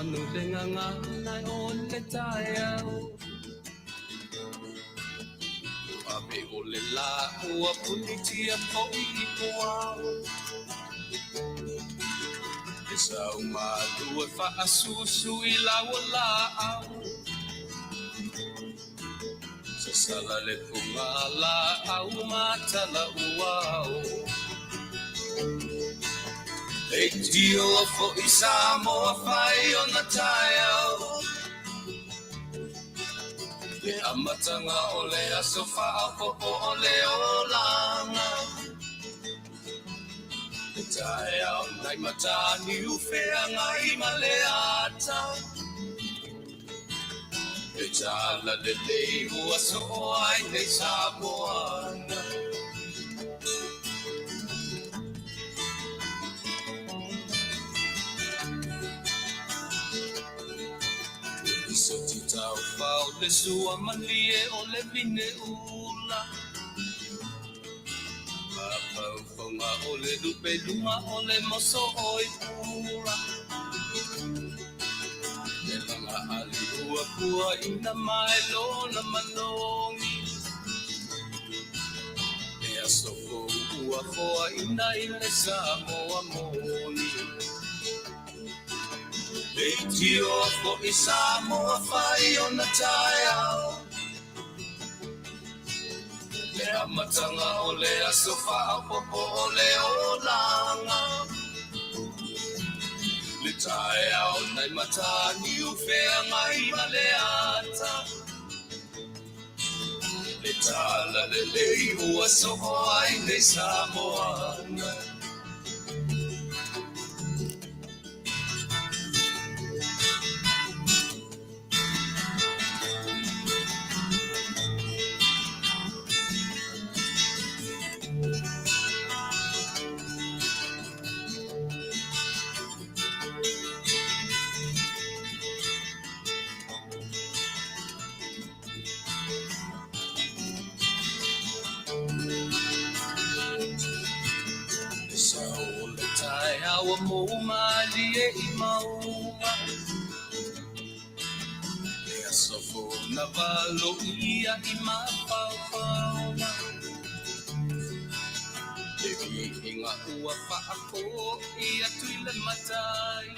manu le gagana o le taeao. Ua ave o le lā ua punitia foi i puao. E sau malu e faasusu i lau laau. Sasala le pugalaau ma tala uao. Leitioa foi Samoa fai ona taeao. Le amataga o le aso faaopoopo o le olaga. Le taeao nai Mataniu feagai ma le ata. Le talalelei ua soo ai nei Samoana. Le soti taufao le sua malie o le vine ula. Mafaufauga o le lupe luga o le moso oi pula. Le laga ali ua puaina mai lona manogi. Le aso fou ua foaina i le Samoa moni. Leitioa foi Samoa fai ona taeao. Le amataga o le aso faaopoopo o le olaga. Le taeao nai Mataniu feagai ma le ata. Le talalelei ua soo ai nei Samoana. Le sao o le taeao ua mou malie i mauga. Le aso fou na valoia i mafaufauga. Le viiga ua faafoi atu i le Matai.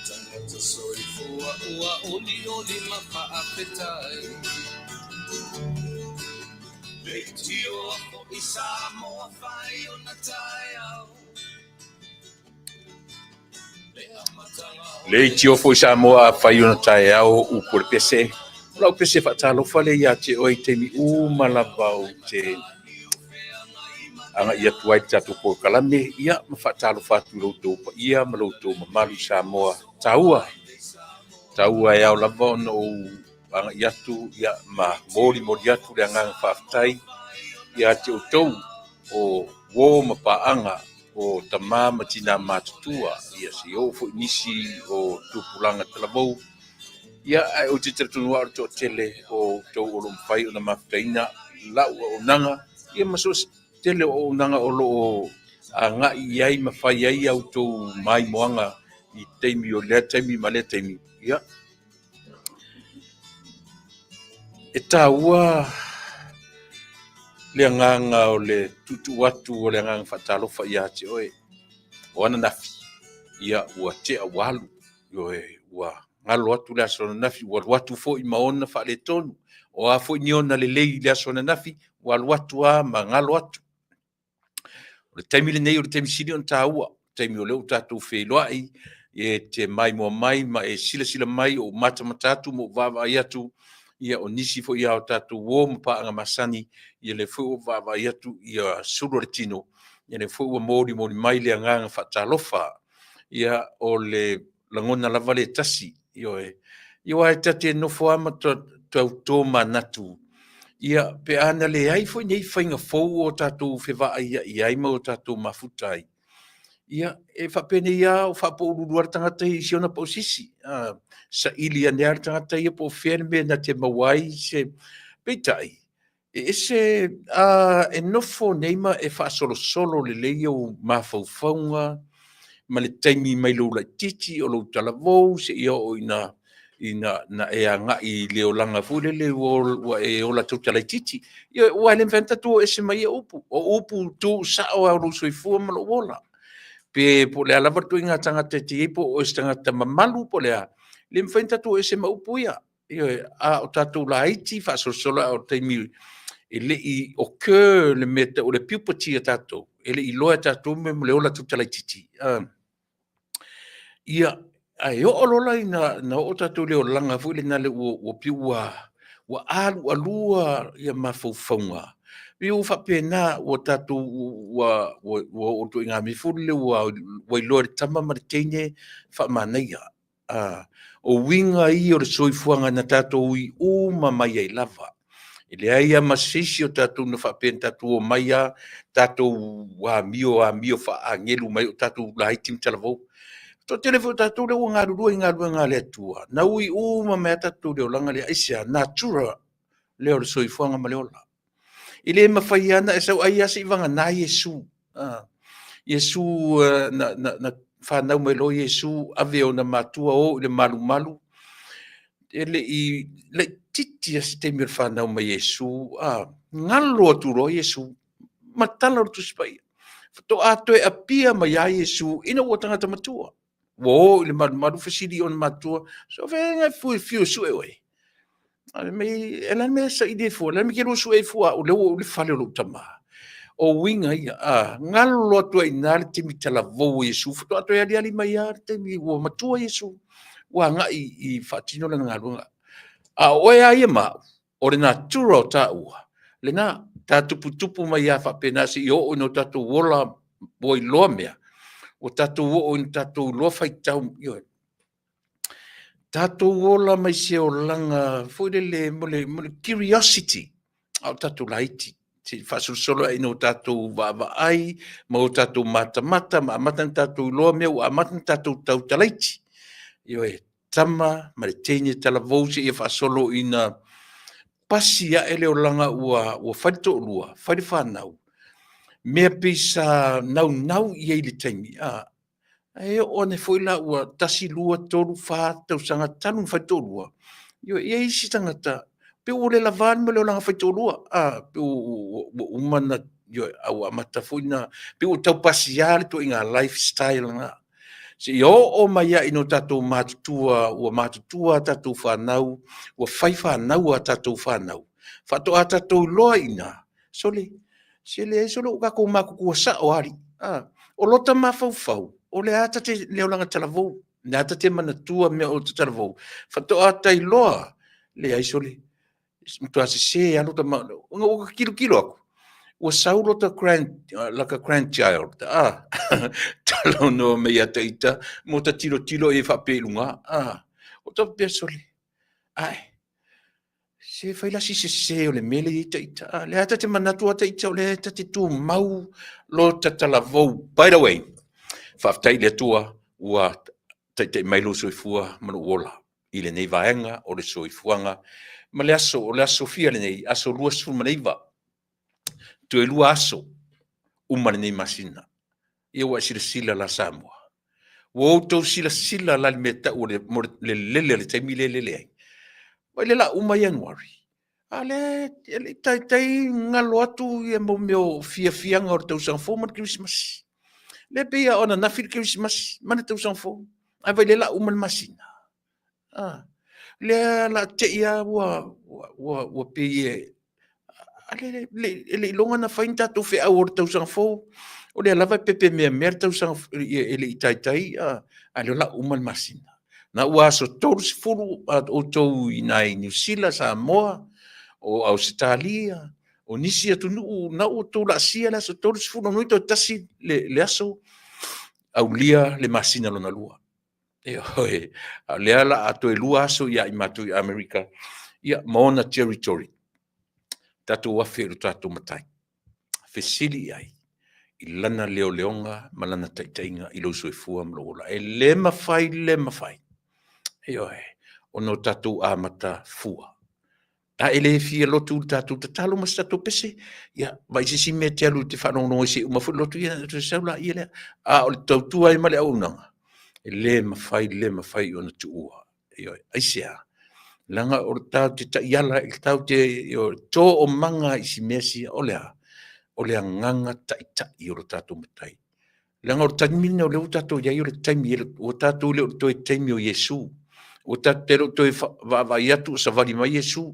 Tagata soifua ua olioli ma faafetai. Leitioa foi Samoa fai ona taeao. Leitioa foi Samoa fai ona taeao upu o le pese. O lau pese faatalofa lea ia te oe i taimi uma lava ou te agai atu ai i le tatou polokalame, ia ma faatalofa atu i lo outou paia ma lo outou mamalu Samoa. Taua, taua e ao lava ona ou agai atu ia ma molimoli atu le agaga faafetai ia te outou o uo ma paaga o tama ma tina matutua, ia se i oo foi nisi o tupulaga talavou. Ia, ae ou te talitonu lava o le toatele o outou o lo o mafai ona mafutaina lau auaunaga, ia ma so o se tele o auaunaga o lo o agai i ai ma fai ai a outou maimoaga i taimi o lea taimi ma lea taimi. Ia, e taua le agaga o le tuutuu atu o le agaga faatalofa ia te oe o ananafi, ia ua tea ua alu, ioe, ua galo atu le aso ananafi, ua alu atu foi ma ona faaletonu, o a foi ni ona lelei i le aso ananafi, ua alu atu lava ma galo atu. O le taimi lenei o le taimi sili ona taua, taimi o lea ua tatou feiloai, e te maimoa mai ma e silasila mai, o ou matamata atu ma ou vaavaai atu, ia o nisi foi a o tatou uo ma paaga masani, ia lea foi ua vaavaai atu ia sulu o le tino, ia lea foi ua molimoli mai le agaga faatalofa, ia o le lagona lava le tasi, ioe. Ia aua e ta te nofo lava ma tau tomanatu, ia pe a na leai foi nei faiga fou o tatou fevaaiai ai ma o tatou mafuta ai, ia e faapenei lava o faapoululu lava le tagata ia i si ona pausisi. Saili ane lava le tagata ia po o fea le mea na te maua ai se. Peitai, e ese a e nofo nei ma e faasolosolo lelei ou mafaufauga. ma le taimi mai lou laitiiti o lou talavou seia oo ina ina na e agai i le olaga foi lele ua e ola tautalaitiiti. Ioe, aua e le mafai lava ona tatou o ese ma ia upu. O upu tu sao lava o lou soifua ma lou ola. Pe po o le a lava le ituaiga tagata e te i ai po o oe o se tagata mamalu po o le a, e le mafai ona tatou o ese ma upu ia. Ioe, a o tatou laiti faasolosolo lava o le taimi e le i occur le mea e tau o le puberty ia tatou, e le i iloa e tatou le ola tautalaitiiti. Ia, ae oo loa la ina oo tatou i le olaga foi lena ua pei ua alualua mafaufauga, pei ua faapena ua tatou ua oo i le ituaiga mea foi lele ua iloa e le tama ma le teine faamanaia. O uiga ia o le soifuaga na tatou ui uma mai ai lava. E leai lava ma se isi o tatou na faapea na tatou omai lava tatou amio amio faa-agelu mai o tatou laiti ma talavou. O le toatele foi o tatou lea ua galulue i galuega a le Atua, na ui uma mai lava tatou i le olaga lea. Aisea? Natura lea o le soifuaga ma le ola. E le mafai lava ona e sau ai lava seivagana Iesu. Iesu na fanau mai loa Iesu ave e ona matua o i le malumalu, e le i laitiiti lava se taimi o le fanau mai o Iesu, galo atu loa Iesu ma tala o le Tusi Paia. Faatoa toe appear mai lava Iesu ina ua tagata matua. Ua o i le malumalu fesili i ona matua, so o fea ea e fiu e sue oe? Fai mai, o le a le mea e saili ai fua? O le a le mea e te lua sue ai fua au o lea ua ou i le fale o lou Tama? O uiga ia, galo atu ai i ina le taimi talavou o Iesu, faatoa toe aliali mai lava le taimi ua matua Iesu, ua agai e faatino lana galuega. A o oe lava ia ma au, o le natura o taua, lena, ta tuputupu mai lava faapena seia oo ina tatou ola ua iloa mea, ua tatou oo ina tatou iloa faitau, ioe. Tatou ola mai se olaga foi lele mo le curiosity, a o tatou laiti, se i faasolosolo ane ina ua tatou vaavaai ma o tatou matamata ma amata ona tatou iloa mea ua amata ona tatou tautalaiti. Ioe, tama ma le teine talavou seia faasolo ina pasi ae le olaga ua fai le toalua, fai le fanau, mea pei sa naunau i ai i le taimi, a, ae oo ane foi la ua 1, 2, 3, 4 tausaga talu ona fai le toalua, ioe, e i ai isi tagata pei ua le lava le mea o le olaga faitoalua, a, pei ua uma ona, ioe, a ua amata foi ona, pei ua tau pasia le ituaiga lifestyle lena, seia oo mai lava ina tatou matutua, ua matutua a tatou fanau, ua fai fanau a tatou fanau, faatoa tatou iloa ai i ina, sole, se leai solo ua tatou matutua sao lava alii. O lota mafaufau, o lea lava ta te i le olaga talavou, o lea lava ta te manatua mea o talavou, faatoa ta iloa, leai sole, matua sese lava lota Ona ou tilotilo atu, ua sau lota grand, laka grandchild, talanoa mai ia te ita, mo ta tilotilo i ai faapea i luga, o ta faapea, sole, ae, se fai la si sese o le mea lea e i ai ita. A, lea ta te manatu lava ita o lea ta te tumau lota talavou. By the way, faafetai i le Atua ua taitai mai lou soifua ma lou ola i lenei vaega o le soifuaga ma le aso, o le aso fia lenei, aso 29, toe 2 aso uma lenei masina. Ia ua e silasila la Samoa, ua outou silasila la i le mea e tau o le, mo le lele o le taimi lea e lele ai. Vaai lea la uma Ianuari, a lea e le i taitai galo atu ia mau mea o fiafiaga o le tausaga fou ma le Kerisimasi. Lea pei lava o ananafi le Kerisimasi ma le tausaga fou, ae vaai lea la uma le masina. Lea la te i lava ua pei e e le i iloga ona fai ni tatou feau o le tausaga fou, o lea lava e pepemeamea le tausaga e le i taitai, a o lea o le a uma le masina. Na ua aso 30 outou i ina i Niu Sila, Samoa, o Ausetalia, o nisi atunuu, na ua outou laasia le aso 30, lona uiga toe tasi le aso aulia le masina lona lua. Ioe, a o lea o le a toe 2 aso ia i matou i Amerika, ia, ma ona territory. Tatou afe i lo tatou Matai, fesili i ai i lana leoleoga ma lana taitaiga i lou soifua ma lou ola. E le mafai, le mafai, ioe, ona o tatou amata fua. A e le fia lotu i le tatou tatalo ma se tatou pese, ia, vaai se isi mea e te alu e te faalogologo ai se i uma foi le lotu, ia ona toe sau laia lea. A o le tautua ai ma le auaunaga, e le mafai, le mafai ona tuua. Ioe. Aisea? Leaga o le tatou te taiala, tatou te toomaga i si mea sia, o le a? O le agaga taitai o lo tatou Matai. Leaga o le taimi lenei o lea ua tatou i ai o le taimi, ua tatou le o le toe taimi o Iesu. Ua tatou te le o toe vaavaai atu o savali mai Iesu.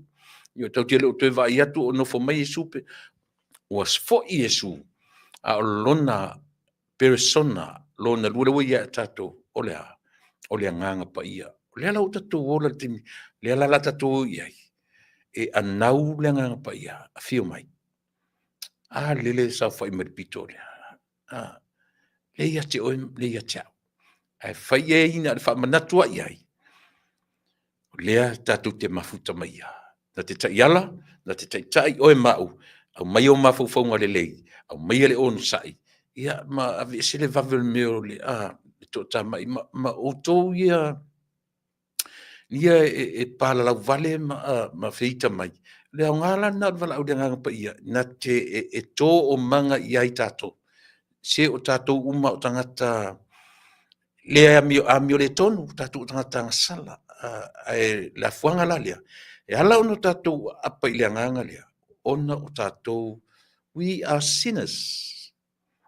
Ua tatou te le o toe vaai atu o nofo mai Iesu. Ua foi Iesu, a o lona peresona lona lua lea ua ia tatou, o le a? O le Agaga Paia. O lea la ua tatou ola i le taimi, lea la o le a tatou o i ai, e anau le Agaga Paia, afio mai. A lele e saofai mai le pito lea. A, lea ia te oe, lea ia te au. Ae fai i ai na o le faamanatu lava i ai, o lea tatou te mafuta mai ia. Na te taiala, na te taitai oe ma au, aumaia ou mafaufauga lelei, aumaia le onosai, ia ma aveese le vave o le mea o le toatamai ma outou ia e palalauvale ma feita mai, o le aoga la lena o le valaau i le Agaga Paia, na te e toomaga i ai tatou. Se o tatou uma o tagata le amioletonu, o tatou o tagata agasala. Ae o le afuaga la lea, e ala ona tatou aapa i le agaga lea, ona o tatou, we are sinners.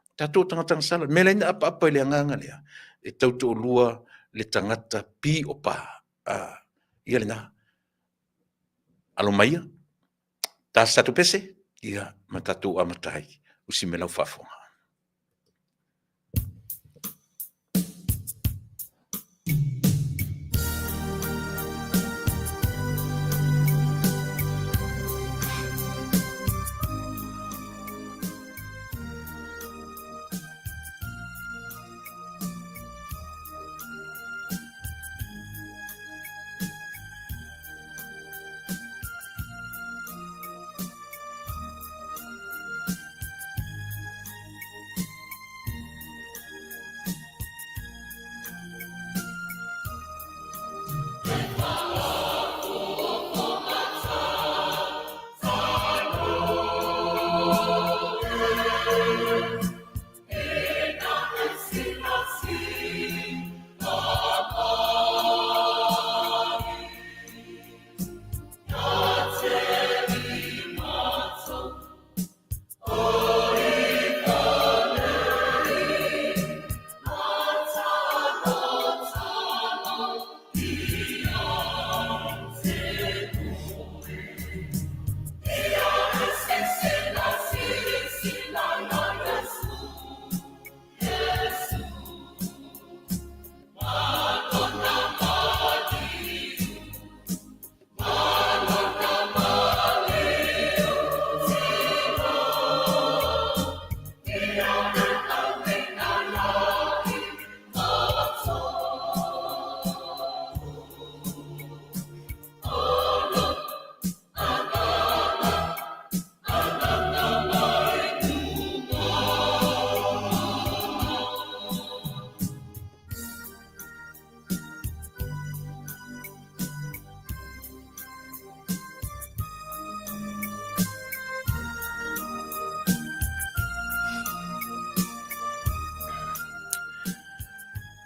O tatou o tagata agasala. O le mea lea e ala ai ona apaapa i le agaga lea, e tautoalua le tagata piopa. Ia lena. Alo maia, ta se tatou pese, ia ma tatou amata ai. Usi mai lau faafofoga.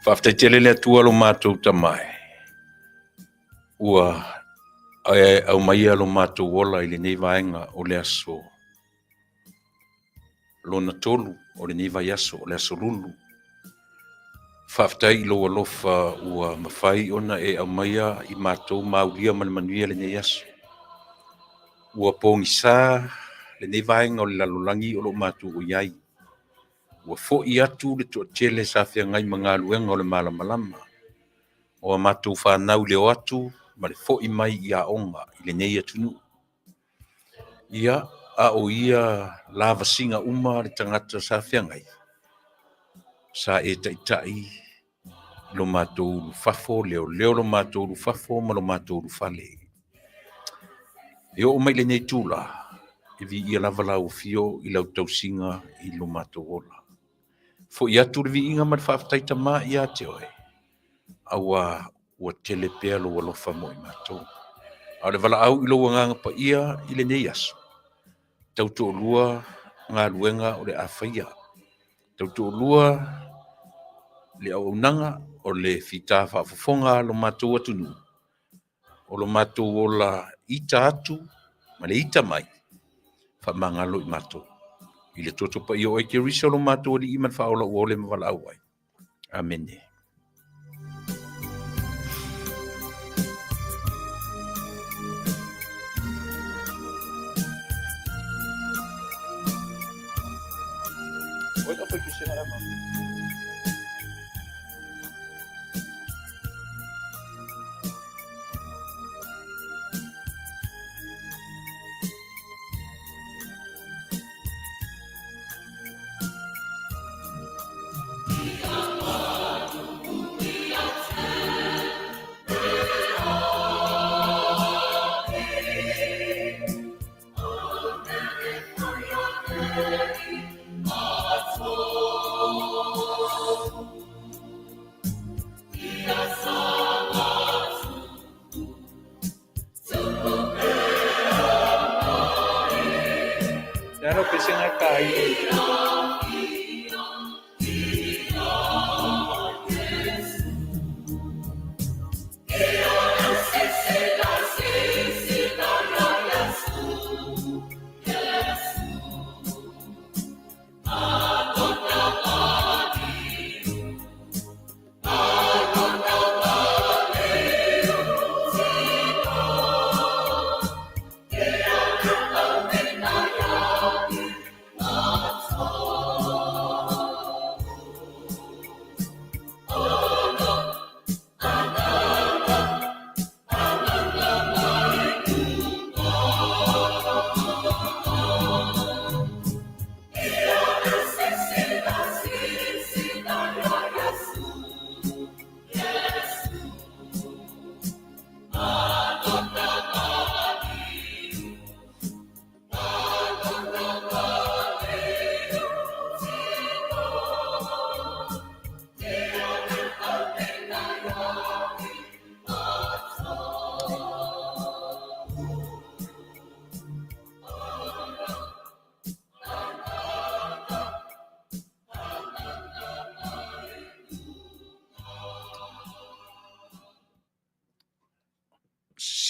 Faafetai tele le Atua lo matou Tama e, ua aumaia lo matou ola i lenei vaega o le aso lona tolu o lenei vaiaso, o le aso Lulu. Faafetai i lou alofa ua mafai ona e aumaia i matou maulia ma le manuia lenei aso. Ua pogisa lenei vaega o le lalolagi o lo o matou i ai. Ua foi atu le toatele sa feagai ma galuega o le malamalama, o a matou fanau i le o atu ma le foi mai i aoga i lenei atunuu. Ia, a o ia lavasiga uma le tagata sa feagai, sa e taitai lo matou ulufafo, leoleo lo matou ulufafo ma lo matou ulufale. E oo mai i lenei tula, e viia lava lau afio i lau tausiga i lo matou ola. Foi atu le viiga ma le faafetai Tama ia te oe, aua ua tele pea lou alofa mo i matou. A o le valaau i lou Agaga Paia i lenei aso, tautoalua galuega o le a faia. Tautoalua le auaunaga o le fita faafofoga a lo matou atunuu, o lo matou ola ita atu ma le ita mai, faamagalo i matou. I le toto paia o oe Keriso lo matou Alii ma le Faaola ua ole ma valaau ai. Amene.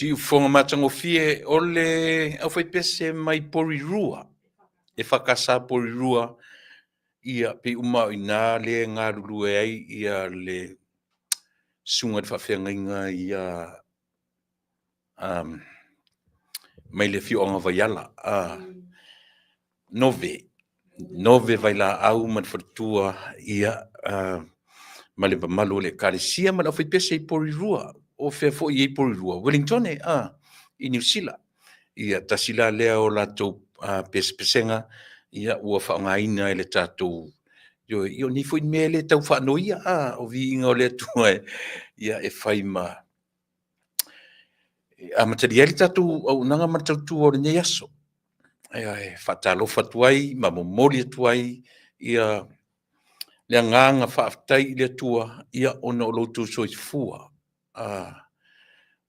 Siufofoga matagofie o le aufaipese mai Porirua, e whakasa Porirua, ia pe uma o ina le galulue ai ia le susuga i le faafeagaiga ia mai le afioaga Vaiala. Nove, Nove Vailaau ma le faletua ia ma le mamalu o le Ekalesia ma le aufaipese i Porirua, o fea foi i ai Porirua, Wellington i Niu Sila. Ia tasi la lea o latou pesepesega ia ua faaaogaina e le tatou ioe, o nei foi mea e le tau faanoia o viiga o le Atua ia e fai ma e amatalia ai le tatou auaunaga ma le tautua o lenei aso. E faatalofa atu ai ma momoli atu ai ia le agaga faafetai i le Atua ia ona o lo outou soifua.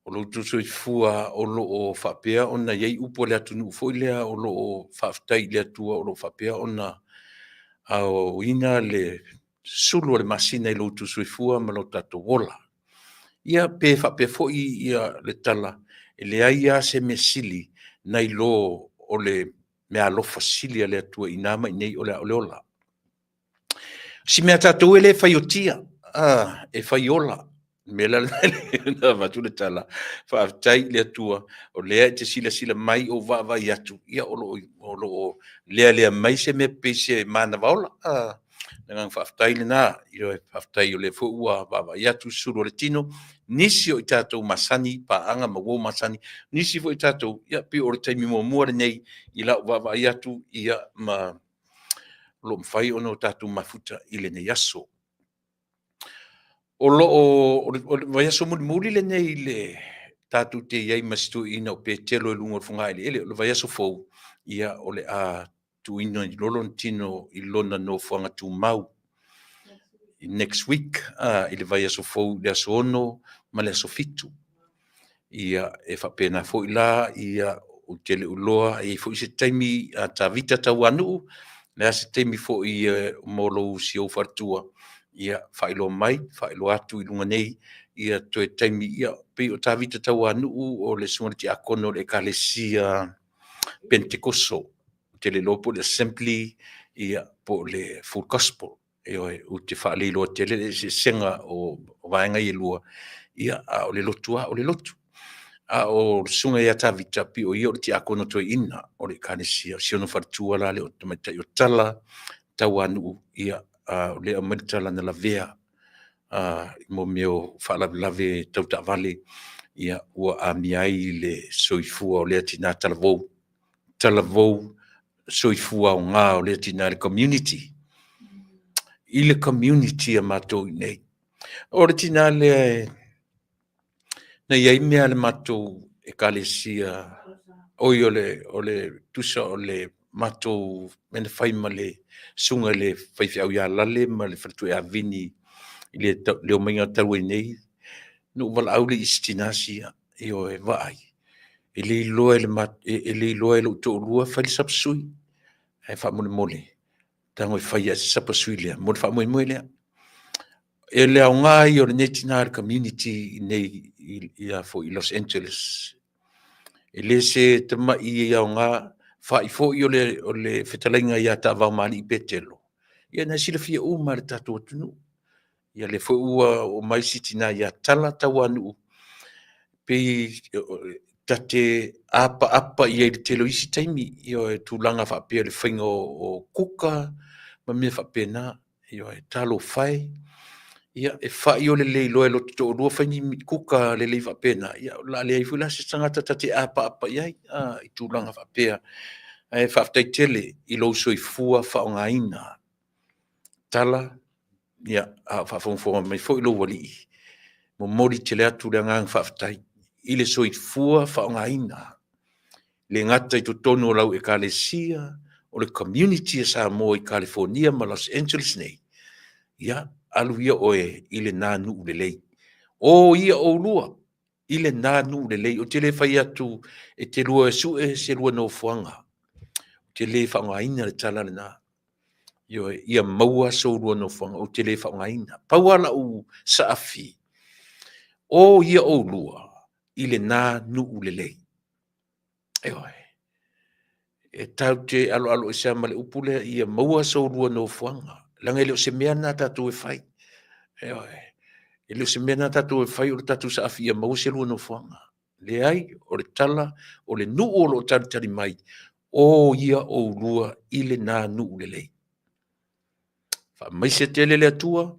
O lo outou soifua o lo o faapea ona i ai upu a le atunuu foi lea o lo o faafetai i le Atua o lo o faapea ona aoaoina le sulu o le masina i lo outou soifua ma lo tatou ola. Ia pe faapea foi ia le tala, e leai lava se mea sili nai lo o le meaalofa sili a le Atua i ina ma i inei o le ola. Si mea tatou e le faiotia, e faiola. Le mea la lena avatu le tala, faafetai i le Atua, o lea e te silasila mai ou vaavaai atu, ia o lo o lealea mai se mea pei se manava ola. Le agaga faafetai lena, ioe, faafetai o lea foi ua vaavaai atu sulu o le tino, nisi o i tatou masani, paaga ma uo masani, nisi foi o tatou, ia pei o le taimi muamua lenei i lau vaavaai atu, ia ma o lo o mafai ona tatou mafuta i lenei aso. O lo o, o le vaiaso mulimuli lenei i le tatou te i ai ma si toeaina o Petelo i luga o le fogaeleele. O le vaiaso fou, ia o le a tuuina i lona tino i lona nofoaga tumau next week, i le vaiaso fou i le aso 6 ma le aso 7. Ia, e faapena foi la, ia, ou te le o iloa e i ai foi se taimi a Tavita Tauanuu, le a se taimi foi mo lou si ou faletua, ia faailoa mai, faailoa atu i luga nei, ia toe taimi, ia pei o Tavita Tauanuu o le susuga i le tiakono o le Ekalesia Penetekoso, ou te le iloa po o le Assembly ia, po o le Full Gospel. Ioe, ou te faaleiloa tele le eseesega o vaega ia e lua, ia, a o le lotu lava o le lotu. A o le susuga ia Tavita, pei o ia o le tiakono toeaina o le ekalesia, o si ona faletua la lea o le tamaitai o Tala Tauanuu, ia, o lea e aumai le tala na lavea i mea o faalavelave tau taavale, ia, ua amia ai le soifua o lea tina talavou, talavou, soifua aoga o lea tina i le community, i le community a matou i inei. O le tina lea na i ai mea a le matou ekalesia, oi o le tusa o le matou mea na fai ma le susuga i le faifeau ia Lale ma le faletua ia Vini i le omaiga talu ai nei, na ou valaau lea i si tina sia, ioe, vaai, e le iloa e lou toalua fai le sapasui, ae faamolemole, tago e fai lava si sapasui lea mo le faamoemoe lea. E le aoga ia o lenei tina i le community i inei i Los Angeles. E le se tamai aoga, fa'i foi o le fetalaiga ia Taavaomalii Petelo, ia na e silafia uma e le tatou atunuu. Ia lea foi ua oo mai si tina ia Tala Tauanuu, pei ta te apaapa i ai i le tele o isi taimi, ioe, tulaga faapea i le faiga o kuka ma mea faapena. Ioe, talofa e, ia e fai o le le iloa e lota toalua fai ni kuka lelei faapena, ia o le a leai foi la se tagata ta te apaapa i ai i tulaga faapea. Ae faafetai tele i lou soifua faaaogaina. Tala, ia, a o faafogafoga mai foi lou alii, momoli tele atu le agaga faafetai i le soifua faaaogaina, e le gata i totonu o lau ekalesia, o le community a Samoa i Kalifonia ma Los Angeles nei, ia, alu ia oe i lena nuu lelei. O ia oulua i lena nuu lelei. Ou te le fai atu e te lua e sue se lua nofoaga. Ou te le faaaogaina le tala lena. Ioe, ia maua so oulua nofoaga, ou te le faaaogaina. Pau lava lau saafi, o ia oulua i lena nuu lelei. Ioe, e tatou te aloalo ese lava ma le upu lea, ia maua so oulua nofoaga, leaga e le o se mea lena a tatou e fai. Ioe, e le o se mea lena a tatou e fai o le tatou saafi ia maua se lua nofoaga. Leai, o le tala, o le nuu o lo o talitali mai, o ia oulua i lena nuu lelei. Faamaise tele le Atua,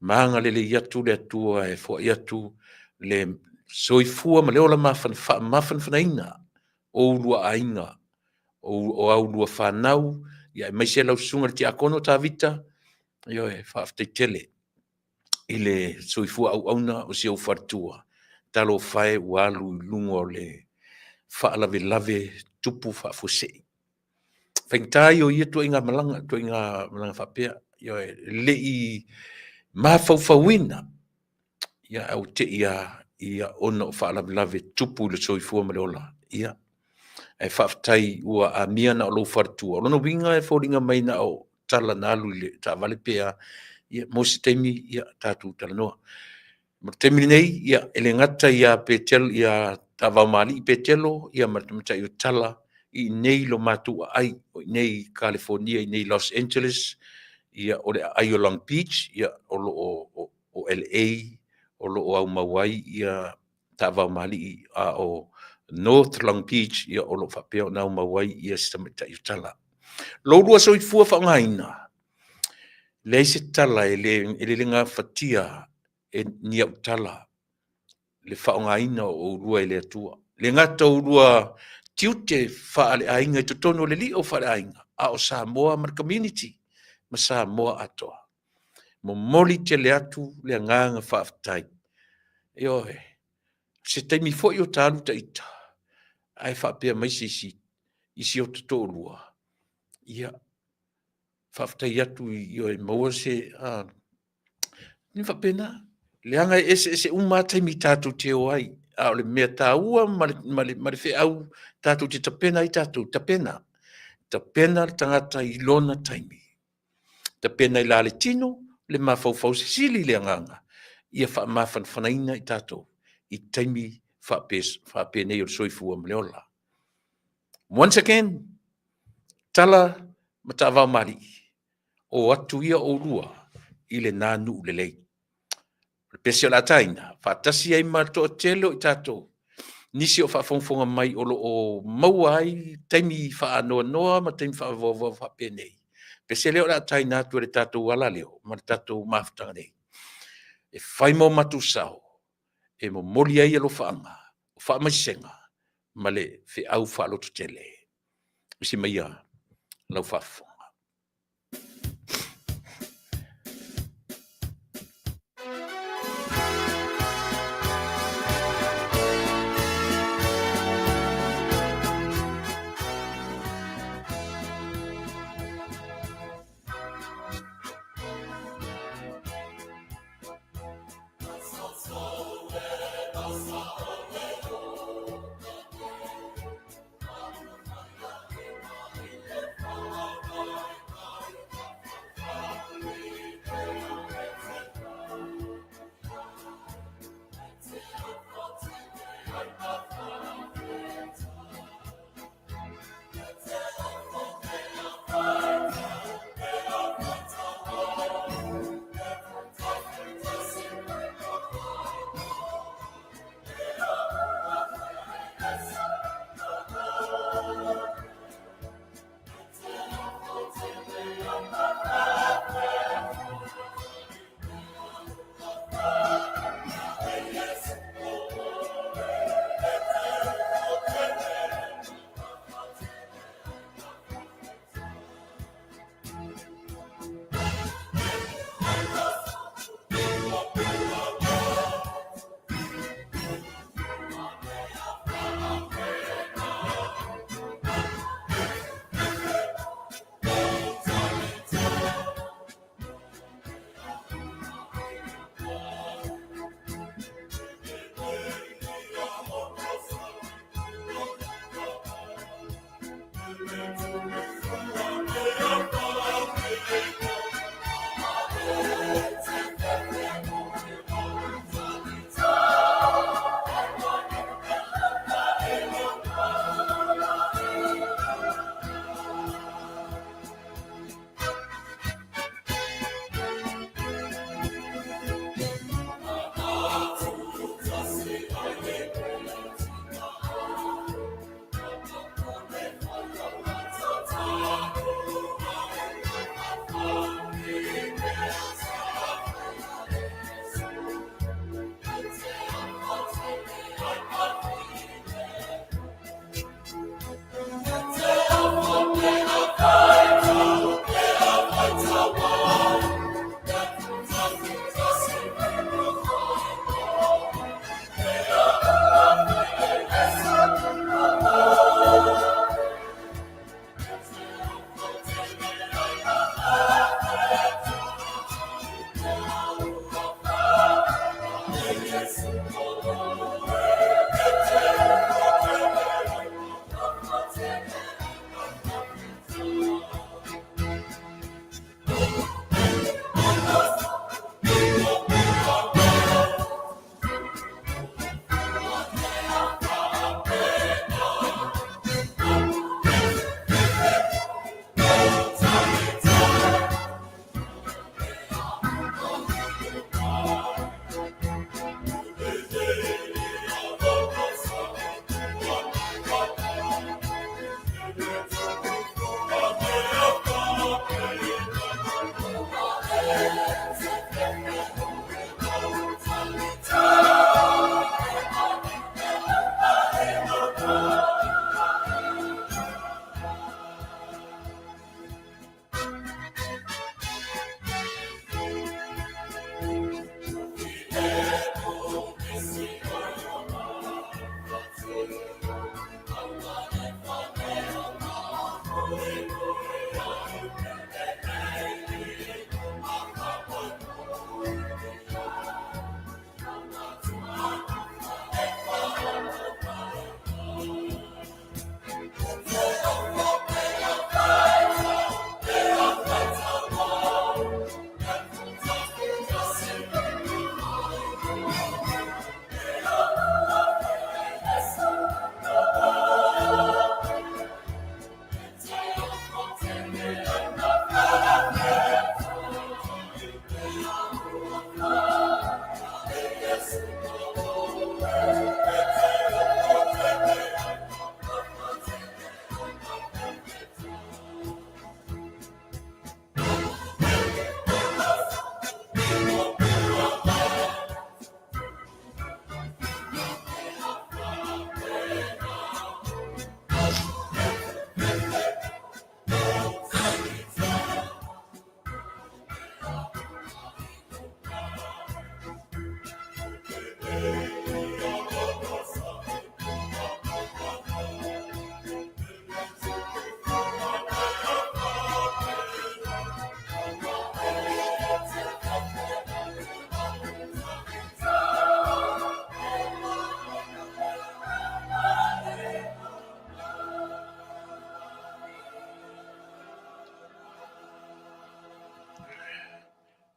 ma agalelei atu le Atua e foai atu le soifua ma le ola mafanafanaina o oulua aiga, o a oulua fanau, ia aemaise lau susuga i le tiakono Tavita, ioe, faafetai tele i le soifua auauna o si ou faletua. Talofa e ua alu i luga o le faalavelave tupu faafuasei. Faigata ia o ia ituaiga malaga, ituaiga malaga faapea, ioe, e le i mafaufauina, ia, ae ua te i lava, ia, ona o faalavelave tupu i le soifua ma le ola. Ia, ae faafetai ua amia na o lou faletua. O lona uiga e foliga mai na o Tala na alu i le taavale pe a, ia, mo se taimi, ia, tatou talanoa. Mo le taimi lenei, ia, e le gata ia Petelo, ia Taavaomalii Petelo, ia ma le tamaitai o Tala, i inei lo matou aai, o inei i Kalifonia, i inei i Los Angeles, ia, o le aai o Long Beach, ia, o lo o, o LA, o lo o aumau ai ia Taavaomalii, a o North Long Beach, ia, o lo o faapea ona aumau ai ia si tamaitai o Tala. Lo oulua soifua faaaogaina, leai se tala e le gafatia e ni au tala le faaaogaina o oulua e le Atua. Le gata o oulua tiute faaleaiga i totonu o le lio faaleaiga, a o Samoa ma le community ma Samoa atoa. Momoli tele atu le agaga faafetai. Ioe, se taimi foi o ta alu taita, ae faapea mai se isi i si ota toalua, ia, faafetai atu ioe, maua se, ni faapena. Leaga e eseese uma lava taimi tatou te o ai. a o le mea taua ma le, ma le, ma le feau tatou te tapena ai tatou, tapena. Tapena le tagata i lona taimi. Tapena i la le tino, le mafaufau sisili le agaga, ia faamafanafanaina i tatou i taimi faapenei o le soifua ma le ola. Once again, tala ma taavao malii, o atu ia oulua i lena nuu lelei. O le pese o le a taina, faatasi ai ma le toatele o i tatou, nisi o faafogafoga mai o lo o maua ai taimi faanoanoa ma taimi faavoavoa faapenei, pese lea o le a taina atu e le tatou alaleo ma le tatou mafutaga nei, e fai ma o matou sao e momoli ai alofaaga, o faamaisega ma le feau faalototele. Usi maia lau faafofoga.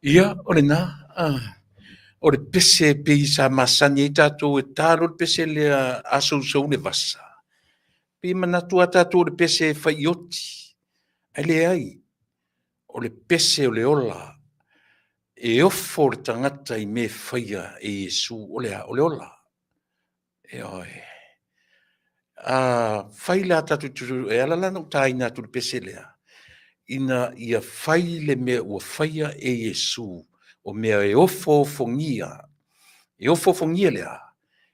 Ia, o lena, o le pese e pei sa masani ai tatou e ta loa le pese lea a sousou le vasa, pei e manatu lava tatou o le pese e fai i oti, ae leai, o le pese o le ola, e ofo le tagata i mea e faia e Iesu, o le a? O le ola. Ioe. A fai la tatou te, e ala la ona ou taina atu i le pese lea, ina ia fai le mea ua faia e Iesu, o mea e ofoofogia, e ofoofogia le a?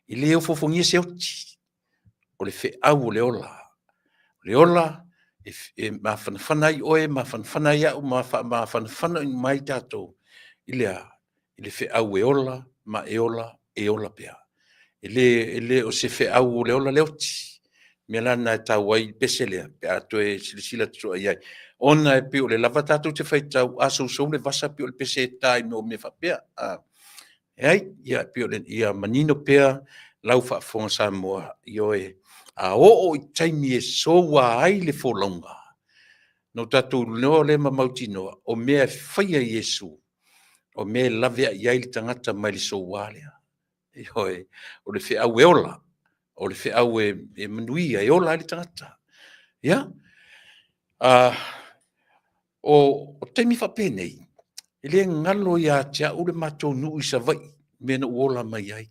E le ofoofogia se oti, o le feau o le ola. O le ola e mafanafana ai oe, mafanafana ai au, ma faamafanafana uma ai tatou i le a? I le feau e ola ma e ola, e ola pea. E le o se feau o le ola le oti. O le mea la lena e taua ai le pese lea pe a toe silasila totoa i ai, ona e pei o lea lava tatou te faitau a sousou le vasa pei o le pese e ta i mea faapea. Leai, ia pei o le, ia manino pea lau faafofoga Samoa, ioe, a oo i taimi e soua ai le folauga, ona tatou iloa lea ma mautinoa, o mea e faia e Iesu, o mea e laveai ai le tagata mai le soua lea. Ioe, o le feau e ola, o le feau e manuia, e ola ai le tagata. Ia, o taimi faapenei, e le galo ia te au le matou nuu i Savaii, mea na ou ola mai ai.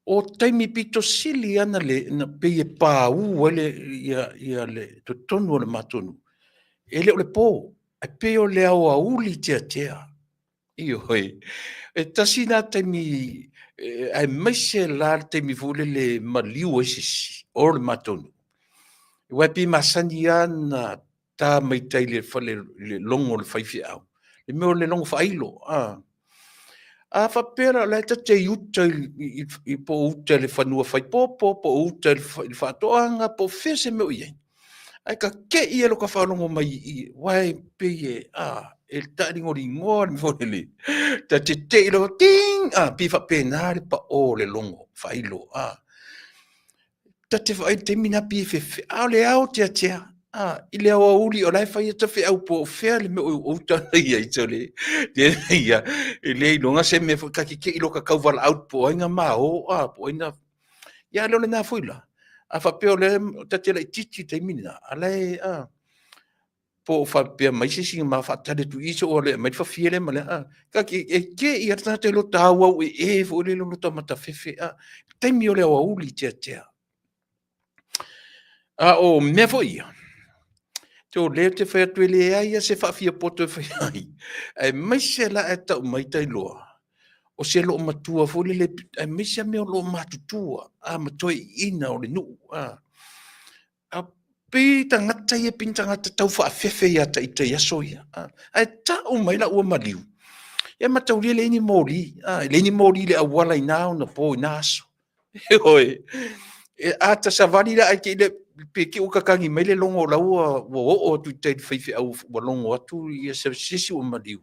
O taimi pito sili lava na pei e paū ai le totonu o le matou nuu, e le o le po, ae pei o le aoauli teatea. Ioe, e tasi lena taimi, aemaise la le taimi foi lele e maliu ai se isi o le matou nuu. Aua e pei e masani lava ona ta mai tai i le fale i le logo o le faifeau, le mea o le logo faailo. A faapea la o la e ta te i uta po o uta i le fanua faipopo po o uta i le faatoaga po o fea se mea o i ai, ae kakei lava lota faalogo mai i i, aua e pei e, e taaligoligoa le mea foi lele, ta te tei loa, ting, pei e faapena le pao o le logo faailo. Ta te vaai i le taimi lena pei e fefe, a o le aoteatea, i le aoauli o la e fai ata feau po o fea le mea o uta ana i ai, sole, ia, e le iloga se mea foi, ta te te i loa ta tauvalaau po o ai na mao, po o ai na... Ia a le o lena foi la, a faapea o lea ta te laitiiti i le taimi lena, a o la e, po o faapea mai se isi ma faatali atu i i seia oo e aumai le fafie lea ma le a. E te i lava le tagata i lota auauee foi lele o lota matafefe, a. Taimi o le aoauli teatea. A o mea foi ia, te o lea ou te fai atu e leai lava se faafiapoto e fai ai, aemaise la ae tau mai Tailoa, o se loomatua foi lele, aemaise lava mea o loomatutua, a ma toeaiina o le nuu, a. A pei tagata ia pei ni tagata tau faafefe ia ita i aso ia. Ae tau mai la ua maliu, ia mataulia e leai ni moli, e leai ni moli i le auala i na onapo i na aso. Ioe. A ta savali la ae te i le pe te i ua tatagi mai le logo o la ua oo atu i tai i le faifeau ua logo atu ia se isi ua maliu.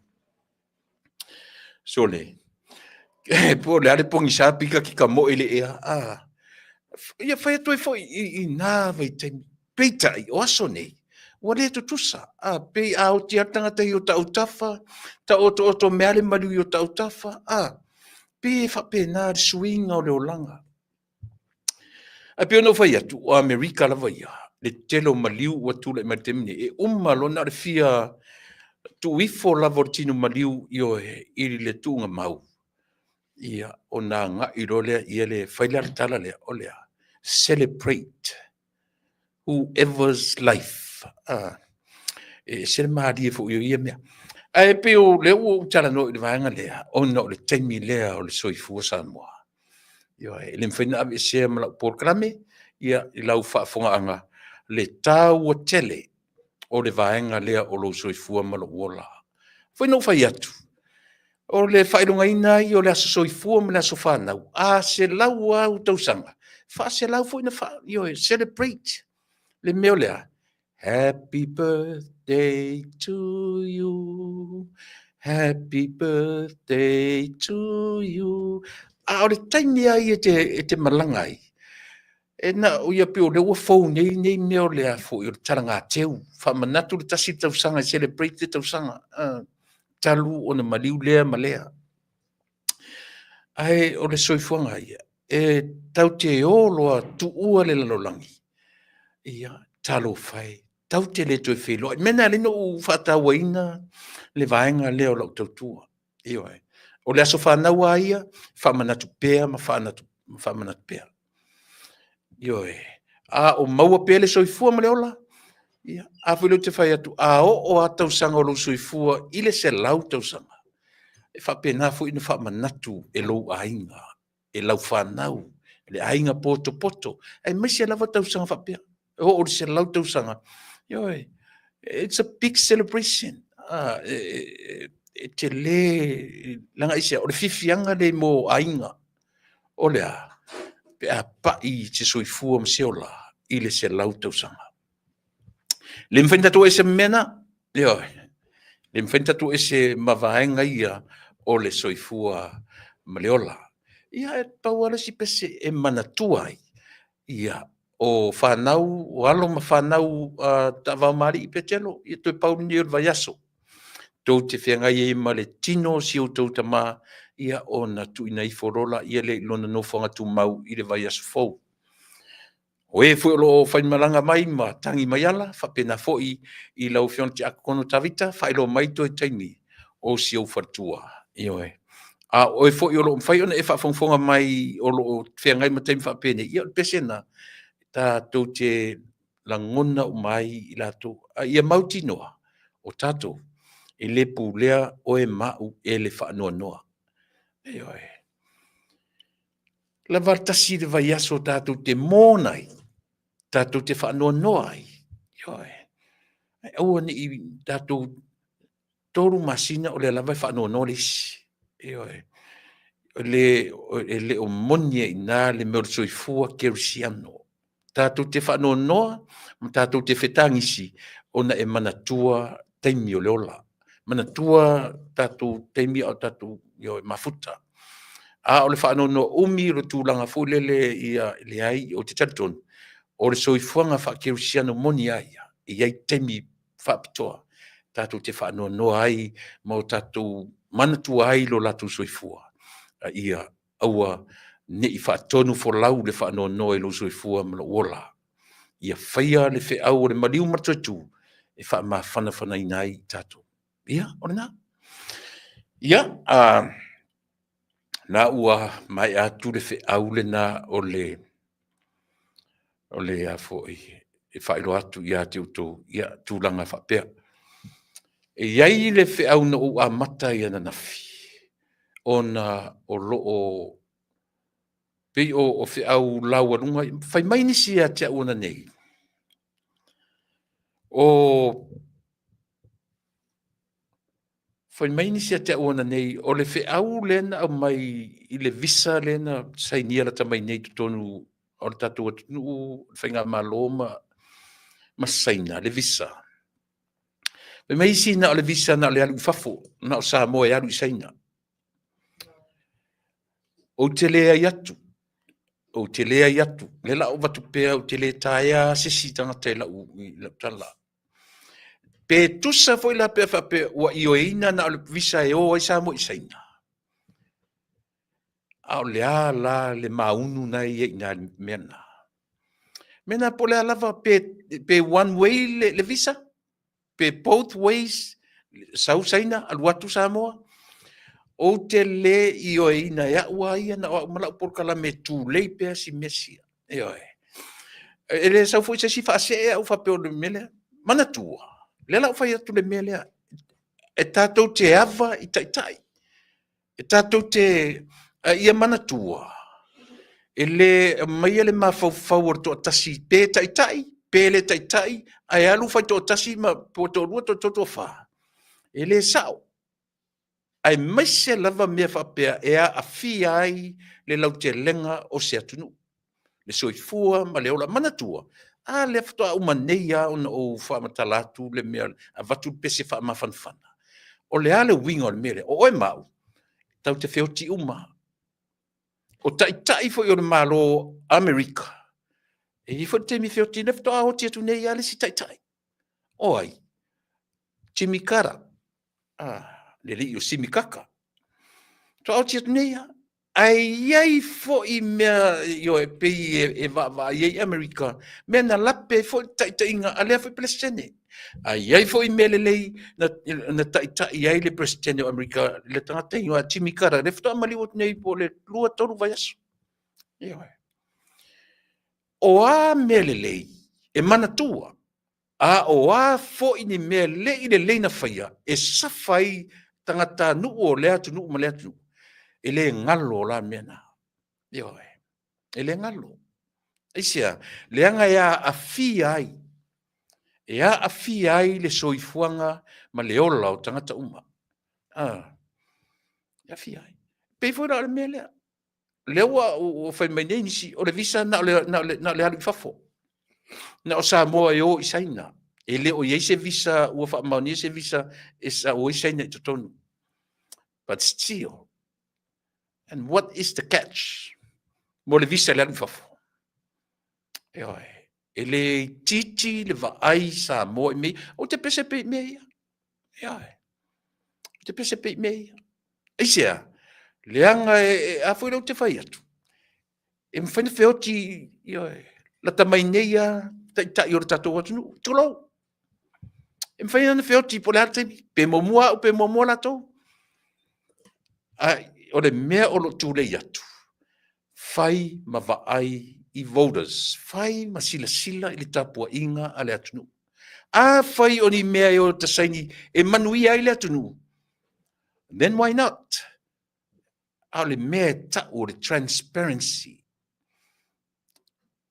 Sole, po o le a le pogisa pei ta te tamoe i le ea. Ia fai atu ai foi i na vaitaimi. Peitai, o aso nei, ua le tutusa. A, pei a oti lava le tagata i ota autafa, taotooto mai lava le maliu i ota autafa. A, pei e faapena le suiga o le olaga. Ae pei ona ou fai atu, o Amerika lava ia, le tele o maliu ua tulai mai i le taimi nei, e uma loa na o le fia tuu ifo lava o le tino maliu, ioe, i le tuugamau, ia, ona agai loa lea, ia le fai la le tala lea, o le a? Celebrate whoever's life. E ese le malie foi o ia mea. Ae pei o lea ua ou talanoa i le vaega lea, ona o le taimi lea o le soifua Samoa. Ioe, e le mafai ona aveesea ma lau polokalame, ia, i lau faafofogaaga, le taua tele o le vaega lea o lou soifua ma lou ola. Foi na ou fai atu, o le faailogaina ai o le aso soifua ma le aso fanau, a 100 lava ou tausaga, faa-100 foi na faa, ioe, celebrate le mea o le a? Happy birthday to you, happy birthday to you. A o le taimi lava ia e te malaga ai, e na o ia pei o lea ua fou nei nei mea o le a foi o le talagateu, faamanatu le tasi tausaga e celebrate le tausaga. Talu ona maliu lea ma lea. Ae o le soifuaga ia, e tatou te o loa tuua le lalolagi, ia, talofa e, tatou te le toe feiloai. O le mea lena e ala ai ona ou faatauaina le vaega lea o lau tautua. Ioe. O le aso fanau lava ia, faamanatu pea ma faamanatu pea. Ioe. A o maua pea le soifua ma le ola, ia, a foi lea ou te fai atu, a oo lava tausaga o lou soifua i le 100 tausaga, e faapena foi ona faamanatu e lou aiga, e lau fanau, le aiga potopoto, aemaise lava tausaga faapea, e oo i le 100 tausaga, ioe, it's a big celebration. E tele, leaga aisea? O le fiafiaga lenei mo aiga, o le a? Pe a pai se soifua ma se ola i le 100 tausaga. Le mafai ona tatou o ese ma mea na, ioe, le mafai ona tatou o ese ma vaega ia o le soifua ma le ola. Ia, e pau lava le isi pese e manatua ai, ia, o fanau, o alo ma fanau a Ta'avao ma Alii Petelo, ia toe pau lenei o le vaiaso tou te feagai ai ma le tino o si outou tama, ia ona tuuina ifo loa lea i lona nofoaga tumau i le vaiaso fou. O e foi o lo o faimalaga mai ma tagi mai ala, faapena foi i lau Afioga i le Tiakono Tavita, faailoa mai toe taimi o si ou faletua. Ioe. A o oe foi o lo o mafai ona e faafogafoga mai o lo o feagai ma taimi faapenei, ia o le pese lena, tatou te lagona uma ai i latou. A ia mautinoa, o tatou, e le pulea oe ma au e le faanoanoa. Ioe. Lava tasi le vaiaso tatou te mourn ai, tatou te faanoanoa ai. Ioe. Ae aua ne i tatou 3 masina o lea lava e faanoanoa le isi. Ioe. E le o moni ai i ina le mea o le soifua kerisiano. Tatou te faanoanoa ma tatou te fetagisi ona e manatua taimi o le ola, manatua tatou taimi a o tatou mafuta. A o le faanoanoa umi o le tulaga foi lele ia leai, ou te talitonu, o le soifuaga faakerisiano moni lava ia, e i ai taimi faapitoa tatou te faanoanoa ai ma o tatou manatua ai lo latou soifua, a ia aua ne i faatonufolau le faanoanoa i lou soifua ma lou ola. Ia faia le feau o le maliu ma le toetu e faamafanafanaina ai i tatou. Ia, o lena. Ia, na ua maea atu le feau lena o le a foi e faailoa atu ia te outou, ia, tulaga faapea. E i ai le feau na ou amata ai ananafi, ona o lo o pei o feau laualuga, fai mai nisi ia te au ananei, o fai mai nisi ia te au ananei, o le feau lea na aumai i le visa lea na sainia lata mai nei i totonu o le tatou atunuu, le faigamalo ma Saina, le visa. Fai mai isi na o le visa na o le alu i fafo, na o Samoa e alu i Saina. Ou te leai atu, ou te leai atu, lea la o avatu pea, ou te le taea se isi tagata i lau tala. Pe tusa foi la pe a faapea ua ioeina na o le visa e o ai Samoa i Saina, a o le a la le maunu na e i ai i ina i le mea lena? Mea lena po o le a lava pe one way le visa, pe both ways, sau Saina, alu atu Samoa, ou te le ioeina e au lava ia na o au ma lau polokalame e tulei pea si mea sia. Ioe. E le sau foi se isi faasee au faapea o le mea lea. Manatua, lea la ua fai atu le mea lea, e tatou te ava i taitai, e tatou te ia manatua, e le aumaia le mafaufau o le toatasi pe taitai, pe le taitai, ae alu fai toatasi ma toalua, toatolu, toafa. E le sao. Aemaise lava mea faapea e aafia ai le lautelega o se atunuu, le soifua ma le ola. Manatua, a lea faatoa uma nei lava ona ou faamatala atu le mea, avatu le pese faamafanafana. O le a le uiga o le mea lea? O oe ma au, tatou te feoti uma. O taitai foi o le Malo Amerika, e i ai foi le taimi e feoti, lea faatoa oti atu nei lava le isi taitai. O ai? Jimmy Carter. Le alii o Simi Kaka. Faatoa oti atu nei lava. Ae i ai foi mea ioe, pei e vaavaai ai Amerika, mea na lape ai foi le taitaiga a lea foi Peresetene. Ae i ai foi mea lelei na taitai ai le Peresetene o Amerika, le tagata igoa ia Jimmy Carter, lea faatoa maliu atu nei po o le 2, 3 vaiaso. Ioe. O a mea lelei e manatua, a o a foi ni mea le i lelei na faia e safa ai tagatanuu o lea atunuu ma lea atunuu, e le galo la mea na. Ioe, e le galo. Aisea? Leaga e aafia ai, e aafia ai le soifuaga ma le ola o tagata uma. Ah, e aafia ai. Pei foi la o le mea lea. Lea ua fai mai nei nisi, o le visa na o le, na o le, na o le alu i fafo. Na o Samoa e o i Saina. E le o i ai se visa, ua faamaonia se visa e sau ai Saina i totonu. But still, and what is the catch? Mo le visa i le alu i fafo. Ioe, e le itiiti le vaai Samoa i mea ia. Ou te pese pea i mea ia. Ioe. Ou te pese pea i mea ia. Aisea? Leaga e, e, a foi lea ou te fai atu, e mafai ona feoti, ioe, lata mai nei a taitai o le tatou atunuu, tulou. E mafai ona feoti po o le a le taimi, pe muamua au pe muamua latou. Ae o le mea o lo o tulei atu, fai ma vaai i voters, fai ma silasila i le tapuaiga a le atunuu. Afai o ni mea e o ta saini e manuia ai le atunuu, then why not? A o le mea e tau o le transparency.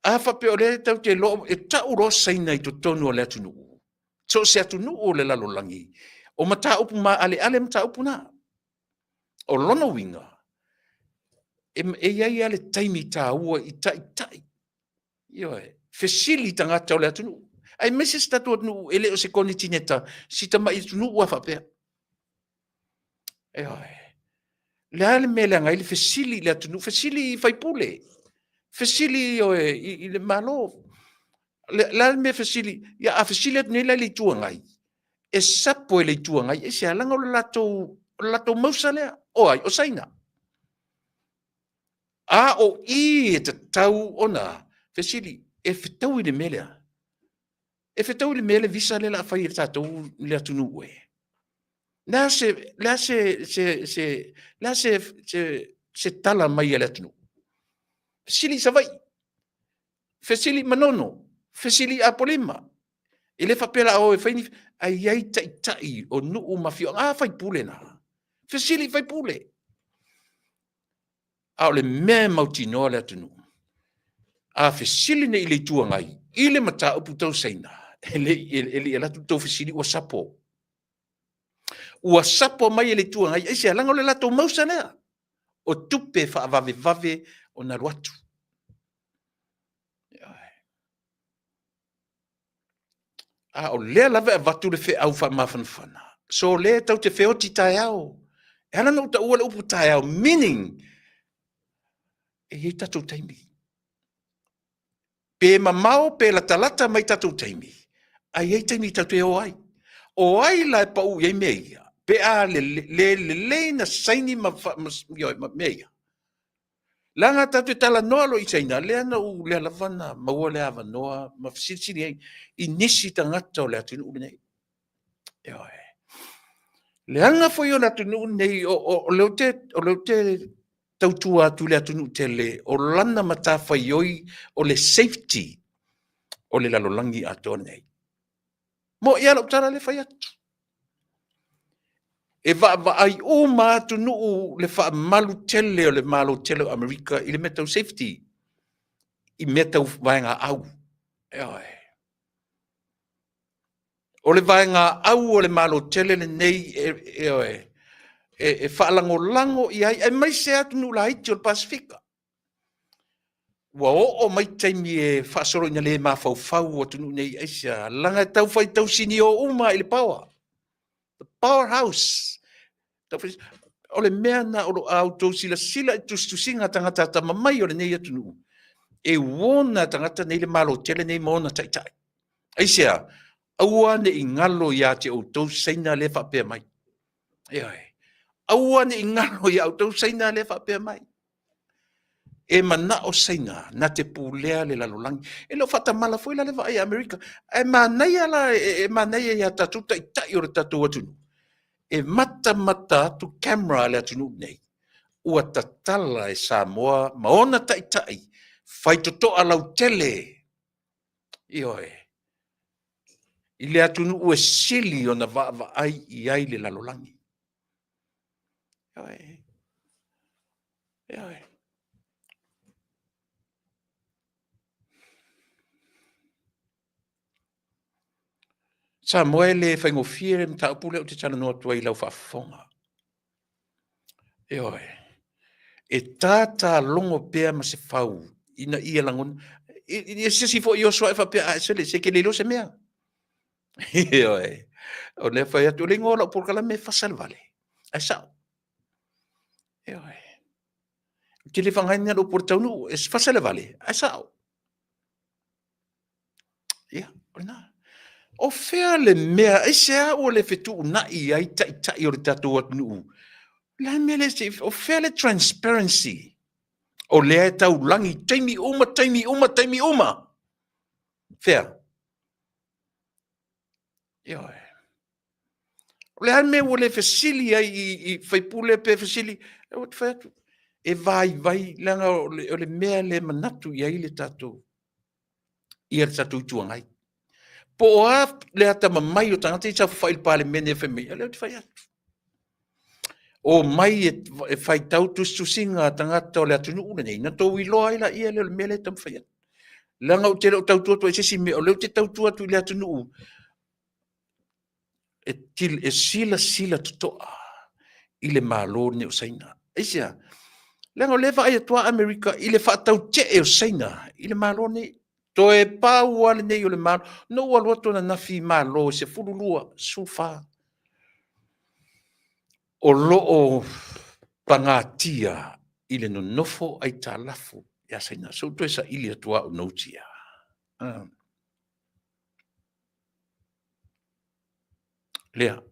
A faapea o lea tatou te iloa, e tau loa Saina i totonu o le atunuu, so o se atunuu o le lalolagi, o mataupu maaleale mataupu na. O lona uiga, e i ai lava le taimi taua i taitai, ioe, fesili tagata o le atunuu, aemaise si tatou atunuu e le o se konetineta, si tamai atunuu lava faapea. Ioe. Le a le mea e leaga ai le fesili i le atunuu, fesili i faipule, fesili ioe, i le Malo. Le a le mea fesili, ia a fesili atu nei la i le Itu Agai, e sapo e le Itu Agai, aisea? Leaga o le latou, o le latou mausa lea. O ai? O Saina. A o i e tatau ona fesili, e fetaui le mea lea? E fetaui le mea le visa lea o le a fai e tatou i le atunuu e? Le a se, le a se, se, se, le a se, se, se tala mai a le atunuu? Fesili i Savaii, fesili i Manono, fesili i Apolima. E le faapea la o e fai ni, ae i ai taitai o nuu ma afioaga, a faipule na. Fesili i faipule. A o le mea e mautinoa le atunuu, a fesili nei i le Itu Agai i le mataupu tau Saina, e le i alu atu le tou fesili ua sapo. Ua sapo mai e le Itu Agai, aisea? Leaga o le latou mausa lea, o tupe faavavevave ona alu atu. A o lea lava e avatu le feau faamafanafana, so lea tatou te feoti taeao. E ala ona ou taua le upu taeao, meaning, e i ai tatou taimi. Pe mamao pe latalata mai tatou taimi, ae i ai taimi tatou te o ai. O ai la e pau i ai mea ia, pe a le lelei na saini ma mea ia? Leaga tatou te talanoa loa i Saina, lea na ou, lea lava na maua le avanoa ma fesilisili ai i nisi tagata o le atunuu lenei. Ioe. Leaga foi o le atunuu lenei, o lea ou te, o lea ou te tautua atu i le atunuu tele, o lana matafaioi o le safety o le lalolagi atoa nei. Mo'i lava lau tala lea e fai atu. E vaavaai uma atunuu le faamalu tele o le Malo tele o Amerika i le mea tau safety, i mea tau vaegaau. Ioe. O le vaegaau o le Malo tele lenei e, ioe, e faalagolago i ai, aemaise atunuu laiti o le Pasefika. Ua oo mai taimi e faasolo ina le mafaufau atunuu nei, aisea? Leaga e tau fai tausinio uma i le power, the power house. O le mea na o lo o outou silasila i tusitusiga a tagata atamamai o lenei atunuu, e uona tagata nei le Malo tele nei ma ona taitai. Aisea? Aua ne i galo ia te outou Saina lea e faapea mai. Ioe. Aua ne i galo ia outou Saina lea faapea mai. E manao Saina na te pulea le lalolagi. E le o faatamala foi la le vaai a Amerika. Ae manaia la, e manaia ia tatou taitai o le tatou atunuu. E matamata atu camera a le atunuu nei. Ua tatala e Samoa ma ona taitai faitotoa lautele. Ioe. I le atunuu e sili ona vaavaai i ai le lalolagi. Ioe. Ioe. Samoa e le faigofie le mataupu lea ou te talanoa atu ai i lau faafofoga. Ioe. E tātālogo pea ma se fau ina ia lagona. I se isi foi oso ae faapea, a sole, se ke le iloa se mea. Ioe. O lea fai atu, o le igoa o lau polokalame e fasa le vale. Ae sao. Ioe. Ou te le faaaogaina le upu o le taunuu, e fasa le vale, ae sao. Ia, o lena. O fea le mea, aisea ua le fetuunai ai taitai o le tatou atunuu? O le a le mea lea, o fea le transparency? O lea e taulagi taimi uma, taimi uma, taimi uma. Fea? Ioe. O le a le mea ua le fesili ai i faipule pe fesili, e ua te fai atu, e vaivai, leaga o le mea le manatu i ai le tatou, ia le tatou Itu Agai. Po o a le atamamai o tagata ia e saofafai i le Palemene e fai mai, o lea ou te fai atu. Omai e faitau tusitusiga a tagata o le atunuu lenei, ona outou iloa ai laia lea o le mea lea e taumafai atu. Leaga ou te le o tautua atu ai i se isi mea, o lea ou te tautua atu i le atunuu e silasila totoa i le Malo lenei o Saina. Aisea? Leaga o lea e vaai atu lava Amerika i le faatautee o Saina i le Malo lenei. Toe pau lava lenei o le Malo. Na ou alu atu ananafi i Malo e 12, 14 o lo o pagatia i le nonofo aitalafu ia Saina. Se i ou toe saili atu au notes ia. Lea.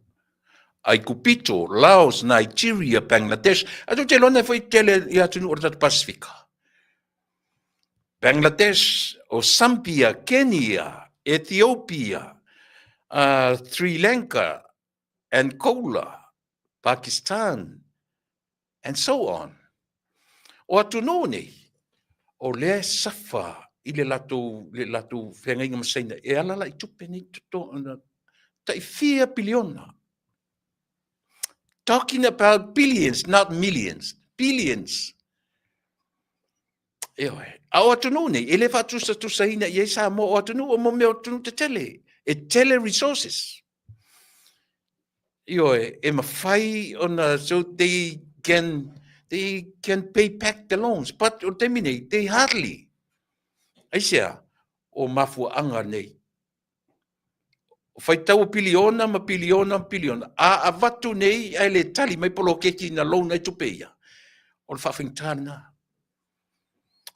Aikupito, Laos, Nigeria, Bangladesh. A tou te iloa foi tele i atunuu o le tatou Pasifika. Bangladesh, o Zambia, Kenya, Ethiopia, Sri Lanka, Angola, Pakistan, and so on. O atunuu nei, o lea e safa i le latou, le latou feagaiga ma Saina e ala la i tupe nei toto, tai fia piliona. Talking about billions, not millions, billions. Ioe. A o atunuu nei, e le faatusatusaina i ai Samoa, o atunuu o mo mea o atunuu tetele, e tele resources. Ioe, e mafai ona, so they can, they can pay back the loans, but o le taimi nei, they hardly. Aisea, o mafuaaga nei. O faitau o piliona ma piliona ma piliona, a avatu nei ae le tali mai poloketi na loan ai tupe ia, o le faafaigata lena.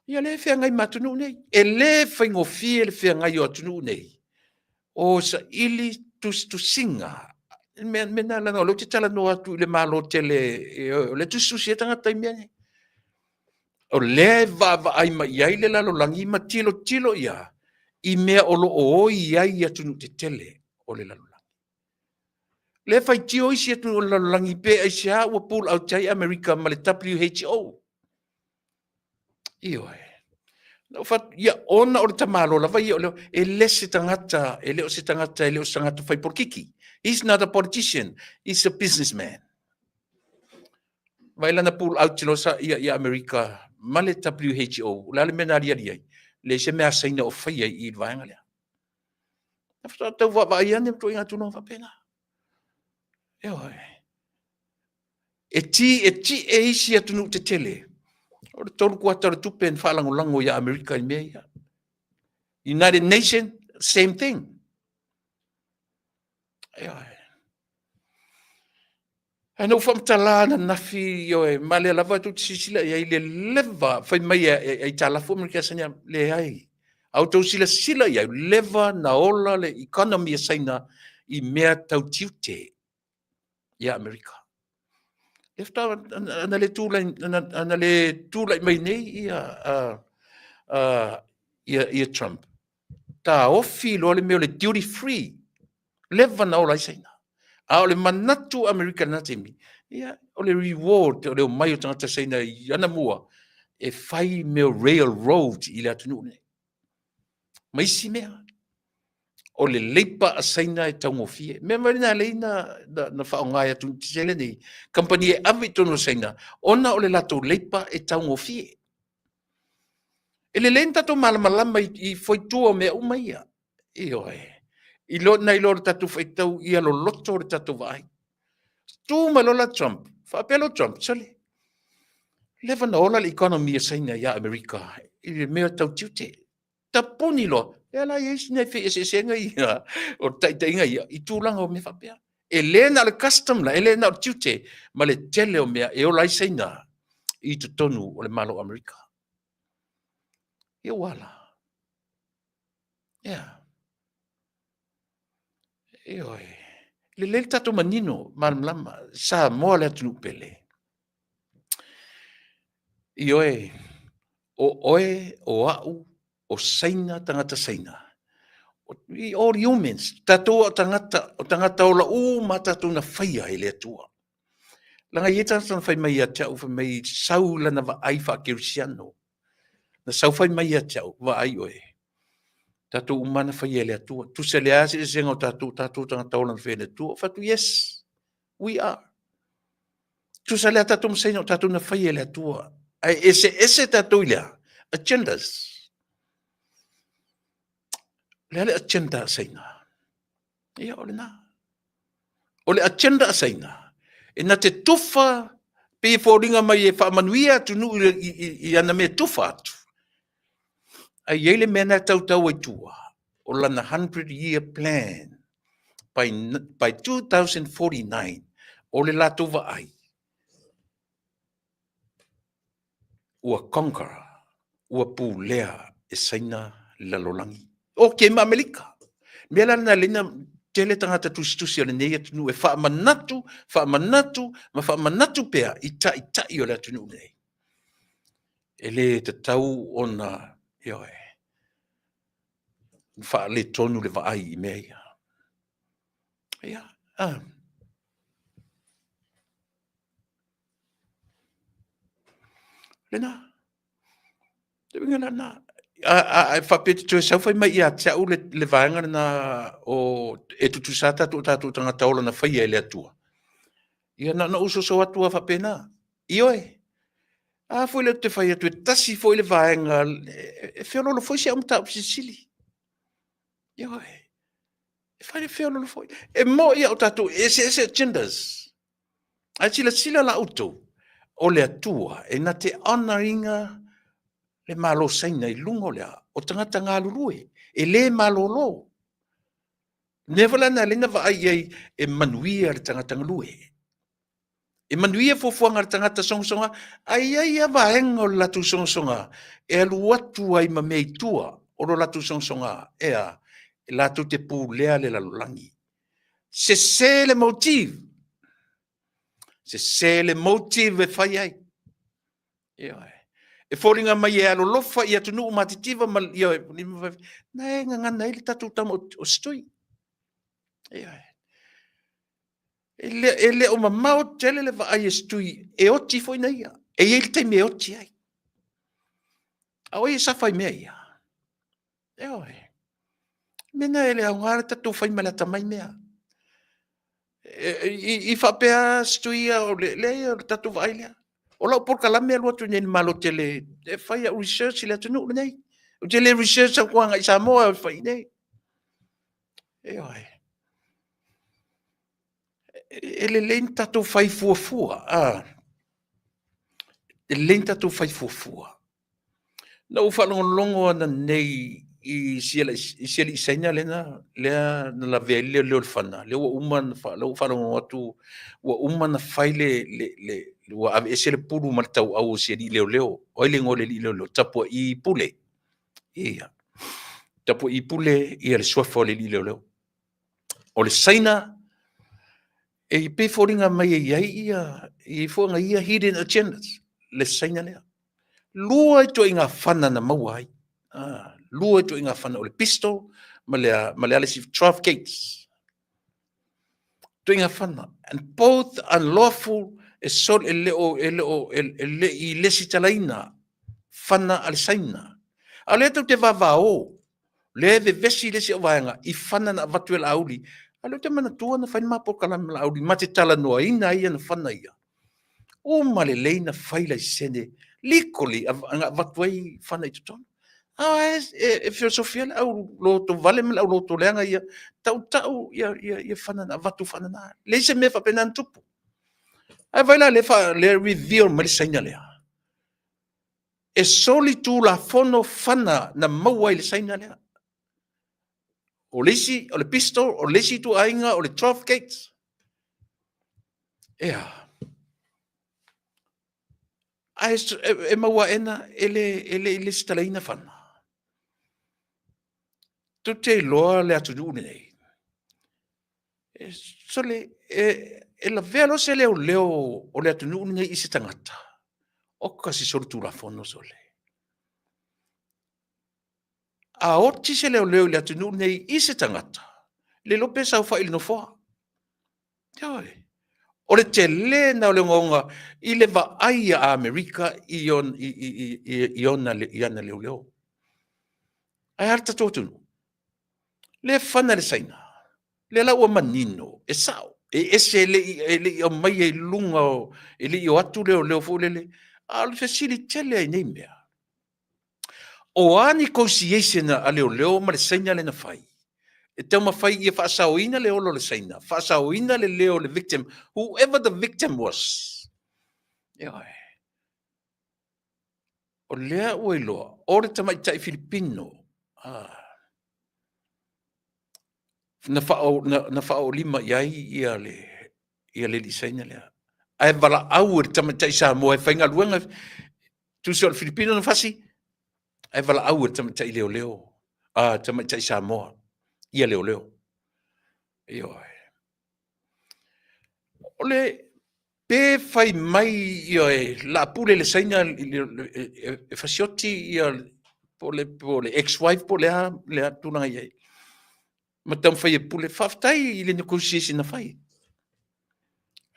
Ia lea e feagai ma atunuu nei. E le faigofie le feagai o atunuu nei. O saili tusitusiga. Mea, mea na leaga o lea ou te talanoa atu i le Malo tele, o lea e tusitusi ai tagata i mea nei. O lea e vaavaai mai i ai le lalolagi ma tilotilo ia i mea o lo o oi ai atunuu tetele o le lalolagi. Lea e faitio isi atunuu o le lalolagi pe aisea ua pull out ai Amerika ma le WHO. Ioe. Na ou fai, ia, ona o le tamaloa lava ia o le, e le se tagata, e le o se tagata, e le o se tagata fai polokiki. He's not a politician, he's a businessman. Vaai lana pull out loa sa ia ia Amerika ma le WHO, o le a le mea na aliali ai? Leai se mea a Saina o faia i i le vaega lea. Na faatoa tau vaavaai ane ma ituaiga tulaga faapena. Ioe. E ti, e tie isi atunuu tetele. O le tolu kuata o le tupe na faalagolago ia Amerika i mea ia. United Nation, same thing. Ioe. Ae na ou faamatala ananafi, ioe, ma lea lava tou te silasila i ai le leva fai mai e aitalafu Amerika Saina, leai. A outou silasila i ai, leva na ola le economy a Saina i mea tau tiute ia Amerika. Lea faatoa ana le tulai, ana le tulai mai nei ia, ia, ia Trump. Taofi loa le mea o le duty free. Leva na ola ai Saina. A o le manatu Amerika na taimi, ia, o le reward o le omai o tagata Saina i anamua, e fai mea railroad i le atunuu nei. Ma isi mea. O le leipa a Saina e taugofie. Mea mai na lei na, na, na faaaoga e atunuu tetele nei, kamupani e ave i totonu o Saina, ona o le latou leipa e taugofie. E lelei na tatou malamalama i, i foitua o mea uma ia. Ioe. I lo, nai lo le tatou faitau ia loloto le tatou vaai. Tu mai loa la Trump, faapea lo Trump, sole, leva na ola le economy a Saina ia Amerika i le mea tau tiute. Tapuni loa, lea la i ai sina feeseeseaiga ia o taitaiga ia i tulaga o mea faapea. E le na o le custom la, e le na o le tiute, ma le tele o mea e ola ai Saina i totonu o le Malo o Amerika. Ia ua ala. Ia. Ioe. Lelei le tatou manino malamalama. Samoa le atunuu pele. Ioe, o oe, o au, o Saina, tagata Saina. We all humans. Tatou o tagata, o tagata ola uma tatou na faia e le Atua. Leaga e i ai tagata na fai mai ia te au, fai mai sau lana vaai faakerisiano. Na sau fai mai ia te au, vaai oe. Tatou uma na faia e le Atua. Tusa le a se eseesega o tatou, tatou tagata ola na faia e le Atua. Fai atu, yes, we are. Tusa le a tatou ma Saina o tatou na faia e le Atua. Ae eseese tatou i le a? Agendas. O le a le agenda a Saina? Ia, o lena. O le agenda a Saina, e na te tufa pei e foliga mai e faamanuia atunuu i, i, i, i ana mea tufa atu. Ae i ai le mea na e tautau ai tua, o lana 100 year plan by, by 2049, o le latou vaai, ua conquer, ua pulea e Saina le lalolagi. Ok ma Amerika. Mea la lena lena tele tagata tusitusi o lenei atunuu e faamanatu, faamanatu ma faamanatu pea i taitai o le atunuu lenei. E le tatau ona, ioe, faaletonu le vaai i mea ia. Ia, ah. Lena. Te uiga lena. A, a, a faapea te toe sau fai mai ia te au le, le vaega lena o e tutusa tatou tatou tagata ola na faia e le Atua. Ia na ona ou soso atu a faapena. Ioe. A foi le te fai atu e tasi foi le vaega e, e feololo foi si au mataupu silisili. Ioe. E fai le feololo foi. E moi au tatou eseese agendas. Ae silasila la outou, o le Atua e na te honour ina le Malo Saina i luga o le a? O tagata galulue, e le malolo. Mea foi la na lena vaai i ai e manuia le tagata galue. E manuia fuafuaga a le tagata sogasoga, ae i ai lava vaega o le latou sogasoga e alu atu ai ma mea i tua o lo latou sogasoga, e a? E latou te pulea le lalolagi. Sese le motive. Sese le motive e fai ai. Ioe. E foliga mai e alolofa i atunuu matitiva ma ioe, na e gagana ai le tatou tama o Setui. Ioe. E le, e le o mamao tele le vaai e Setui e oti foi na ia. E i ai le taimi e oti ai. A o ai e safa i mea ia? Ioe. Mena e le aoga le tatou fai ma le atamai mea. I, i faapea Setui ia o le, leai o le tatou vaai lea. O lau polokalame alu atu nei i le Malo tele e fai au research i le atunuu lenei. Ou te le research atu agai i Samoa e fai i inei. Ioe. E lelei ni tatou fai fuafua. Ah. E lelei ni tatou fai fuafua. Na ou faalogologo ananei i si alii Saina lea na, lea na lavea ai le leoleo i le fana, lea ua uma ona fa, lea ua faalogologo atu ua uma ona fai le, le, le, ua aveese le pulu ma le tauau o si alii leoleo. O ai le igoa o le alii leoleo? Tapua'i Pule. Ia. Tapua'i Pule ia le suafa o le alii leoleo. O le Saina. E pei foliga mai e i ai ia, e i ai foi ia hidden agendas, le Saina lea. Lua ituaiga fana na maua ai. Lua ituaiga fana, o le pistol ma le, ma le isi 12 gates. Ituaiga fana. And both unlawful, e sol, e le o, e le o, e le i lesitalaina fana a le Saina. A o lea tou te vavao, lea e vevesi le isi au vaega i fana na avatu e Laauli. A o lea ou te manatua na fai le ma polokalame ma Laauli, ma te talanoaina ai ana fana ia. Uma lelei na fai laisene legally na avatu ai fana i totonu. A e filosofia le au loto vale ma le au loto leaga ia, tautau ia fana na avatu faanana. Leai se mea faapena na tupu. Ae vaai la lea reveal mai le Saina lea. E soli tulafono fana na maua ai le Saina lea. O le isi, o le pistol, o le isi ituaiga, o le 12 gates. Ea. Ae e maua aena e le i lesitalaina fana. Tou te iloa le atunuu lenei. E, sole, e lavea loa se leoleo o le atunuu lenei i se tagata, oka se solitulafono sole. A oti se leoleo i le atunuu lenei i se tagata, le iloa pe saofai i le nofoa. Ioe. O le tele na o le ogaoga i le vaai a Amerika i ana leoleo. Ae a le tatou atunuu? Lea e fana le Saina. Lea la ua manino, e sao, e ese e le i aumaia i luga o, e le i o atu leoleo foi lele. A o le fesili tele ai nei mea, o a negotiation a leoleo ma le Saina lea na fai? E taumafai ia faasaoina le ola o le Saina, faasaoina le leo o le victim, whoever the victim was. Ioe. O lea ua iloa, o le tamaitai Filipino, na faaolima i ai ia le alii Saina lea. Ae valaau e le tamaitai Samoa e faigaluega, tusa o le Filipino na fasi, ae valaau e le tamaitai leoleo, tamaitai Samoa, ia leoleo. Ioe. O le pe fai mai ia e laapule le Saina e fasioti ia po o le ex-wife po o le a tulaga i ai. Ma taumafai e pule. Faafetai i le negotiation na fai.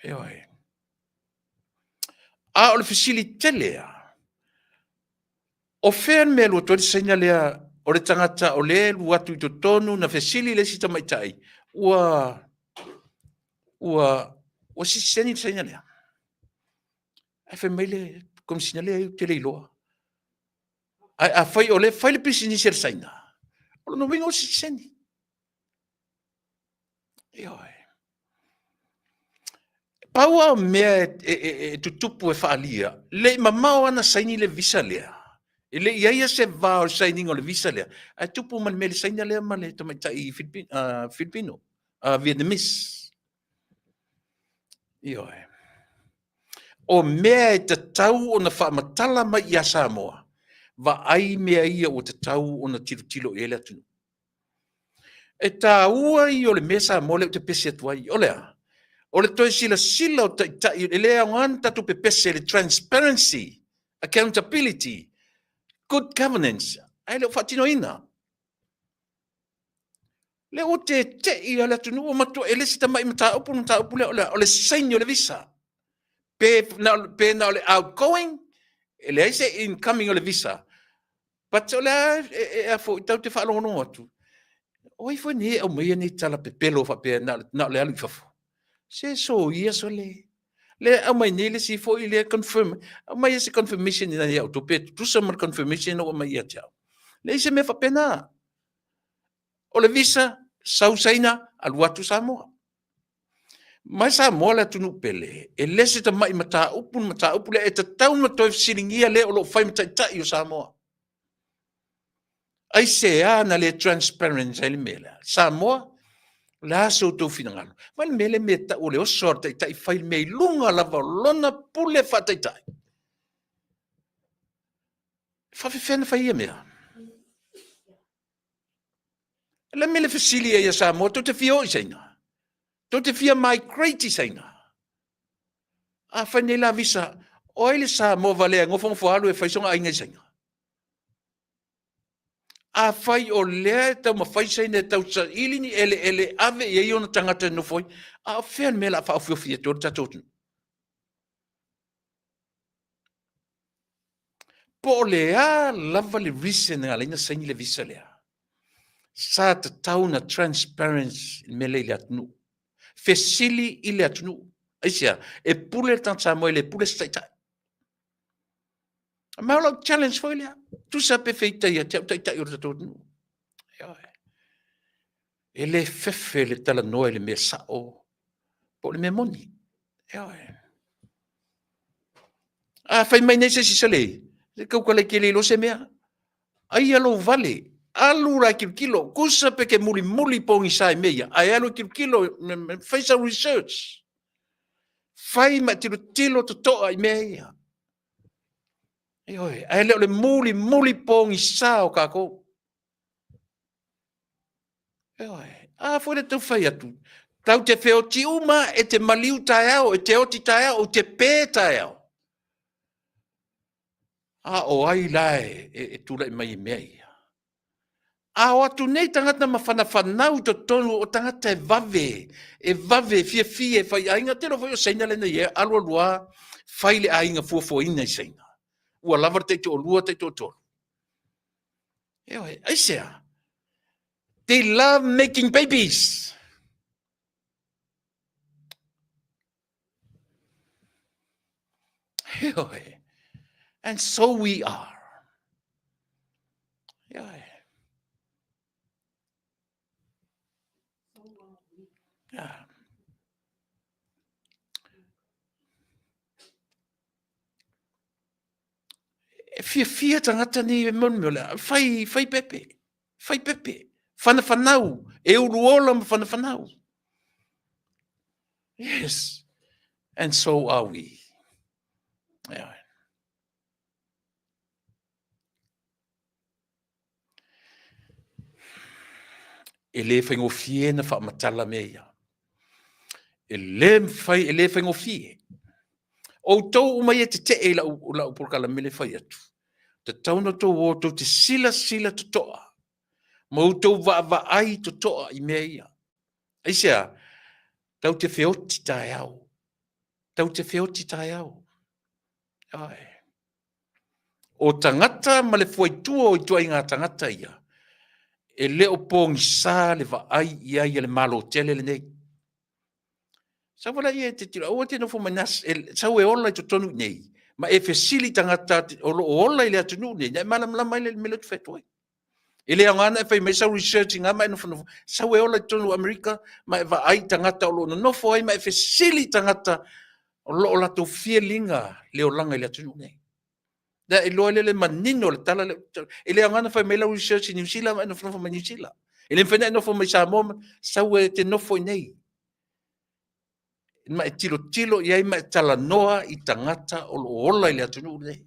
Ioe. A o le fesili tele lava, o fea le mea e alu atu ai le Saina lea, o le tagata o lea e alu atu i totonu na fesili le isi tamaitai, ua sitiseni le Saina lea. Ae fai mai le Komesina, leai ou te le iloa. Ae afai o lea e fai le pisinisi a le Saina, o lona uiga ua sitiseni. Ioe. Pau lava o mea e tutupu e faaalia, le i mamao lava na saini le visa lea, e le i i ai se va o le sainiga o le visa lea, ae tupu ma le mea i le Saina lea ma le tamaitai Filipino, Vietnamese. Ioe. O mea e tatau ona faamatala mai ia Samoa, vaai mea ia ua tatau ona tilotilo i ai le atunuu. E taua ia o le mea Samoa lea ou te pese atu ai. O le a? O le toe silasila o taitai, e le aoga ona tatou pepese i le transparency, accountability, good governance, ae le o faatinoina. Lea ua tete'i lava le atunuu, ua matua e le se tamai mataupu le mataupu lea, o le a? O le saini o le visa. Pe na o le outgoing, e leai se incoming o le visa. But o le a foi tatou te faalogologo atu, o ai foi nei e aumaia nei tala pepelo faapea na o le alu i fafo? Se soia sole. Lea aumai nei le isi foi lea confirm, aumai se confirmation ina ia outou pe tutusa ma le confirmation ua aumai ia te au. Leai se mea faapena. O le visa, sau Saina, alu atu Samoa. Mai Samoa le atunuu pele, e le se tamai mataupu le mataupu lea e tatau ona toe fesiligia le o lo o fai ma taitai o Samoa. Aisea na le transparent ai le mea lea? Samoa, o le a so outou finagalo? Vaai le mea lea mea tau o le oso a le taitai fai le mea i luga lava o lona pule faataitai. E faafefea ona fai ia mea? O le mea le fesili ai a Samoa, tou te fia o i Saina? Tou te fia migrate i Saina. A fai nei la visa, o ai le Samoa valea e nofonofo alu e fai sona aiga i Saina? Afai o lea e taumafai Saina e tausaili ni eleele ave i ai ona tagata e nofo ai, a o fea le mea o le a faaofiofi atu ai le tatou atunuu? Po o le a lava le reason na ala ai ona saini le visa lea, sa tatau ona transparent le mea lea i le atunuu. Fesili i le atunuu. Aisea? E pule le tagata Samoa e le pule se taitai. Ma o lau challenge foi lea. Tusa pe feita ia te au taitai o le tatou atunuu. E le fefe le talanoa i le mea sao po o le mea moni. A fai mai nei se isi sole, se tautala e te le iloa se mea. Aia lou vale, alu la e tilotilo, tusa pe te mulimuli pogisa i mea ia, ae alu e tilotilo, fai sau research. Fai ma e tilotilo totoa i mea ia. Ioe, ae le o le mulimuli pogisa o tatou. Ioe, a foi le tau fai atu, tatou te feoti uma, e te maliu taeao, e te oti taeao, ou te pe taeao. A o ai la e tulai mai i mea ia? A o atu nei tagata ma fanafanau i totonu o tagata e vave, e vave, e fiafia e fai aiga. Tele foi o Saina lea na i ai, alu alu lava fai le aiga fuafuaina i Saina. Ua lava le taitoalua, taitoatolu. Ioe, aisea? They love making babies. Ioe. And so we are. Ioe. Yeah. E fiafia tagata nei e moni o le fai, fai pepe, fai pepe, whanafanau, e ulu ola ma whanafanau. Yes, and so are we. Yeah. E le faigofie na faamatala mea ia. E le mafai, e le faigofie. Outou uma ia tetee i lau, lau polokalame le fai atu. Tatau ona outou o tou te silasila totoa ma outou vaavaai totoa i mea ia. Aisea? Tau te feoti taeao. Tau te feoti taeao. Ai. O tagata ma le fuaitua o ituaiga tagata ia, e le o pogisa le vaai i ai a le Malo tele lenei. Sau vala ia e te tilo, aua te nofo mai na, sau e ola i totonu i nei, ma e fesili tagata o lo o ola i le atunuu nei, na e malamalama ai le mea lea ou te fai atu ai. E le aoga na e fai mai sau research i ngā ma e nofonofo, sau e ola i totonu o Amerika, ma e vaai i tagata o lo o nonofo ai, ma e fesili i tagata o lo o latou fielinga le olaga i le atunuu nei. Lea e iloa lea le manino o le tala lea. E le aoga na fai mai lau research i Niu Sila ma e nofonofo mai Niu Sila. E le mafai na e nofo mai Samoa, ma sau e te nofo i nei. Ma e tilotilo i ai ma e talanoa i tagata o lo o ola i le atunuu lenei.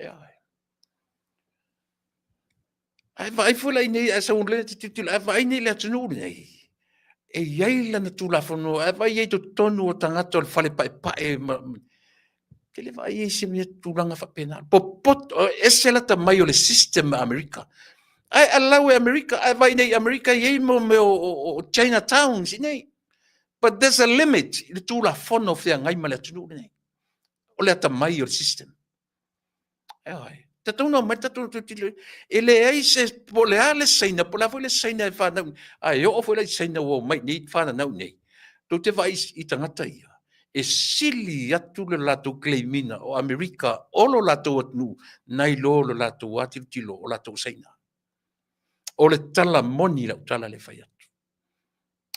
Ioe. Ae vaai foi la i nei, ae sau lea te tilotilo, ae vaai nei i le atunuu lenei, e i ai lana Tulafono, ae vaai ai totonu o tagata o le fale paepae, ma, te le vaai ai se mea tulaga faapena. Popoto, ese lata mai o le system a Amerika. Ae allow e Amerika, ae vaai nei i Amerika e i ai mo mea o Chinatowns i nei. But there's a limit i le Tulafono o feagai ma le atunuu lenei. O le atamai o le system. Ioe. Tatau ona omai tatou tilotilo. E leai se, po o le a le Saina, po o le a foi le Saina e fanau, a e oo foi la i Saina ua omai i nei fananau i nei, tou te vaai i tagata ia, e sili atu le latou claim ina o Amerika o lo latou atunuu nai lo le latou lava tilotilo o latou Saina. O le tala moni lau tala lea e fai atu.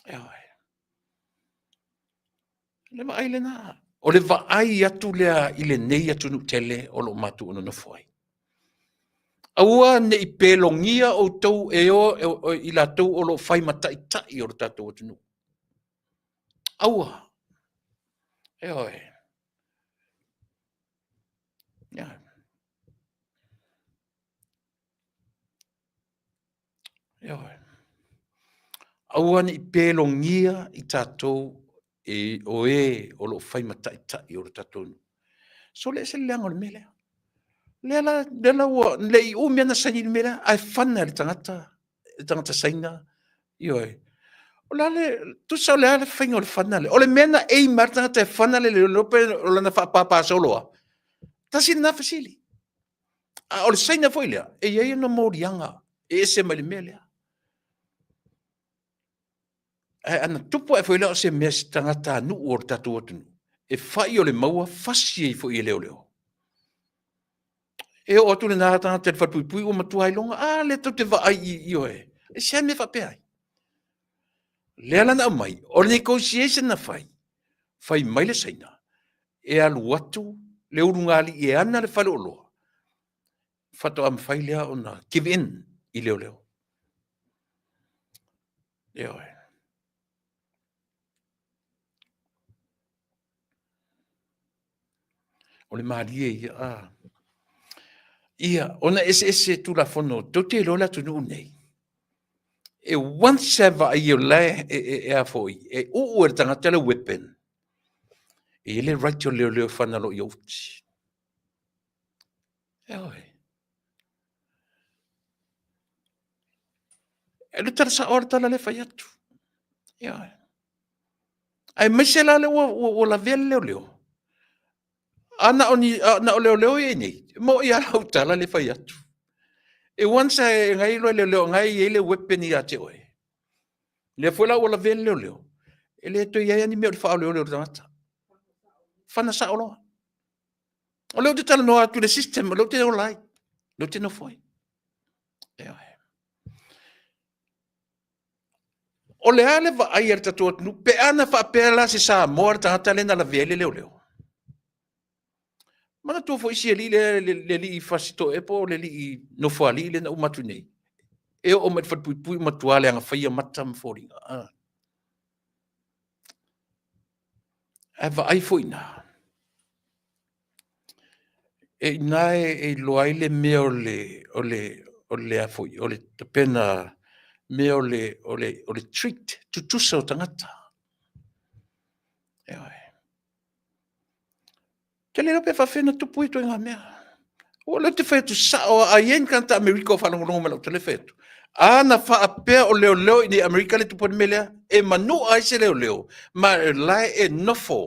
Ioe. Le vaai lena. O le vaai atu lea i lenei atunuu tele o lo o matou nonofo ai. Aua ne i pelogia outou e o i latou o lo o fai ma taitai o le tatou atunuu. Aua. Ioe. Yeah. Ioe. Aua ne i pelogia i tatou e, o e o lo o fai ma taitai o le tatou nuu. Sole ese le leaga o le mea lea. Lea la, lea la ua le i umi ana saini i le mea lea, ae fana e le tagata, le tagata Saina, ioe. O le a le, tusa o le a le faiga o le fana lea? O le mea na aim ai le tagata e fana le leoleo pe o lana faapapa solo lava? Tasi lena fesili. A o le Saina foi lea, e i ai ona moliaga e ese mai le mea lea. Ae ana tupu ae foi la o se mea i se tagatanuu o le tatou atunuu, e fai o le maua, fasi ai foi e leoleo. E oo atu lena tagata i le falepuipui ua matua iloga, a lea tou te vaai i, ioe, e se mea faapea ai. Lea la na aumai, o le negotiation na fai, fai mai le Saina, e alu atu le ulugalii e ana le faleoloa, faatoa mafai lea ona give in i leoleo. Ioe. O le malie ia. A. Ia, ona eseese Tulafono, tou te iloa le atunuu lenei, e once e vaai o la e, e, e, e a foi, e uu e le tagata le weapon, e i ai le right o leoleo e fana loa i uti. Ioe. E le tala sao le tala lea e fai atu. Ioe. Aemaise la lea ua, ua, ua lavea le leoleo. A na o, ni, a na o leoleo ia i nei, e moni lava lau tala lea e fai atu. E once e nai loa leoleo nai e i ai le weapon ia te oe. Lea foi la ua lavea le leoleo, e le toe i ai lava ni mea o le faaoleole o le tagata. Fana sao loa. O lea ou te talanoa atu i le system, o lea ou te ola ai, o lea ou te nofo ai. Ioe. O le a le vaai a le tatou atunuu pe a na faapea la se Samoa le tagata lea na lavea ai le leoleo? Manatua foi si alii lea, le alii Fasitoe po o le alii Nofoalii lea na uma atu nei, e oo mai i le falepuipui ua matua leaga faia mata ma foliga. Ah. Ae vaai foi i ina, e i ina e iloa ai le mea o le, o le, o le a foi, o le tapena mea o le, o le, o le treat, tutusa o tagata. Ioe. Te le iloa pe faafefea ona tupu ia ituaiga mea. O lea ou te fai atu sao lava, a i ai ni tagata Amerika o faalogologo mai i lau tala, fai atu, a na faapea o leoleo i inei i Amerika lea e tupu ai le mea lea, e manua ai se leoleo, ma o la e nofo,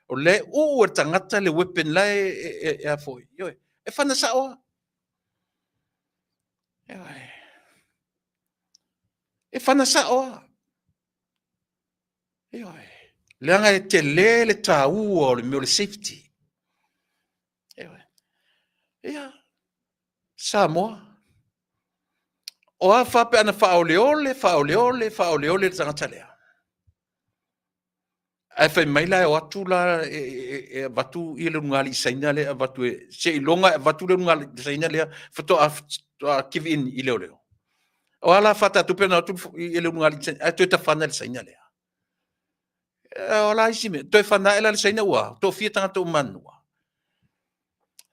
o la e uu e le tagata le weapon la e, e a foi, ioe, e fana sao lava. Ioe. E fana sao lava. Ioe. Leaga e tele le taua o le mea o le safety. Ioe. Ia, Samoa. O a fa pe ana faaoleole, faaoleole, faaoleole le tagata lea. Ae fai mai la e o atu la e, e, e avatu ia le ulugalii Saina lea e avatu e, seiloga e avatu le ulugalii Saina lea faatoa faatoa give in i leoleo. O a la fa tatou pe na o atu i le ulugalii Saina ae toe tafana le Saina lea. O la isi mea, toe fana ae la le Saina ua toafia tagata ua manunua.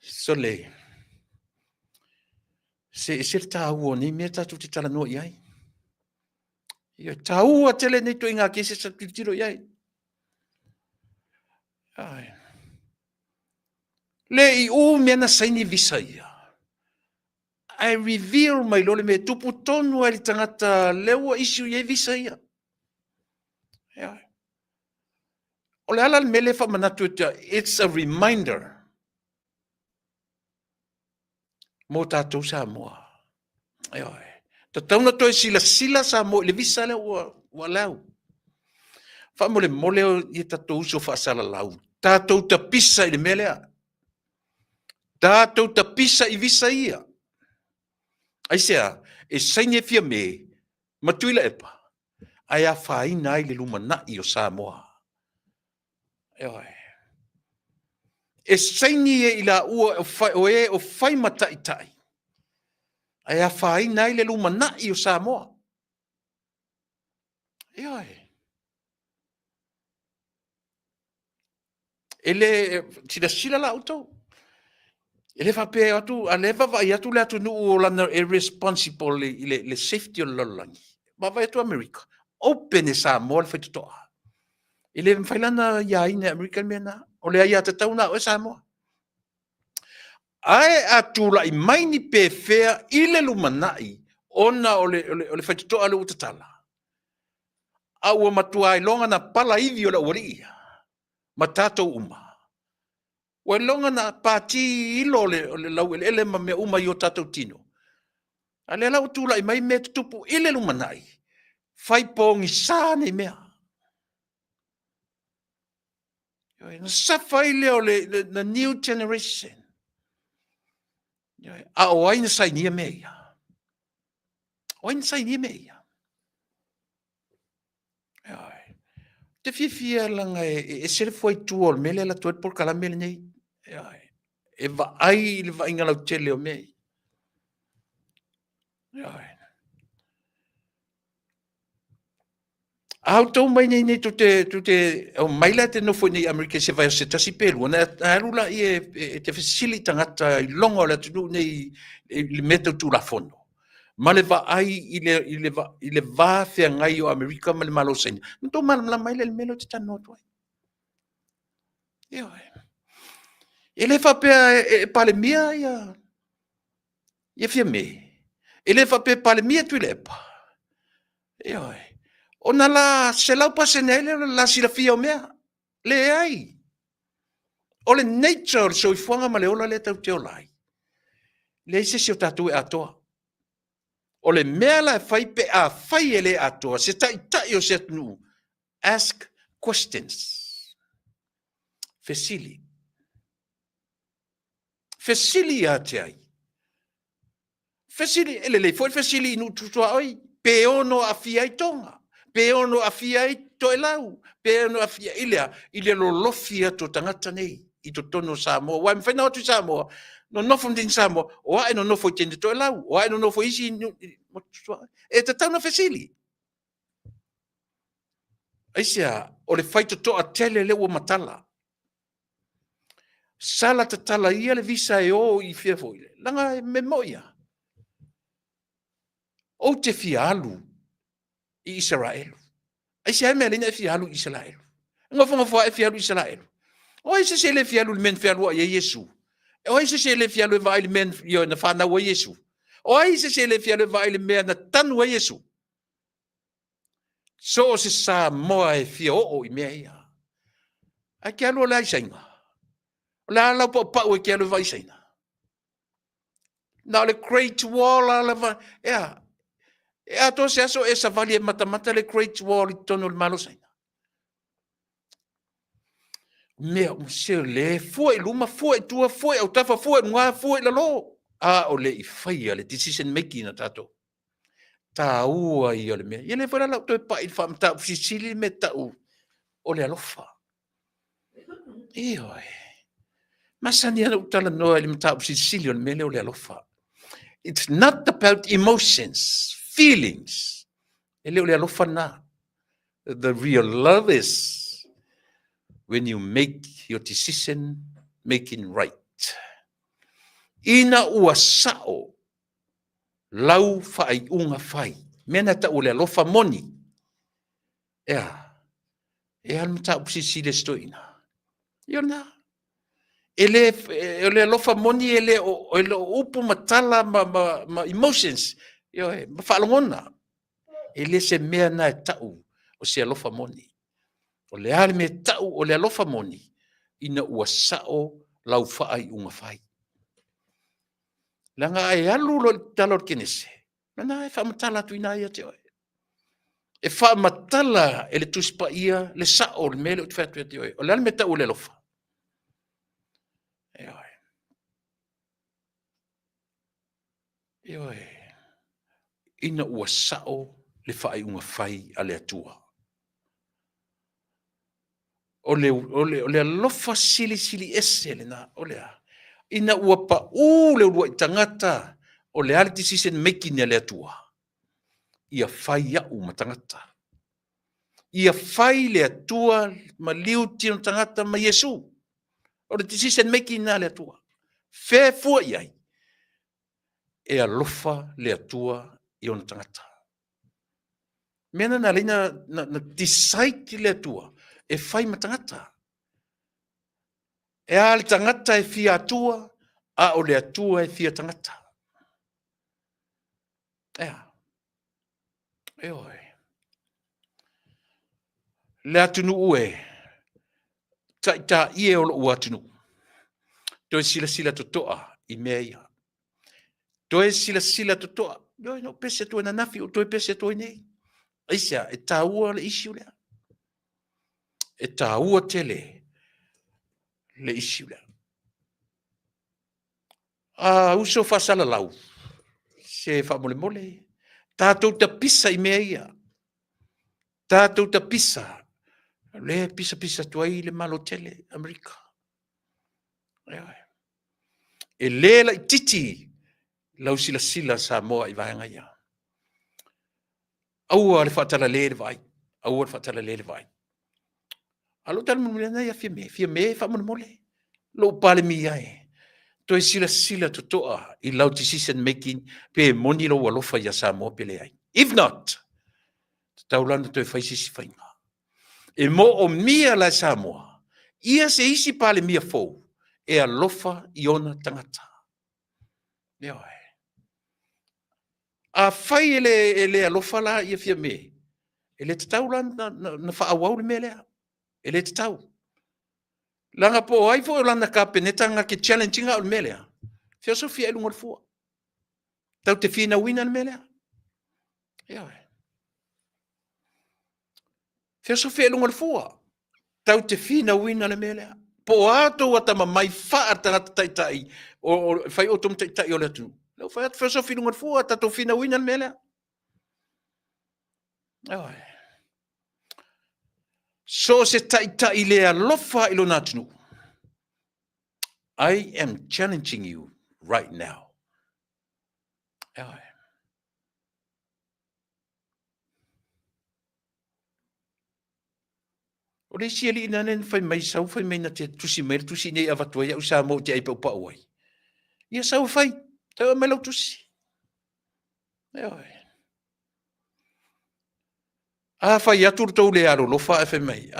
Sole, se ese le taua o nei mea tatou te talanoa i ai. Ia, taua tele nei ituaiga kesi sa tilotilo i ai. Ai. Le i umi ana saini visa ia. Ae reveal mai loa le mea e tupu tonu ai le tagata lea ua issue i ai visa ia. Ia. O le ala le mea lea e faamanatu it's a reminder mo tatou Samoa. Ioe. Tatau na toe silasila Samoa i le visa lea ua, ua allow. Faamolemole ia tatou uso faasalalau, tatou tapisa i le mea lea. Tatou tapisa i visa ia. Aisea? E saini e Fiame ma Tuilaepa, ae afaina ai le lumanai o Samoa. Ioe. E saini e i laua o e o fai ma taitai, ae afaina ai le lumanai o Samoa. Ioe. E le silasila la outou. E le faapea atu, a lea e vaavaai atu le atunuu o lana e responsible i le safety o le lalolagi. Vaavaai atu Amerika, Open e Samoa le faitotoa. E le mafai la ona aiaina e Amerika le mea lena. O le aiatatau lena a oe Samoa. Ae a tulai mai ni pefea i le lumanai ona o le faitotoa lea ua tatala, a ua matua iloga na pala ivi o le aualii ia ma tatou uma, ua iloga na pati ilo o le laueleele ma mea uma i o tatou tino. A lea la ua tulai mai mea tutupu i le lumanai, fai pogisa nei mea. Ona suffer ai lea o le the new generation. A o ai na sainia mea ia? O ai na sainia mea ia? Ou te fiafia leaga e ese le fuaitua o le mea lea e alu atu ai le polokalame lenei. E vaai i le vaaiga lautele o mea ia. A outou omai nei nei tou te omai la e te nofo i inei i Amerika i se vaiaso se tasi pe lua, ona alu lea e te fesili i tagata iloga o le atunuu nei i le mea tau Tulafono ma le vaai i le va feagai o Amerika ma le Malo o Saina, ona outou malamalama ai lea i le mea lea ou te talanoa atu ai. Ioe. E le faapea e Palemia ia Fiame, e le faapea e Palemia Tuilaepa. Ioe. Ona la 100% ai lea o le la silafia o mea. Leai. O le nature o le soifuaga ma le ola lea tatou te ola ai, leai se isi o tatou e atoa. O le mea la e fai pe afai e le atoa se taitai o se atunuu, ask questions. Fesili. Fesili ia te ai? Fesili, e lelei foi le fesili i nuu tu tuaoi, pe ono aafia ai Toga, pe ono aafia ai Toelau, pe ono aafia i le a? I le lolofi atu o tagata nei i totonu o Samoa. Aua e mafai ona o atu i Samoa, nonofo i Samoa, o ae nonofo i teine Toelau, o ae nonofo i isi nuu tuaoi. E tatau ona fesili. Aisea? O le faitotoa tele lea ua matala. Sala tatala ia le visa e o i fea foi, leaga e mea moni lava. Ou te fia alu i Isaraelu. Aisea mea e fia alu i Isaraelu? E nofonofo lava e fia alu i Isaraelu. O ai se isi e le fia alu i le mea na fealuai ai Iesu? O ai se isi e le fia alu e vaai i le mea na fanau ai Iesu? O ai se isi e le fia alu e vaai i le mea na tanu ai Iesu? So o se Samoa e fia oo i mea ia. Ae te alu o le a i Saina? O le a lau paupau e te alu e vaai i Saina? Na o le Great Wall a lava, e a? E atoa se aso e savali e matamata le Great Wall i totonu o le Malo o Saina. Mea uma se le fua i luma, fua i tua, fua i autafa, fua i luga, fua i lalo. A o le i faia le decision making a tatou. Taua ia o le mea. Ia lea foi la lau toe pai i le faamataupu silisili le mea tau o le alofa. Ioe. Masani lava ona ou talanoa i le mataupu silisili o le mea lea o le alofa. It's not about emotions, feelings. E le o le alofa lena. The real love is when you make your decision making right. Ina ua sao lau faaiuga fai, mea na tau o le alofa moni, e a? E a le mataupu silisili a si toeaina? Ia o lena. E le, o le alofa moni e le o, e le o upu ma tala ma emotions, ioe, ma faalogona. E le se mea na e tau o se alofa moni. O le a le mea e tau o le alofa moni? Ina ua sao lau faaiuga fai. Leaga a e alu loa i le tala o le Kenese, lena e faamatala atu i ina ia te oe. E faamatala e le Tusi Paia le sao o le mea lea ou te fai atu ia te oe. O le a le mea e tau o le alofa? Ioe. Ioe. Ina ua sao le faaiuga fai a le Atua. O le, o le, o le alofa silisili ese lena, o le a? Ina ua paū le uluai tagata, o le a le decision making a le Atua? Ia fai au ma tagata. Ia fai le Atua ma liu tino tagata ma Iesu. O le decision making lena a le Atua. Fea e fua i ai? E alofa le Atua i ona tagata. Mea na na leina na, na decide le Atua e fai ma tagata. E a le tagata e fia Atua, a o le Atua e fia tagata. Ea. E oe. Le atunuu e, taitai e o lou atunuu. Toe silasila totoa i mea ia. Toe silasila totoa. Ioe, na ou pese atu ai ananafi, ou toe pese atu ai nei. Aisea, e taua le issue lea. E taua tele le issue lea. A uso faasalalau, se faamolemole, tatou tapisa i mea ia. Tatou tapisa, lea e pisapisa atu ai le Malo tele, Amerika. E le laititi lau silasila Samoa i vaega ia. Aua le faatalale le vaai, aua le faatalale le vaai. A lou tala mulimuli lena ia Fiame, Fiame faamolemole, lou Palemia e, toe silasila totoa i lau decision making pe moni lou alofa ia Samoa pe leai. If not, tatau la ona toe fai se isi faiga. E moomia la e Samoa ia se isi Palemia fou e alofa i ona tagata. Ioe. Afai e le, e le alofa la ia Fiame, e le tatau la na, na, na faaauau le mea lea. E le tatau. Leaga po o ai foi o lana kapeneta na te challenge ina au i le mea lea, feosofia i luga o le fua. Tau te finauina le mea lea. Ioe. Feosofia i luga o le fua. Tau te finauina le mea lea. Po o a tou atamamai faa-tagata taitai, o, o, fai outou ma taitai o le atunuu. Lea ua fai atu feosofi i luga o le fua, tatou finauina le mea lea. Ioe. So o se taitai le alofa i lona atunuu. I am challenging you right now. Ioe. O le isi alii na na fai mai sau fai mai na te tusi mai le tusi nei avatu ai au Samoa ou te ai paupau ai. Ia sau e fai, tau mai lau tusi. Ioe. A fai atu le tou le alolofa ae fai mai.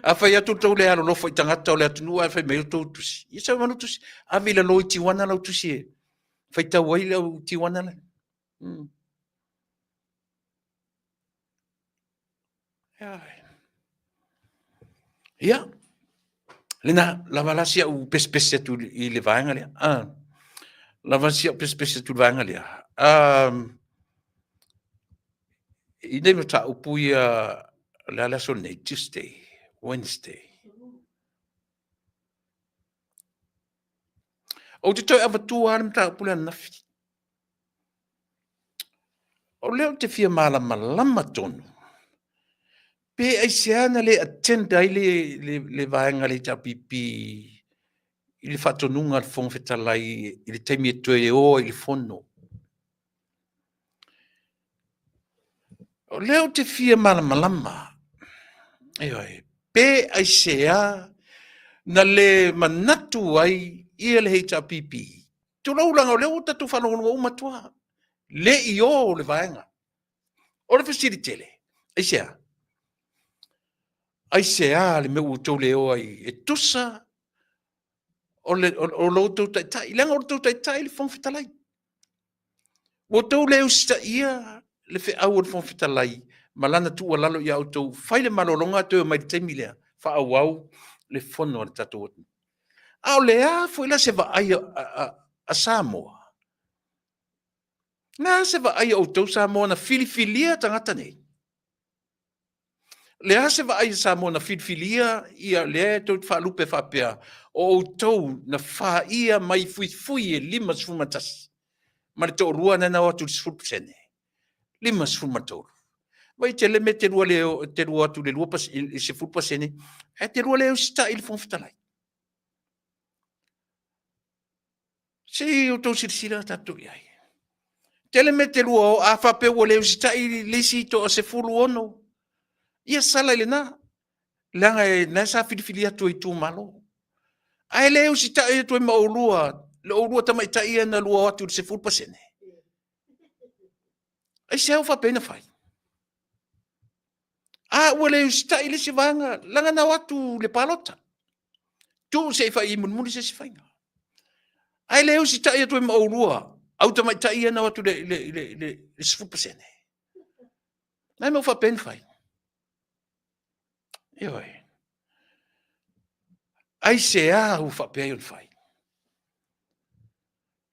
A fai atu le tou le alolofa i tagata o le atunuu ae fai mai o tou tusi. Ia sau mai lau tusi. Ave i lalo i Tijuana lau tusi e faitau ai lau Tijuana le. Ia, lena, lava la si au pesepese atu i le vaega lea. Ah, lava si au pesepese atu i le vaega lea. I nei mataupu ia, o le a le aso lenei, Tuesday, Wednesday. Ou te toe avatua lava le mataupu lea ananafi. O lea ou te fia malamalama tonu, pe aisea na le attend ai le, le, le vaega a le HRPP i le faatonuga a le Fofoga Fetalai i le taimi e toe o ai i le fono. O lea ou te fia malamalama, ioe, pe aisea na le manatu ai ia le HRPP Tulou leaga o lea ua tatou faalogologo uma atu lava, le i o le vaega. O le fesili tele, aisea? Aisea le mea ua outou le o ai e tusa o, le, o, o lo outou taitai, leaga o lo outou taitai le Fofoga Fetalai. Ua outou le usitaia le feau o le Fofoga Fetalai ma lana tuualalo ia outou, fai le malologa toe omai i le taimi lea, faaauau le fono a le tatou atunuu. A o le a foi la se vaai a, a, a Samoa? Le a se vaai a outou Samoa na filifilia tagata nei? Le a se vaai a Samoa na filifilia ia lea e tou te faalupe faapea o outou na faia mai fuifui e 51 ma le toalua na o atu i le 10%. 53. Vai tele me te lua le te lua atu le 20%, ae te lua le usitai i le Fofoga Fetalai. Se i outou silasila tatou i ai. Tele mea te lua o, a faapea ua le usitai le isi toa 16, ia sala i lena. Leaga e na sa filifili atu e itumalo. Ae le usitai atu ai ma oulua, le oulua tamaitai ia na lua o atu i le 10%. Aisea ua faapea na fai? A ua le usitai le isi vaega, leaga na o atu le palota. Tuu se i fai mulimuli se isi faiga. Ae le usitai atu ai ma oulua, au tamaitai ia na o atu i le 10%. Na e mau faapea na fai. Ioe. Aisea ua faapea ai ona fai?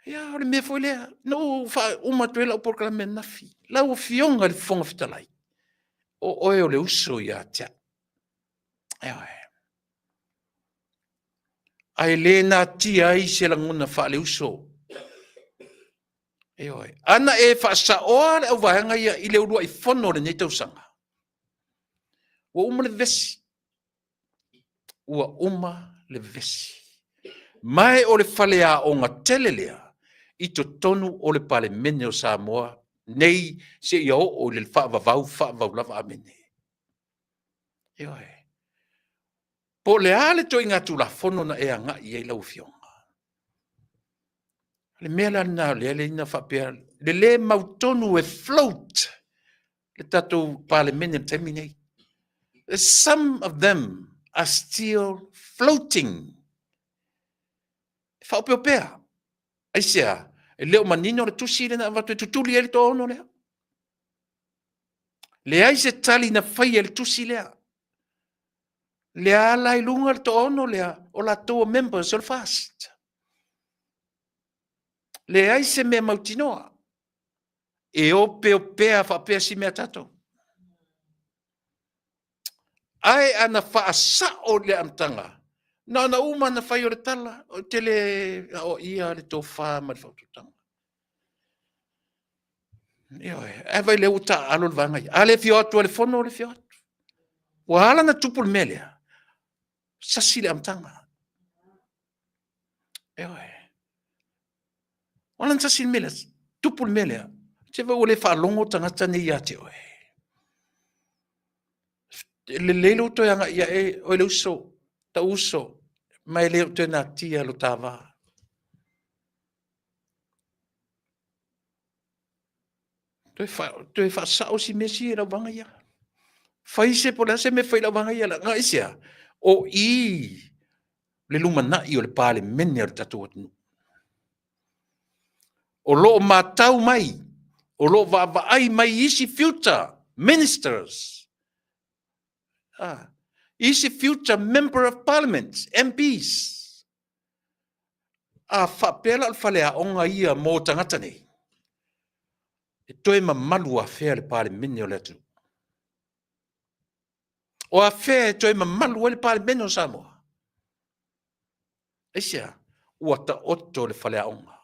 Ia, o le mea foi lea, na ou faauma atu ai lau polokalame ananafi. Lau Afioga i le Fofoga Fetalai, o oe o le uso ia te au. Ioe. Ae le natia ai se lagona faaleuso. Ioe. Ana e faasaoa le auvaega ia i le uluai fono o lenei tausaga, ua uma le vevesi. Ua uma le vevesi. Ma o le faleaoga tele lea i totonu o le Palemene o Samoa nei seia oo i le faavavau, faavavau lava. Amene. Ioe. Po o le a le ituaiga Tulafono na e agai i ai lau Afioga? O le mea la lena o lea na faapea, le le mautonu e float le tatou Palemene i le taimi nei. Some of them are still floating. E faaopeopea. Aisea? E le o manino le tusi lea na avatu e tutuli ai le toaono lea. Leai se tali na faia i le tusi lea. Lea la i luga le toaono lea o latou o members o le FAST. Leai se mea mautinoa. E opeopea faapea si mea tatou. Ae ana faasao i le amataga, na ona uma ona fai o le tala, ou te le aoaia le tofa ma le faautautaga. Ioe, ae vaai lea ua taaalo le vaega ia. A le fia o atu lava i le fono, le fia o atu. Ua ala ona tupu le mea lea, sasi le amataga. Ioe. Ua ala ona sasi le mea lea, tupu le mea lea, se ua le faalogo tagata nei ia te oe. E lelei lou toe agai ae oe le uso, tau uso, ma e le o toe natia lo ta va. Toe faasao si mea sia i lau vaga ia. Fai se po o le a se mea e fai i lau vaga ia. Leaga aisea? O i le lumanai o le Palemene o le tatou atunuu. O lo o matau mai, o lo o vaavaai mai isi future ministers, isi future member of parliament, MPs. A faapea la o le faleaoga ia mo tagata nei, e toe mamalu afea le Palemene o le atunuu? O afea e toe mamalu ai le Palemene o Samoa? Aisea? Ua taoto le faleaoga.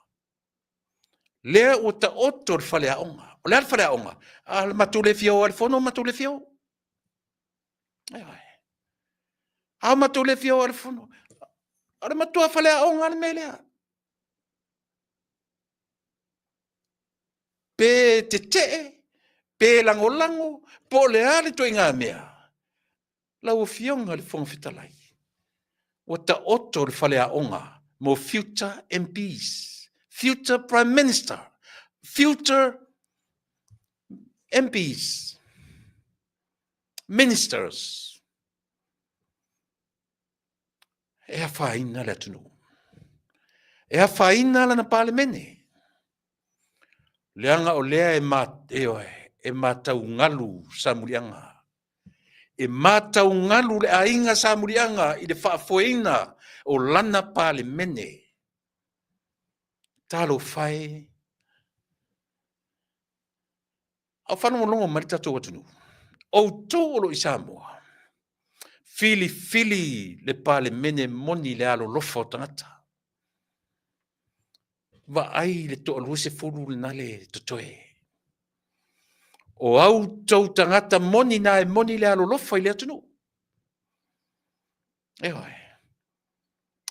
Lea ua taoto le faleaoga. O le a le faleaoga? A matou le fia o lava i le fono, matou le fia o. A matou le fia o lava i le fono. O le matua faleaoga lava le mea lea. Pe tetee, pe lagolago, po o le a le ituaiga mea, lau Afioga i le Fofoga Fetalai, ua taoto le faleaoga mo future MPs, future Prime Minister, future MPs, Ministers. E afaina le atunuu. E afaina lana Palemene. Leaga o lea e mataugalu Samuliaga. E mataugalu le aiga Samuliaga i le faafoeina o lana Palemene. Talofa e! A o faalogologo mai le tatou atunuu, outou o lo o i Samoa, filifili le Palemene moni le alolofa o tagata. Vaai le toa 20 lena le totoe. O outou tagata moni na e moni le alolofa i le atunuu. Ioe.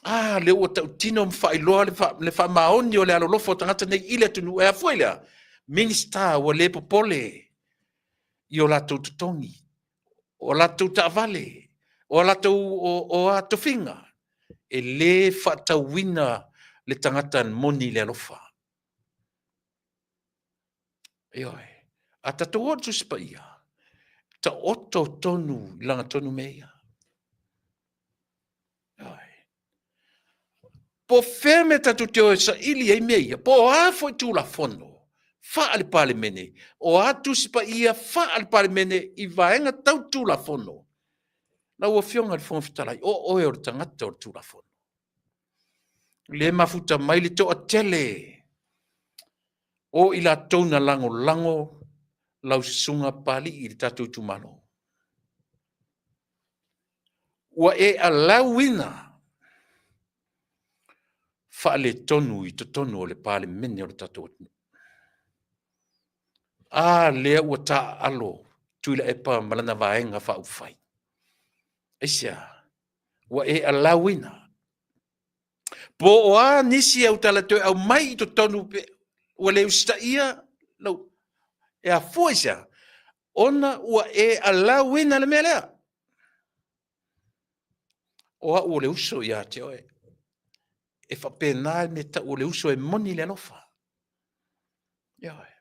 A, lea ua tautino ma faailoa le faamaoni o le alolofa o tagata nei i le atunuu. E afua i lea, Minista ua le popole i o latou totogi, o latou taavale, o latou o a tofiga, e le faatauina le tagata moni le alofa. Ioe. A tatou o i le Tusi Paia, Taoto tonu i lagatonu mea ia. Po o fea mea tatou te o e saili ai mea ia, po o a foi Tulafono faale-Palemene, o a Tusi Paia faale-Palemene i vaega tau Tulafono, lau Afioga i le Fofoga Fetalai, o oe o le tagata o le Tulafono. Le mafuta mai le toatele o i latou na lagolago lau susuga Papalii i le tatou itumalo. Ua e alauina faaletonu i totonu o le Palemene o le tatou atunuu. A lea ua taaalo Tuilaepa ma lana Vaega Faaupufai. Aisea? Ua e alauina. Po o a nisi au tala toe aumai i totonu pe ua le usitaia lau, e afua i se a? Ona ua e alauina le mea lea. O au o le uso ia te oe. E faapena le mea e tau o le uso e moni le alofa. Ioe.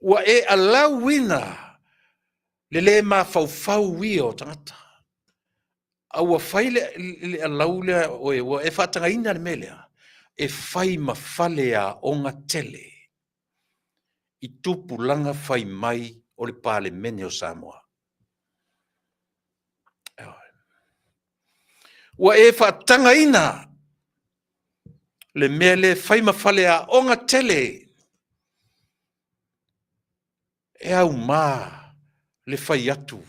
Ua e alauina le le mafaufau ia o tagata. A ua fai le alau lea oe, ua e faatagaina le mea lea, e fai ma fale aoga tele i tupulaga fai mai o le Palemene o Samoa. Ua e faatagaina le mea lea e fai ma faleaoga tele e auma le fai atu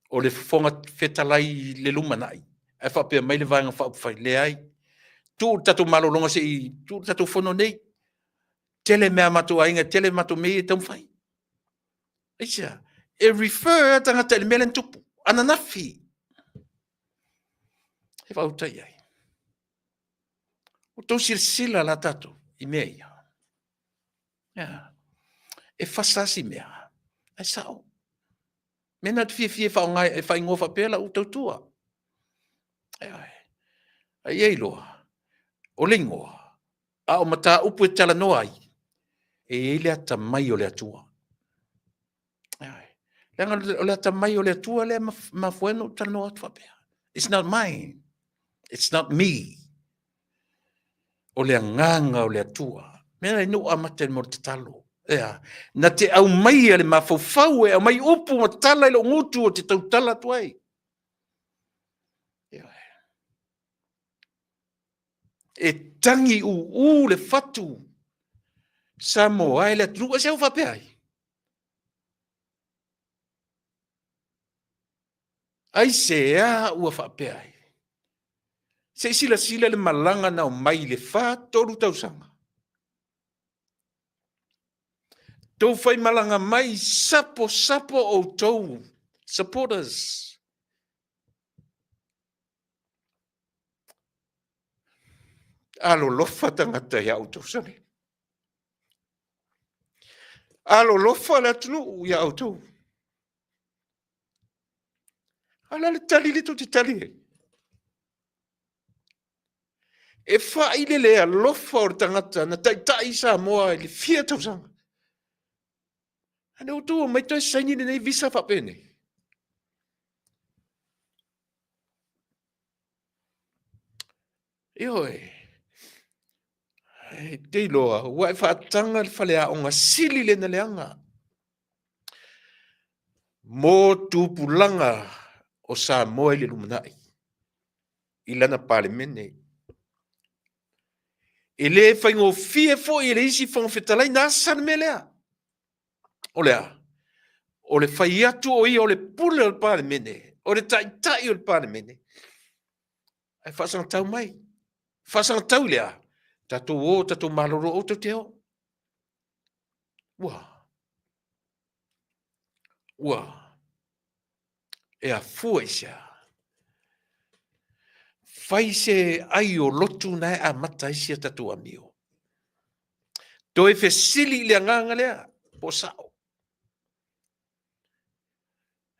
o le Fofoga Fetalai i le lumanai, ae faapea mai le Vaega Faaupufai, leai, tuu le tatou malologa se i tuu le tatou fono nei, tele mea a matou aiga, e tele matou mea ia e taumafai. Aisea? E refer lava tagata i le mea lea na tupu ananafi. E faauta i ai. Ua outou silasila la tatou i mea ia? Yeah. E fasa lava si mea, ae sao. Mea na te fiafia e faaaoga e faaigoa faapea lau tautua. A ia iloa, o le igoa, a o mataupu e talanoa ai, e i ai le atamai o le Atua. Leaga o le atamai o le Atua lea e mafua ai ona ou talanoa atu faapea. It's not mine. It's not me. O le agaga o le Atua. Mea na ou amata i le tatalo. Ea, na te aumaia le mafaufau e aumai upu ma tala i lou gutu ou te tautala atu ai. E tagi uu le fatu Samoa e le atunuu. Aisea ua faapea ai? Aisea ua faapea ai? Se i silasila le malaga na omai i le 43 tausaga. Tou faimalaga mai sapo sapo outou supporters. Alolofa tagata ia outou sale. Alolofa le atunuu ia outou. A o le a le tali lea tou te tali ai? E fai le le alofa o le tagata na taitai Samoa i le fia tausaga. A lea ua outou omai toe saini lenei visa faapenei. Ioe, e te iloa, ua e faataga le faleaoga sili lena leaga mo tupulaga o Samoa i le lumanai i lana Palemene. E le faigofie foi e le isi Fofoga Fetalai na asa le mea lea. O le a? O le fai atu o ia o le pule o le Palemene, o le taitai o le Palemene, ae faasagatau mai. Faasagatau i le a? Tatou o, tatou malolo, aua tou te o. Ua. Ua. E afua i se a? Fai se ai o lotu na e amata ai si a tatou amio. Toe fesili i le agaga lea, po o sao.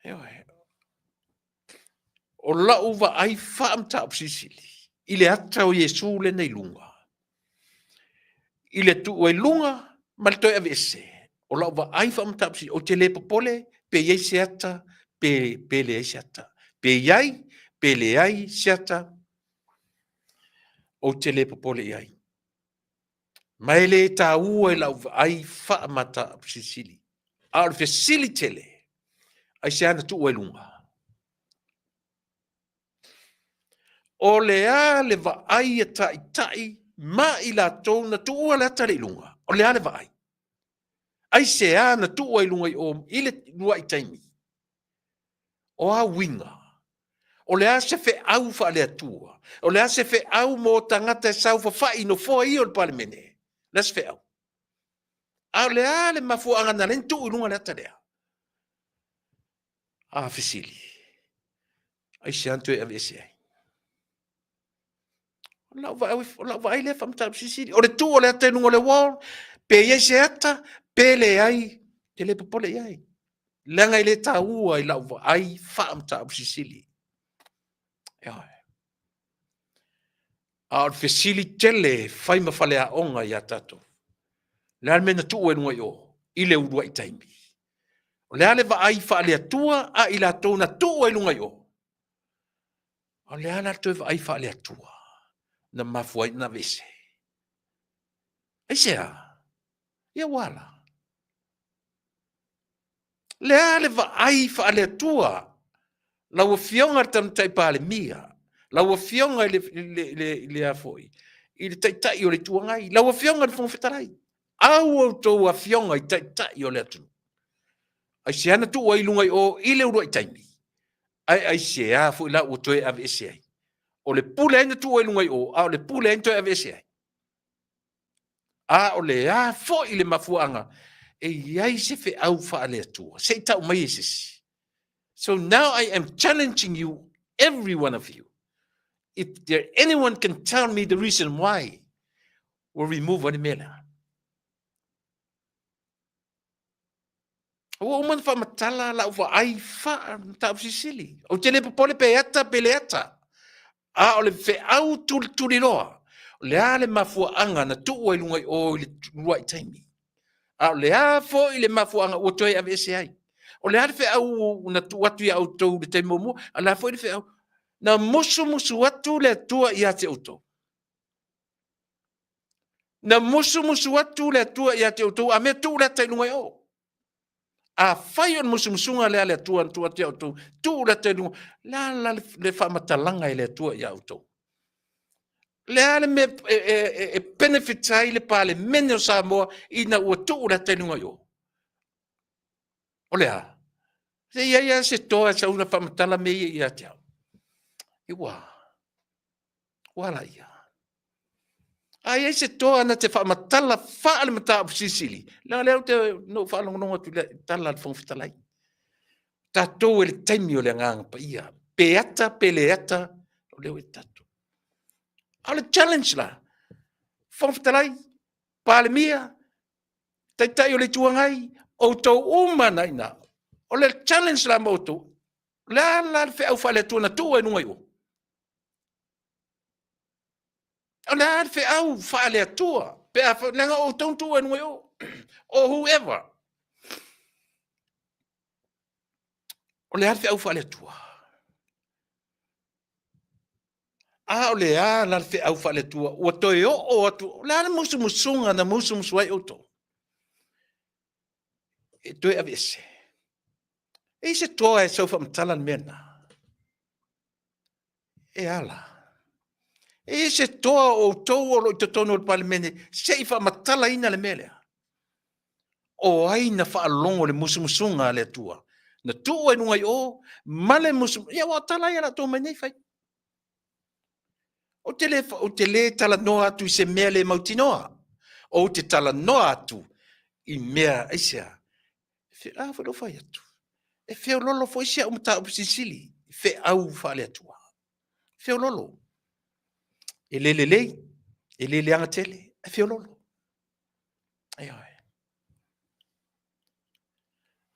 Ioe. O lau vaai faamataupu silisili i le ata o Iesu lea na i luga, i le tuu ai luga ma le toe aveese. O lau vaai faamataupu, ou te le popole pe i ai se ata pe leai se ata. Pe i ai, pe leai se ata, ou te le popole i ai. Ma e le taua i lau vaai faamataupu silisili. A o le fesili tele, aisea na tuu ai luga? O le a le vaai a taitai ma i latou na tuua le ata lea i luga? O le a le vaai? Aisea na tuu ai luga i o i le uluai taimi? O a uiga? O le a se feau faale-Atua? O le a se feau mo tagata e saofafai i nofoa ia o le Palemene? O le a se feau? A o le a le mafuaaga na ala ai ona tuu i luga le ata lea? A fesili, aisea na toe aveese ai? O lau vaai, o lau vaai lea faamataupu silisili. O le tuu o le ata i luga o le wall, pe i ai se ata, pe leai, ou te le popole i ai. Leaga e le taua i lau vaai faamataupu silisili. Ioe. A o le fesili tele e fai ma faleaoga ia tatou, le a le mea na tuu ai luga i o i le uluai taimi? O le a le vaai faale-Atua a i latou na tuu ai luga i o? A o le a la le toe vaai faale-Atua na mafua ai ona aveese? Aisea? Ia ua ala. Le a le vaai faale-Atua lau Afioga i le Tamaitai Palemia, lau Afioga i le a foi, i le Taitai o le Itu Agai, lau Afioga i le Fofoga Fetalai, au outou afioga i Taitai o le atunuu. Aisea na tuu ai i luga i o i le uluai taimi? Ae aisea foi la ua toe aveese ai? O le pule a ai na tuu ai i luga i o, a o le pule a ai na toe aveese ai? A o le a foi le mafuaaga e i ai se feau faale-Atua? Se i tau mai e se isi. So now I am challenging you, every one of you. If there anyone can tell me the reason why ua remove ai le mea lea. Ua uma ona faamatala lau vaai faa-mataupu silisili. Ou te le popole pe ata pe le ata. A o le feau tulituliloa, o le a le mafuaaga na tuu ai luga i o i le uluai taimi? A o le a foi le mafuaaga ua toe aveese ai? O le a le feau na tuu atu ia outou i le taimi muamua? A o le a foi le feau? Na musumusu atu le Atua ia te outou. Na musumusu atu le Atua ia te outou, a mea tuu le ata i luga i o. Afai o le musumusuga lea a le Atua na tuu atu ia outou, tuu le ata i luga, le a la le faamatalaga e le Atua ia outou? Le a le mea e benefit ai le Palemene o Samoa ina ua tuu le ata i luga i o? O le a? Se i ai lava se toa e sau na faamatala mea ia ia te au. Ua, ua ala ia. A i ai se toa na te faamatala faa le mataupu silisili, leaga lea ou te na ou faalogologo atu i le tala a le Fofoga Fetalai. Tatou e le taimi o le Agaga Paia, pe ata pe le ata, o lea ua i tatou. A o le challenge la, Fofoga Fetalai, Palemia, Taitai o le Itu Agai, outou uma na i ina. O le challenge la ma outou, o le a la le feau faale-Atua na tuu ai luga i o? O le a le feau faale-Atua pe a leaga o outou na tuu ai luga i o, or whoever. O le a le feau faale-Atua? A o le a la le feau faale-Atua ua toe oo atu, o le a le musumusuga na musumusu ai outou? E toe aveese. E i se toa e sau faamatala le mea lena. E ala. E i se toa o outou o lo o i totonu o le Palemene se i faamatalaina le mea lea. O ai na faalogo i le musumusuga a le Atua? Na tuu ai luga i o ma le musumusuga. Ia aua o tala ia o le a tou omai nei fai. Ou te le, ou te le talanoa atu i se mea le mautinoa. Ou te talanoa atu i mea, aisea? A foi lou fai atu. E feololo foi si au mataupu silisili, feau faale-Atua. Feololo. E le lelei, e le leaga tele, ae feololo. Ioe.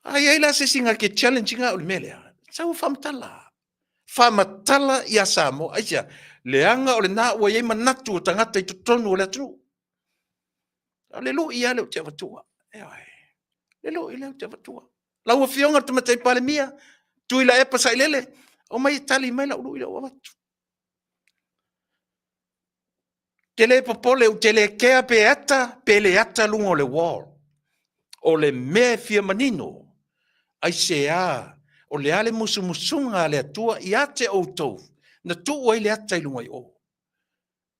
A i ai la se isi na te challenge ina au i le mea lea, sau e faamatala. Faamatala ia Samoa. Aisea? Leaga o lena ua i ai manatu o tagata i totonu o le atunuu. O le lui lava lea ou te avatua. Ioe. Le loʻi lea ou te avatua. Lau Afioga i le Tamaitai Palemia, Tuilaepa Sailele, omai e tali mai lau lui lea ua avatu. Ou te le popole, ou te le kea pe ata pe le ata luga o le wall. O le mea e fia manino, aisea, o le a le musumusuga a le Atua ia te outou na tuu ai le ata i luga i o,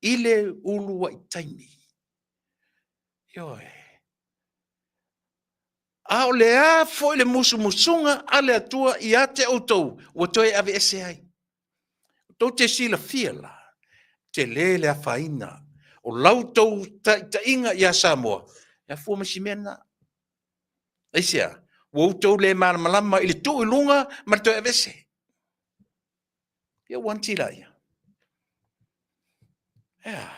i le uluai taimi. Ioe. A o le a foi le musumusuga a le Atua ia te outou ua toe aveese ai? Tou te silafia la, tele le afaina o la outou taitaiga ia Samoa, e afua mai si mea lena. Aisea? Ua outou le malamalama i le tuu i luga ma le toe aveese. Ia ua anti laia. Ea.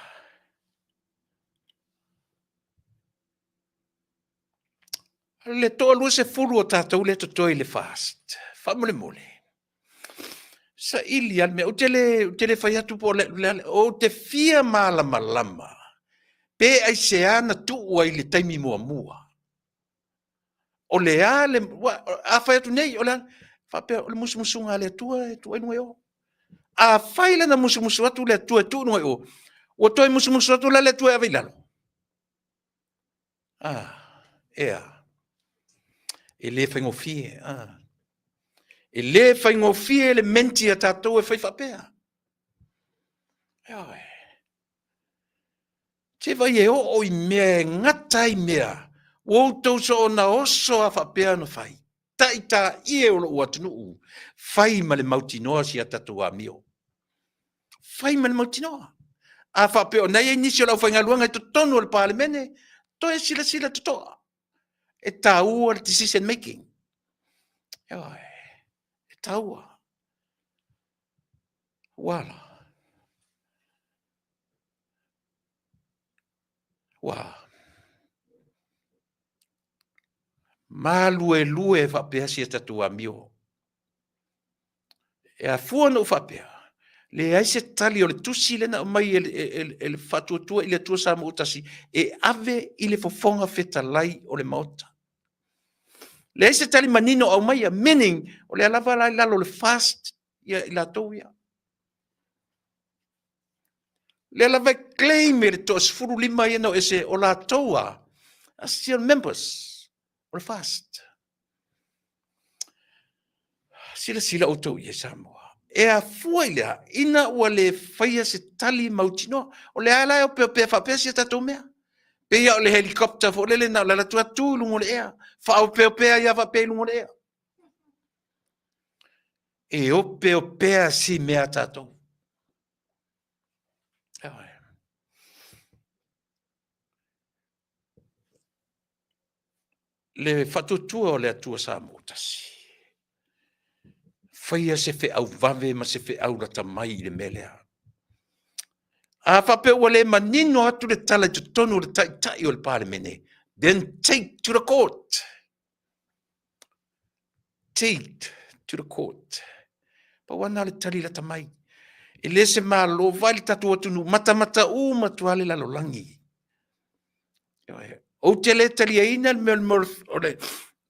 Le toa 20 o tatou lea totoe i le FAST, faamolemole, saili lava le mea. Ou te le, ou te le fai atu po o le, le, ou te fia malamalama pe aisea na tuu ai i le taimi muamua. O le a le, a fai atu nei, o le a, faapea o le musumusuga a le Atua e tuu ai luga i o. Afai la na musumusu atu le Atua e tuu i luga i o, ua toe musumusu atu la le Atua e ave i lalo? Ah, ea. E le faigofie. Ah. E le faigofie le menti a tatou e fai faapea. Ioe. Se vai e oo i mea e gata ai mea, ua outou soona oso a faapea ona fai. Taitai e o lou atunuu, fai ma le mautinoa si a tatou amio. Fai ma le mautinoa. A faapea o na i ai nisi o le aufaigaluega i totonu o le Palemene, toe silasila totoa. E taua le decision making. Ioe, e taua. Ua la. Ua maluelue faapea si a tatou amio. E afua ona ou faapea, leai se tali o le tusi lea na aumai e le, e, e le Faatuatua i le Atua Samoa Tasi e ave i le Fofoga Fetalai o le Maota. Leai se tali manino o aumaia, meaning o lea lava la i lalo o le FAST ia i latou ia. Lea lava e claim e le toa 15 ia na o ese o latou a, a still members o le FAST. Silasila outou i ai Samoa. E afua i le a? Ina ua le faia se tali mautinoa. O lea la e opeopea faapea si a tatou mea. Pei lava o le helicopter foi lele na o le alu atu lava tu i luga o le ea. Faaopeopea ai lava faapea i luga o le ea. E opeopea si mea a tatou. Le faatuatua o le Atua Samoa tasi. Faia se feau vave ma se feau lata mai i le mea lea. A faapea ua le manino atu le tala i totonu o le taitai o le Palemene, then take to the court. Take to the court. Pau ana le tali lata mai. E le se malo, vai le tatou atunuu, matamata uma atu lava le lalolagi. Ou te le taliaina le mea o le,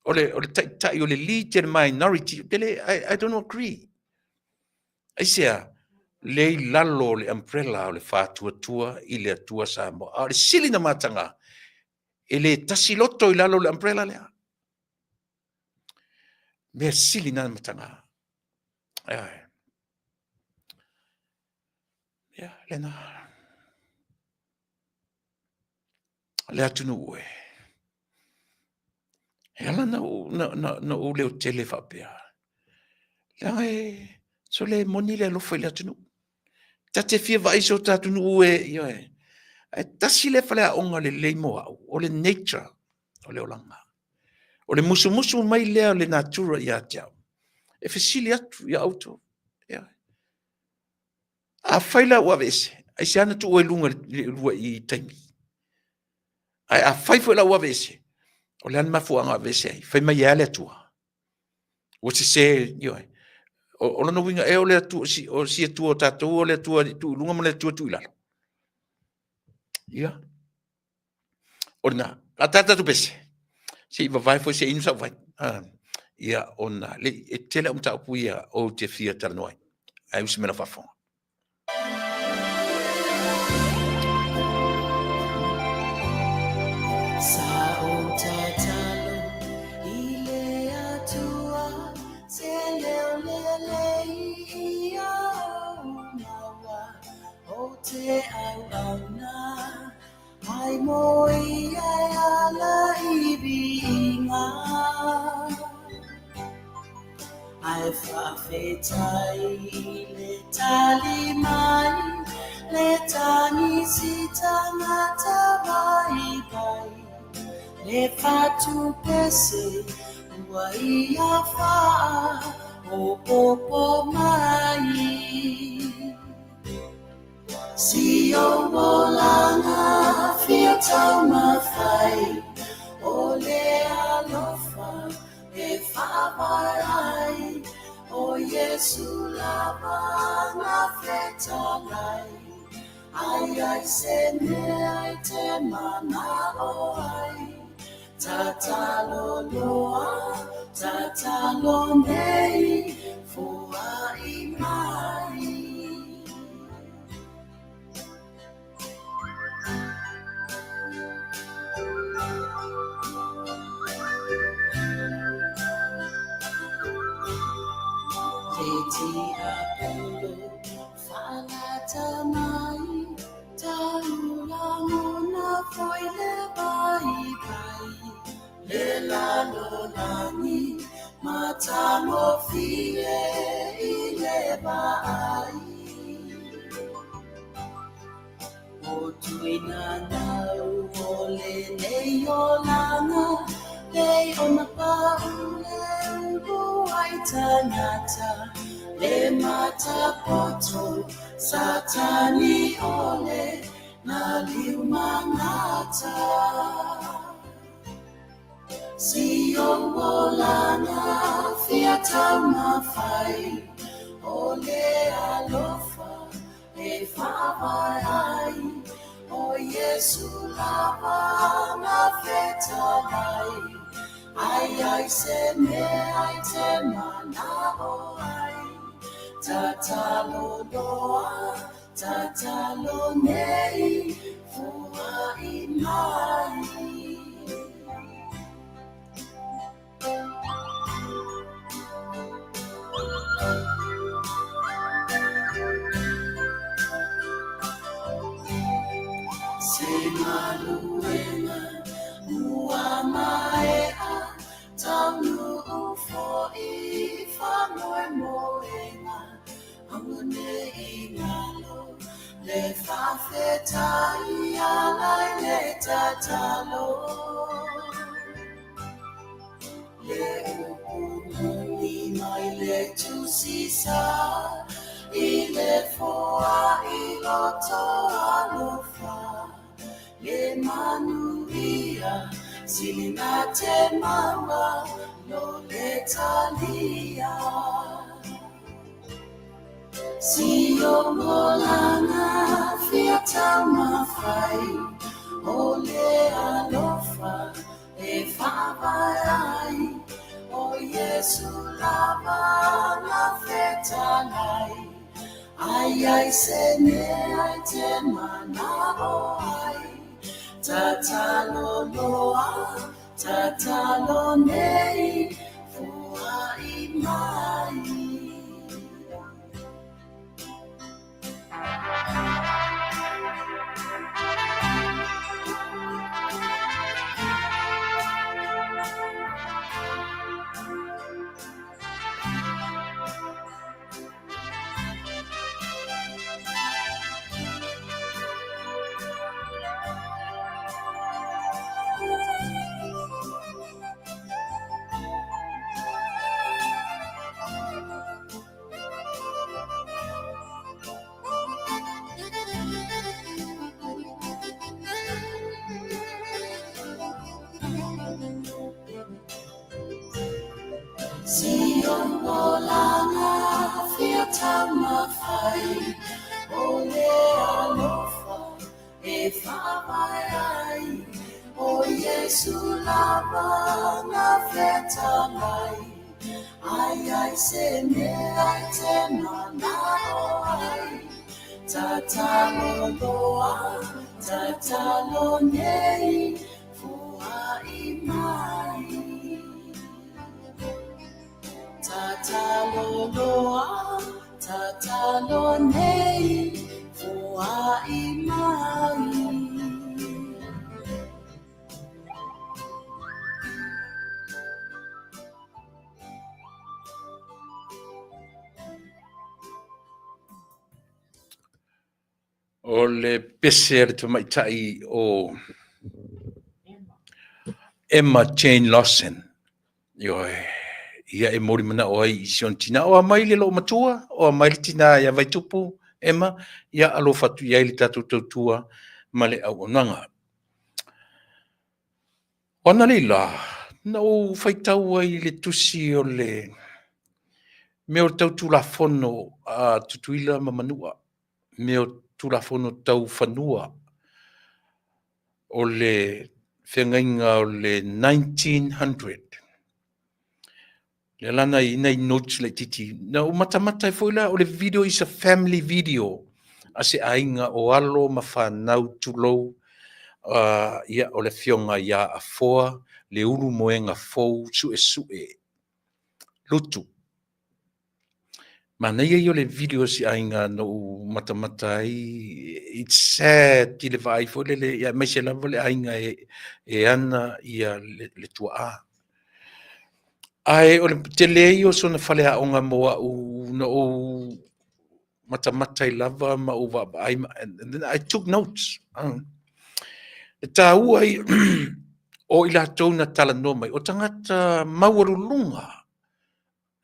o le, o le taitai o le lead le minority. Ou te le, I don't agree. Aisea? Lea i lalo o le umbrella o le faatuatua i le Atua Samoa. A o le sili na mataga, e le tasi loto i lalo o le umbrella lea. Mea sili na mataga. Ioe. Ia, lena. Le atunuu e. E ala na ou, na, na, na ou leo tele faapea. Leaga e, so le moni le alofa i le atunuu. Ta te fia vaai so ta atunuu e, ioe. Ae tasi lea faleaoga lelei mo au, o le nature o le olaga. O le musumusu mai lea o le natura ia te au. E fesili atu ia outou. Ioe. Afai la ua aveese, aisea na tuu ai luga i le uluai taimi? Ae afai foi la ua aveese, o le a le mafuaaga o aveese ai? Fai mai e a le Atua? Ua sese, ioe. O lona uiga ea o le Atua, o si Atua o tatou o le Atua tuu i luga ma le Atua tuu i lalo? Ia. O lena. A tatou pese. Se i vavae foi se inu sau vai. Ia, ona le, e tele au mataupu ia ou te fia talanoa ai. Ae usi mai lau faafofoga. Sa ou tatalo i le Atua, se leo lelei ia ou maua, o te auauna, mai mo ia e ala i viiga. Ae faafetai i le tali mai, le tagi si tagata vaivai, le fatupese ua ia faaopoopo mai. Si ou olaga fia taumafai, o le alofa e faavae ai, o Iesu lava na fetalai, ai ai se mea e te mana'o ai, tatalo loa, tatalo nei, foai mai. Le tiapolo faalata mai, taulagona foi le vaivai, le lalolagi matagofie i le vaai. O tuinanau o lenei olaga, lei ona pau le ulu ai tagata, le matapoto Satani o le galiumagata. Si ou olaga fia taumafai, o le alofa e faavae ai, o Iesu lava na fetalai, ai ai se mea e te mana'o ai, tatalo loa, tatalo nei, foai mai. Se galuega ua maea, taunuu foi faamoemoega, aua nei galo le faafetai ala i le tatalo. Le upu moni mai le Tusi Sa, i le foai loto alofa, le manuia siliga te maua lo le talia. Si ou olaga fia taumafai, o le alofa e faavae ai, o Iesu lava na fetalai, ai ai se mea e te mana'o ai, tatalo loa, tatalo nei, foai mai. Si ou olaga fia taumafai, o le alofa e faavae ai, o Iesu lava fetalai, Ai ai se mea i te manao ai, Tatalo loa, tatalo nei, foai mai. Tatalo loa, tatalo nei, foai mai. O le pese a le tamaitai o Emma Jane Lawson. Ioe, ia e moli manao ai i si ona tina. O a mai le loo matua, o a mai le tina ia Vaitupu, Emma, ia alofa atu i ai le tatou tautua ma le auaunaga. O ana lei la, na ou faitau ai i le tusi o le mea o tau Tulafono a Tutuila ma Manua, mea o Tulafono tau fanua o le feagaiga o le 1900. Lea la na i nai notes laititi. Na ou matamata ai foi la, o le video is a family video a se aiga o alo ma fanau tulou, ia o le afioga ia Afoa le ulu moega fou suesue lutu. Manaia ia o le video si aiga na ou matamata ai. It's sad i le vaai foi lele, ia aemaise lava le aiga e ana ia le tuaa. Ae o le tele ia o sona faleaoga mo au na ou matamata ai lava ma ou vaavaai, and then I took notes. E taua ai o i latou na talanoa mai, o tagata maualuluga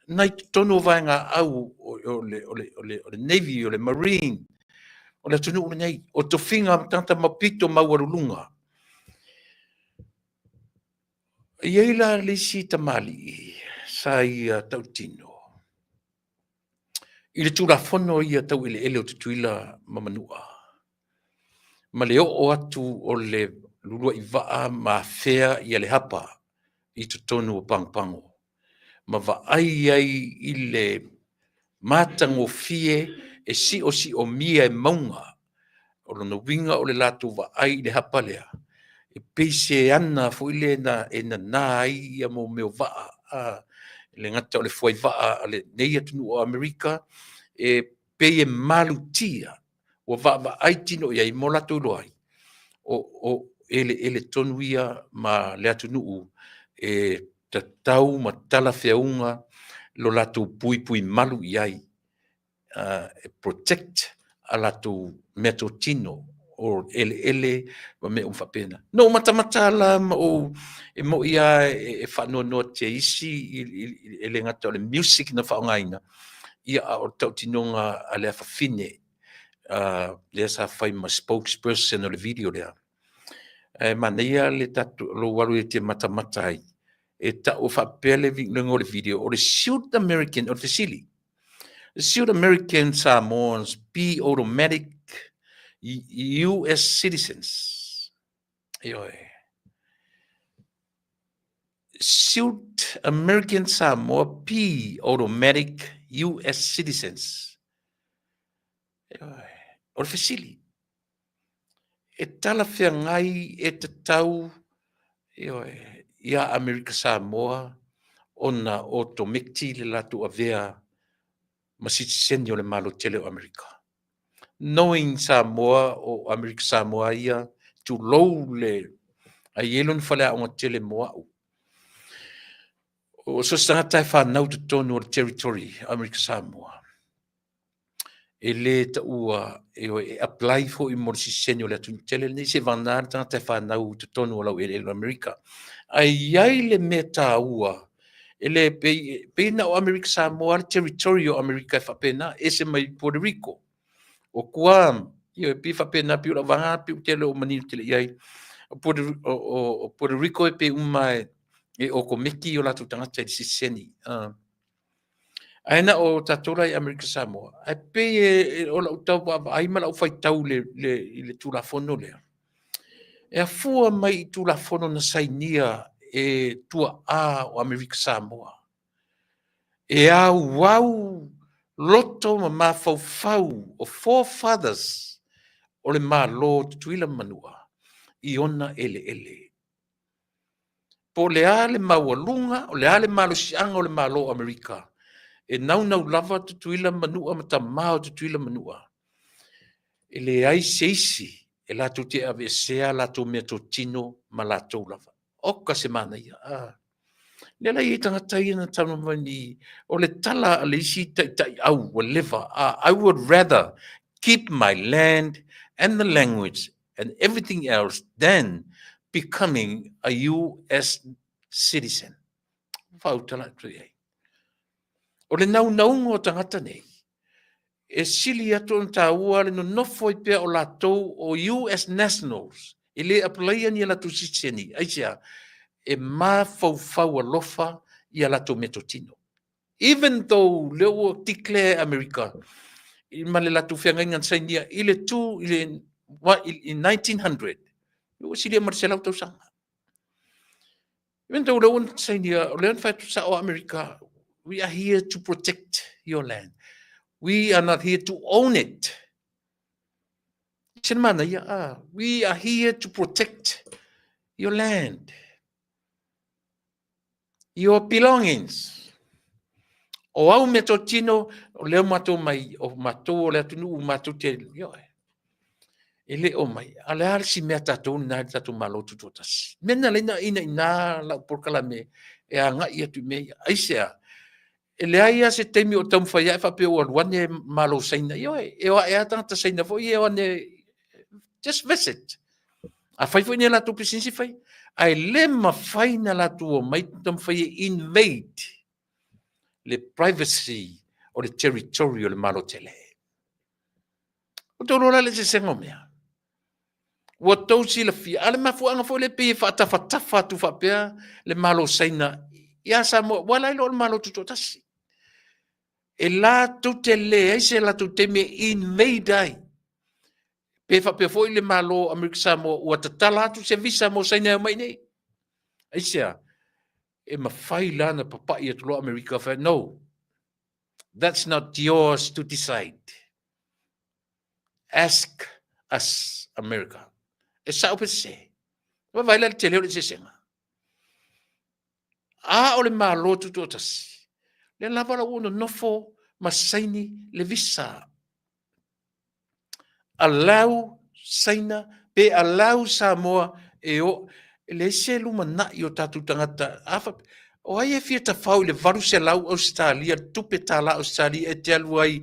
nai totonu o vaega au o le Navy, o le Marine, o le atunuu lenei, o tofiga tagata mapito maualuluga. E i ai la le isi tamalii sa ia tautino i le Tulafono ia tau eleele o Tutuila ma Manua, ma le oo atu o le luluai vaa ma afea ia le hapa i totonu o Pagopago, ma vaai ai i le matagofie e siosiomia e mauga. O lona uiga o le latou vaai i le hapa lea, e pei se ana foi le na e nana ai ia mo mea o vaa, le gata o le fuai vaa a lenei atunuu o Amerika, e pei e malutia ua vaavaai tino i ai mo latou iloa ai o eleele tonu ia ma le atunuu e tatau ma talafeauga lo latou puipui malu i ai, e protect a latou meatotino o eleele ma mea uma faapena. Na ou matamata la ma ou e moi lava e faanoanoa te isi e le gata o le music na faaaogaina, ia a o le tautinoga a le afafine lea sa fai ma spokesperson o le video lea. Ae manaia le tatou lou alu e te matamata ai, e tau faapea le igoa o le video, o le Should American, o le fesili, Should American Samoans be automatic US citizens? Ioe. Should American Samoa be automatic US citizens? Ioe. O le fesili, e talafeagai e tatau, ioe, ia Amerika Samoa ona otomeki le latou avea ma sitiseni o le Malo tele o Amerika. Knowing Samoa o Amerika Samoa ia, tulou le ai i ai lona faleaoga tele mo au. O so o se tagata e fanau totonu o le territory Amerika Samoa, e le taua e apply foi mo le sitiseni o le atunuu tele lenei, se vagana le tagata e fanau i totonu o lau eleele o Amerika. Ae i ai le mea taua, e le pei na o Amerika Samoa le territory o Amerika e faapena, ese mai Puerto Rico, o Guam, ia e pei faapena, pei o lau vaga pei ou te le o manino tele i ai. O Puerto Rico e pei uma e okomeki o latou tagata i le sitiseni. Ae na o tatou la i Amerika Samoa, ae pei o lau tau vaavaai ma lau faitau i le Tulafono lea, e afua mai i Tulafono na sainia e tuaa o Amerika Samoa. E auau loto ma mafaufau o forefathers o le Malo o Tutuila ma Manua i ona eleele. Po o le a le maualuga, o le a le malosiaga o le Malo o Amerika, e naunau lava Tutuila ma Manua ma tama o Tutuila ma Manua, e leai se isi e latou te aveesea a latou meatotino ma latou lava. Oka se manaia. Ah. Lea la e i ai tagata ia na talanoa mai ni, o le tala a le isi taitai au ua leva, ah, I would rather keep my land and the language and everything else than becoming a US citizen. Faautala atu i ai. O le naunauga o tagata nei, e sili atu ona taua le nonofo ai pea o latou o US nationals, e le apalaia ni a latou sitiseni. Aisea? E mafaufau alofa i a latou meatotino. Even though lea ua declare America ma le latou feagaiga na sainia i le tu i le i 1900, ua silia ma le 100 tausaga. Even though lea ua sainia, o lea na fai atu sao America, we are here to protect your land. We are not here to own it. Se manaia, ah, we are here to protect your land. Your belongings. O au mea totino, o lea matou mai, o matou o le atunuu, matou te, ioe. E le o mai. A le a le si mea tatou na le tatou Malo Tutoatasi. Mea na leina ina ina lau polokalame e agai atu i mea ia. Aisea? E leai lava se taimi o taumafai ae faapea ua alu ane Malo Saina. Ioe, e o ae lava tagata Saina foi e o ane just visit. A fai foi ni a latou pisinisi fai. Ae le mafai na latou omai taumafai e invade le privacy o le territory o le Malo tele. Ua tou iloa la le eseesega o mea. Ua tou silafia, a o le mafuaaga foi lea pei e faatafatafa atu faapea le Malo Saina ia Samoa, ua ala ai loa o le Malo Tutoatasi. E latou te leai se latou taimi e invade ai. Pe faapea foi le Malo o Amerika Samoa ua tatala atu se visa mo Saina e omai nei. Aisea? E mafai la na papai atu loa Amerika fai, no, that's not yours to decide. Ask us, America. E sao pe sese. Vaavaai la le tele o le eseesega. A o le Malo Tutoatasi, lea lava la ua nonofo ma saini le visa. Allow Saina pe allow Samoa e o, e leai se lumanai o tatou tagata. A fa, o ai e fia tafao i le 800 Ausetalia, le tupe tālā Ausetalia e te alu ai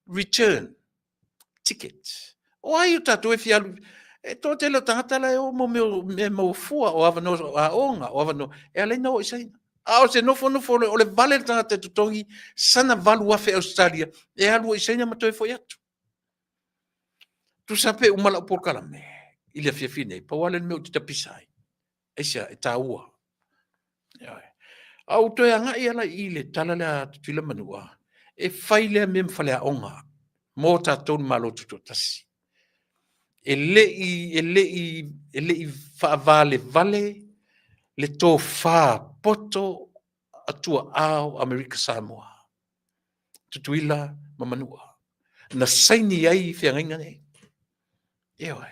return ticket. O ai o tatou e fia alu, e toatele o tagata la e o mo mea, mea maua fua, o avanoa o aoga, o avanoa, e ala ai na o i Saina. A o se nofonofo o le vale le tagata e totogi sana 8,000 Ausetalia e alu ai i Saina ma toe foi atu. Tusa pe uma lau polokalame i le afiafi nei, pau lava lea o le mea ou te tapisa ai. Aisea, e taua. A ou toe agai ala i le tala lea a Tutuila Manua, e fai lea mea ma faleaoga mo tatou le Malo Tutoatasi. E le i, e le i, e le i faavalevale le tofa poto a tuaa o Amerika Samoa, Tutuila ma Manua, na saini ai feagaiga nei. Ioe.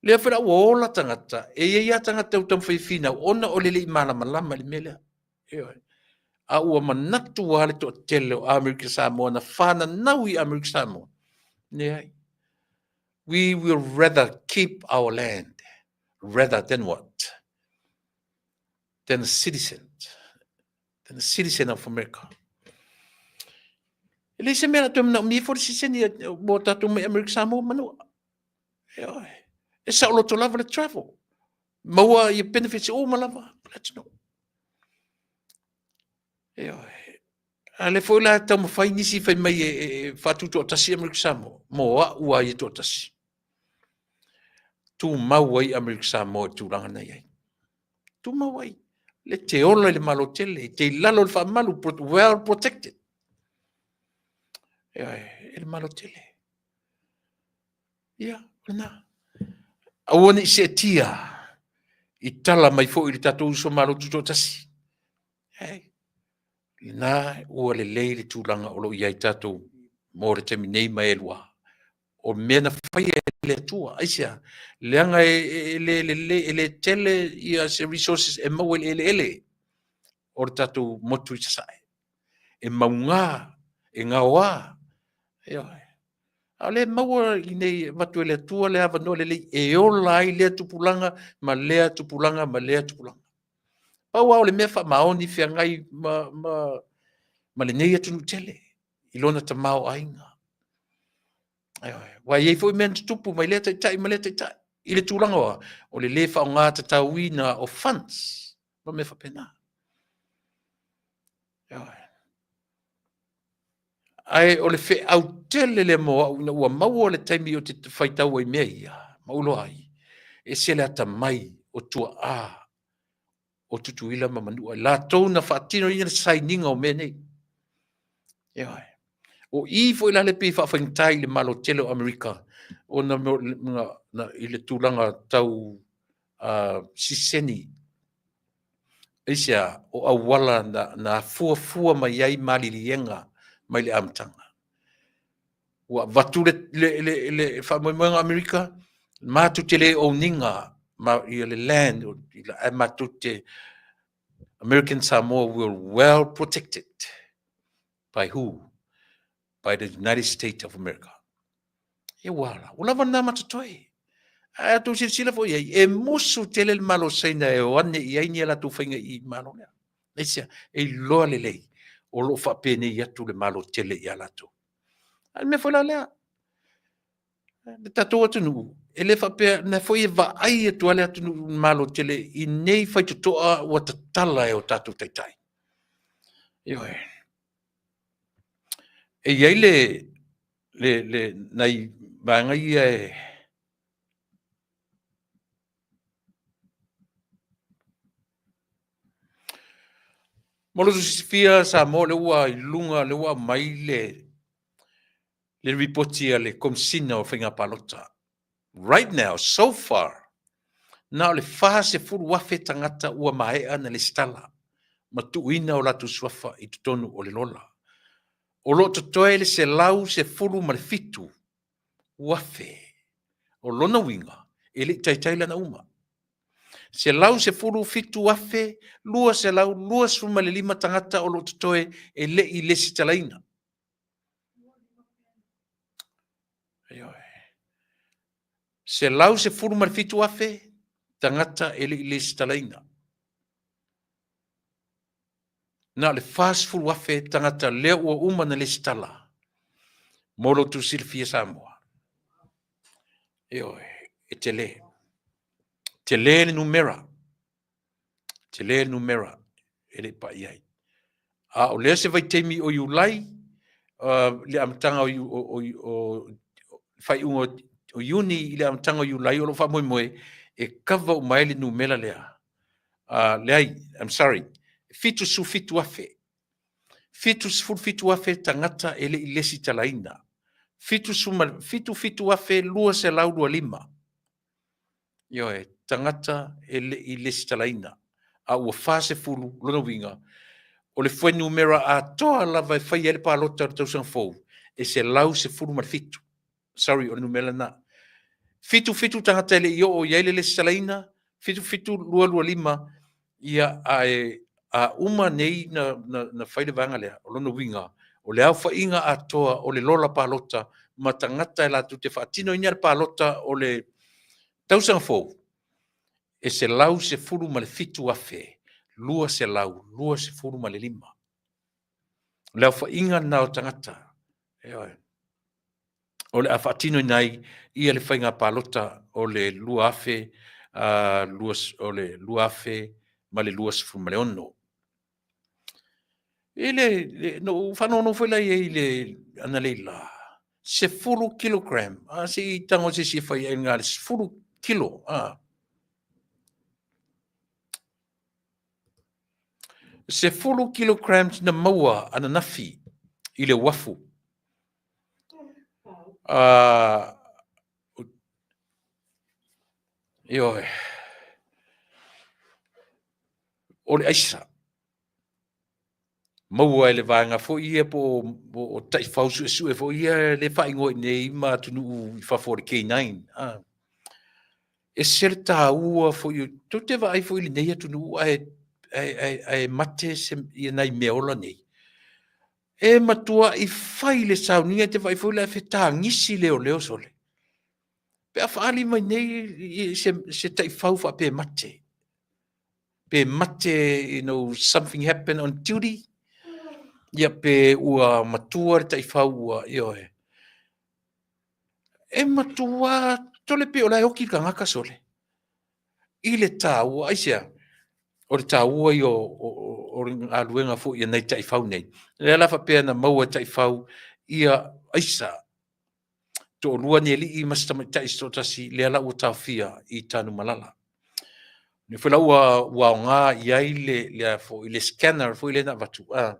Lea foi la ua ola tagata, e i ai lava tagata ua taumafai e finau ona o le le i malamalama i le mea lea. Ioe. A ua manatu lava le toatele o Amerika Samoa na fananau i Amerika Samoa. Leai. We will rather keep our land rather than what? Than a citizen. Than a citizen of America. E leai se mea la toe manaomia foi le sitiseni mo tatou mai Amerika Samoa manua. Ioe. E saoloto lava le travel. Maua ia benefits uma lava le atunuu. Ioe. A lea foi la e taumafai nisi fai mai e faatutoatasi Amerika Samoa, mo au lava ia toatasi. Tumau ai Amerika Samoa i tulaga na i ai. Tumau ai. Le te ola i le Malo tele, i te i lalo o le faamalu, well protected. Ioe, e le Malo tele. Ia, o lena. Aua ne i seetia. I tala mai foi i le tatou uso Malo Tutoatasi. Hey, lena ua lelei le tulaga o lo o i ai tatou mo le taimi nei ma e lua. O mea na faia e le Atua. Aisea? Leaga e le lelei, e le tele ia se resources e maua i le eleele o le tatou motu i Sasae. E mauga, e gaoa. Ioe. A o lea e maua i inei e avatu e le Atua le avanoa lelei e ola ai lea tupulaga ma lea tupulaga ma lea tupulaga. Pau lava o le mea faamaoni feagai ma, ma, ma lenei atunuu tele i lona tamaoaiga. Ioe. Aua e i ai foi mea na tutupu mai lea taitai ma lea taitai i le tulaga o, o le lē faaaoga tatauina o funds ma mea faapena. Ioe. Ae o le feau tele lea mo au ina ua maua le taimi ou te faitau ai i mea ia, ma ou iloa ai, e ese le atamai o tuaa o Tutuila ma Manua, i latou na faatinoina le sainiga o mea nei. Ioe. O i foi la lea pei e faafaigata i le Malo tele o Amerika ona na, na, i le tulaga tau siseni. Aisea? O auala na, na afuafua mai ai maliliega mai le amataga. Ua avatu le, le, le, le faamoemoega o Amerika, matou te le own ina ma, ia le land, ae matou te American Samoa will well protected. By who? By the United States of America. Ia ua ala, ua lava lena ma totoe. Ae a tou silasila foi i ai, e musu tele le Malo o Saina e o ane i ai ni a latou faiga i Malo lea. Aisea? E iloa lelei o lo o faapenei atu le Malo tele ia latou. A o le mea foi la lea, le tatou atunuu, e le faapea, na foi e vaai atu lava le atunuu i le Malo tele i nei faitotoa ua tatala e o tatou taitai. Ioe. E i ai le, le, le, nai vaega ia e, Mo le silafia Samoa, lea ua i luga, lea ua aumai le, le lipoti a le Komesina o Faiga Palota. Right now, so far, na o le 40,000 tagata ua maea ona lesitala ma tuuina o latou suafa i totonu o le lola. O lo o totoe le 117,000. O lona uiga, e le i taitai la ona uma. 117,225 tagata o lo o totoe e le i lesitalaina. Ioe. 117,000 tagata e le i lesitalaina. Na o le 40,000 tagata lea ua uma na lesitala mo lo outou silafia Samoa. Ioe, e tele. Tele le numera. Tele le numera e le i pai ai. A o lea se vaitaimi o Iulai, le amataga o, o, o, o faaiuga o Iuni i le amataga o Iulai o lo o faamoemoe e kava uma ai le numera lea. Leai, I'm sorry, 77,000. 77,000 tagata e le i lesitalaina. 77,225. Ioe, tagata e le i lesitalaina, a ua 40, lona uiga, o le fuainumera atoa lava e fai ai le palota o le tausaga fou, e 117. Sorry, o le numera lena. 77 tagata e le i oo i ai le lesitalaina, 77,225, ia, ae a uma nei na, na, na fai le vaega lea, o lona uiga, o le aofaiga atoa o le lola palota ma tagata e latou te faatinoina le palota o le tausaga fou, e 117,225. O le aofaiga lena o tagata, ioe, o le a faatinoina ai ia le faiga palota o le 2000, o le 2026. I le, le, na ou faanono foi la i ai i le analeila, 10 kilogram, a se i tago se isi e fai ai le 10 kilo, a. 10 kilograms na maua ananafi i le uafu. Ioe. O le aisa, maua e le vaega foi ia po o taifau suesue foi ia le faaigoa i nei ma atunuu i fafo o le K9. Ah. E se le taua foi, tou te vaai foi i lenei atunuu ae, ae, ae, ae mate se, ia nai meaola nei. E matuai fai le sauniga e te vaai foi la e fetagisi leoleo sole. Pe a faaali mai nei se, se taifau faapea mate. Pe mate, you know, something happen on duty, ia pe ua matua le taifau ua, ioe. E matua tole pe o la e oki le tagata sole. I le taua, aisea? O le taua ia o le galuega foi a nai taifau nei. Lea la faapea na maua e taifau ia aisa. Toalua ni alii ma se tamaitai se toatasi, lea la ua taofia i Tanumalala. Lea foi la ua, ua aoga i ai le, le, foi, le scanner foi lea na avatu. Ah,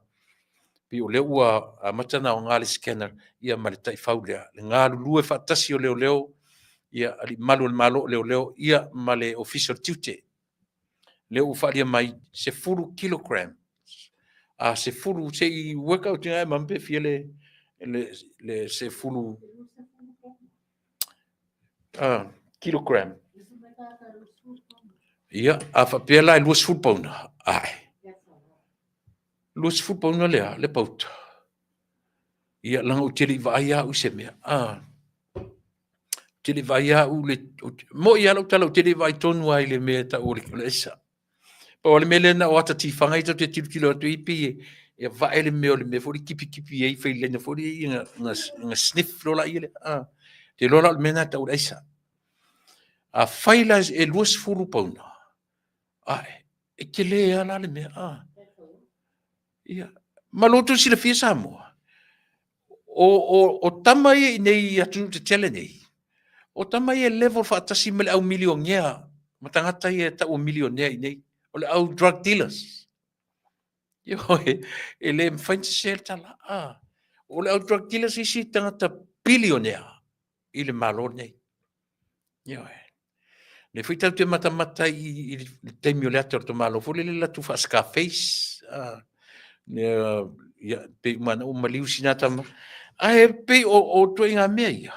pei o lea ua amata ona aoga le scanner ia ma le taifau lea. Le galulue faatasi o leoleo, ia alii malu o le Malo o leoleo, ia ma le Ofisa o le Tiute. Lea ua faaalia mai 10 kilogram. A 10, se i work out ina e mama pe fia le, le, le 10 kilogram. Ia, a faapea la e 20 pauna, ae. 20 pauna lea, le pauta. Ia, leaga ou te le i vaai au i se mea. Ah. Ou te le i vaai au le... Moi lava lau tala, ou te le i vaai tonu lava i le mea e tau o le, o le aisa. Pau lava le mea lea na o ata tifaga ia tatou te tilotilo atu ai pei e, e vae le mea o le mea foi le kipikipi ai fai laina foi le na, na, na sniff loa laia lea. Ah. Te iloa la o le mea lena e tau o le aisa. Afai la e 20 pauna, ae, e tele lava la le mea. Ah. Ia, ma lo outou silafia Samoa, o, o, o tama ia i nei atunuu tetele nei, o tama ia e level faatasi ma le au milionea, ma tagata ia e tau o milionea i nei, o le au drug dealers. Ioe, e le mafai ona sese le tala. Ah, o le au drug dealers isi tagata bilionea i le Malo lenei. Ioe. Le foi tatou te matamata i, i le taimi o le ata o le tamalo foi lele latu faa-Scarface. Ah, ia, ia, pei uma ana ua maliu sina tama. Ae pei o, o tuaiga mea ia,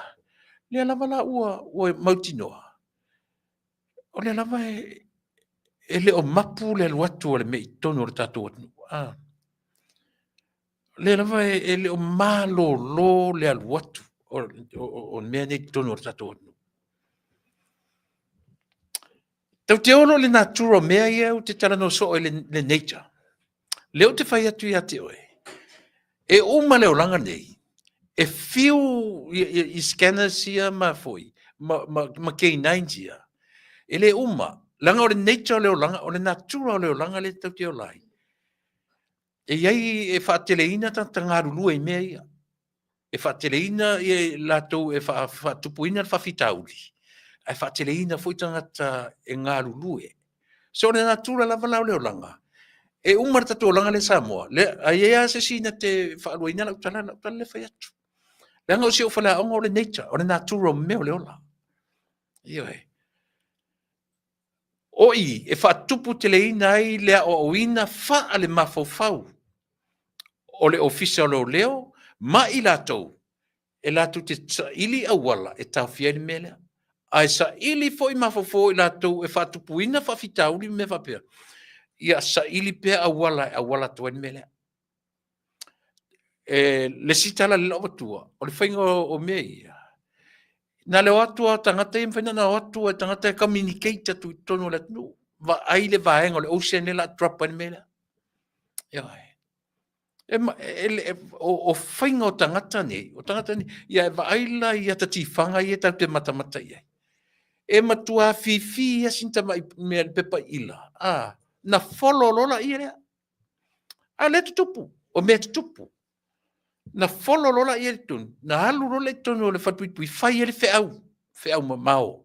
lea lava la ua, ua mautinoa. O lea lava e, e le o mapu le alu atu o le mea i totonu o le tatou atunuu. Ah. O lea lava e, e le o malolo le alu atu o, o, o, o mea nei i totonu o le tatou atunuu. Tau te olo le natura o mea ia ou te talanoa soo i le, le nature. Lea ou te fai atu ia te oe, e uma le olaga nei, e fiu i, i, i scanners ia ma foi, ma, ma, ma K9s ia, e le uma. Leaga o le nature o le olaga, o le natura o le olaga lea tau te ola ai. E i ai e faateleina tagata galulue i mea ia. E faateleina ia latou e faatupuina le faafitauli, ae faateleina foi tagata e galulue. So o le natura lava la o le olaga, e uma le tatou olaga lea Samoa, le, a i ai lava se isi na te faaluaina lau tala, lau tala lea fai atu. Leaga o si ou faleaoga o le nature, o le natura o mea o le ola. Ioe. O i e faatuputeleina ai le aoaoina faale-mafaufau o le Ofisa o Leoleo ma i latou e latou te saili auala e taofia ai le mea lea. Ae saili foi mafaufau o i latou e faatupuina faafitauli ma mea faapea, ia saili pea auala e auala atu ai le mea lea. E, le isi tala le lau avatua, o le faiga o, o mea ia, na le o atu a tagata ia, mafai ona o atu e tagata e communicate atu i totonu o le atunuu, vaai le vaega o le ocean lea la drop ai le mea lea. Ioe. E, e, e, o, o faiga o tagata nei, o tagata nei, ia e vaai la i ata tifaga ia tatou te matamata i ai. E matua fifi ia sin tamai mea le pepa ila. Ah, na follow lola ia lea. A lea tutupu, o mea tutupu. Na follow lola ia i totonu, na alu lola i totonu o le falepuipui, fai ai le feau, feau mamao.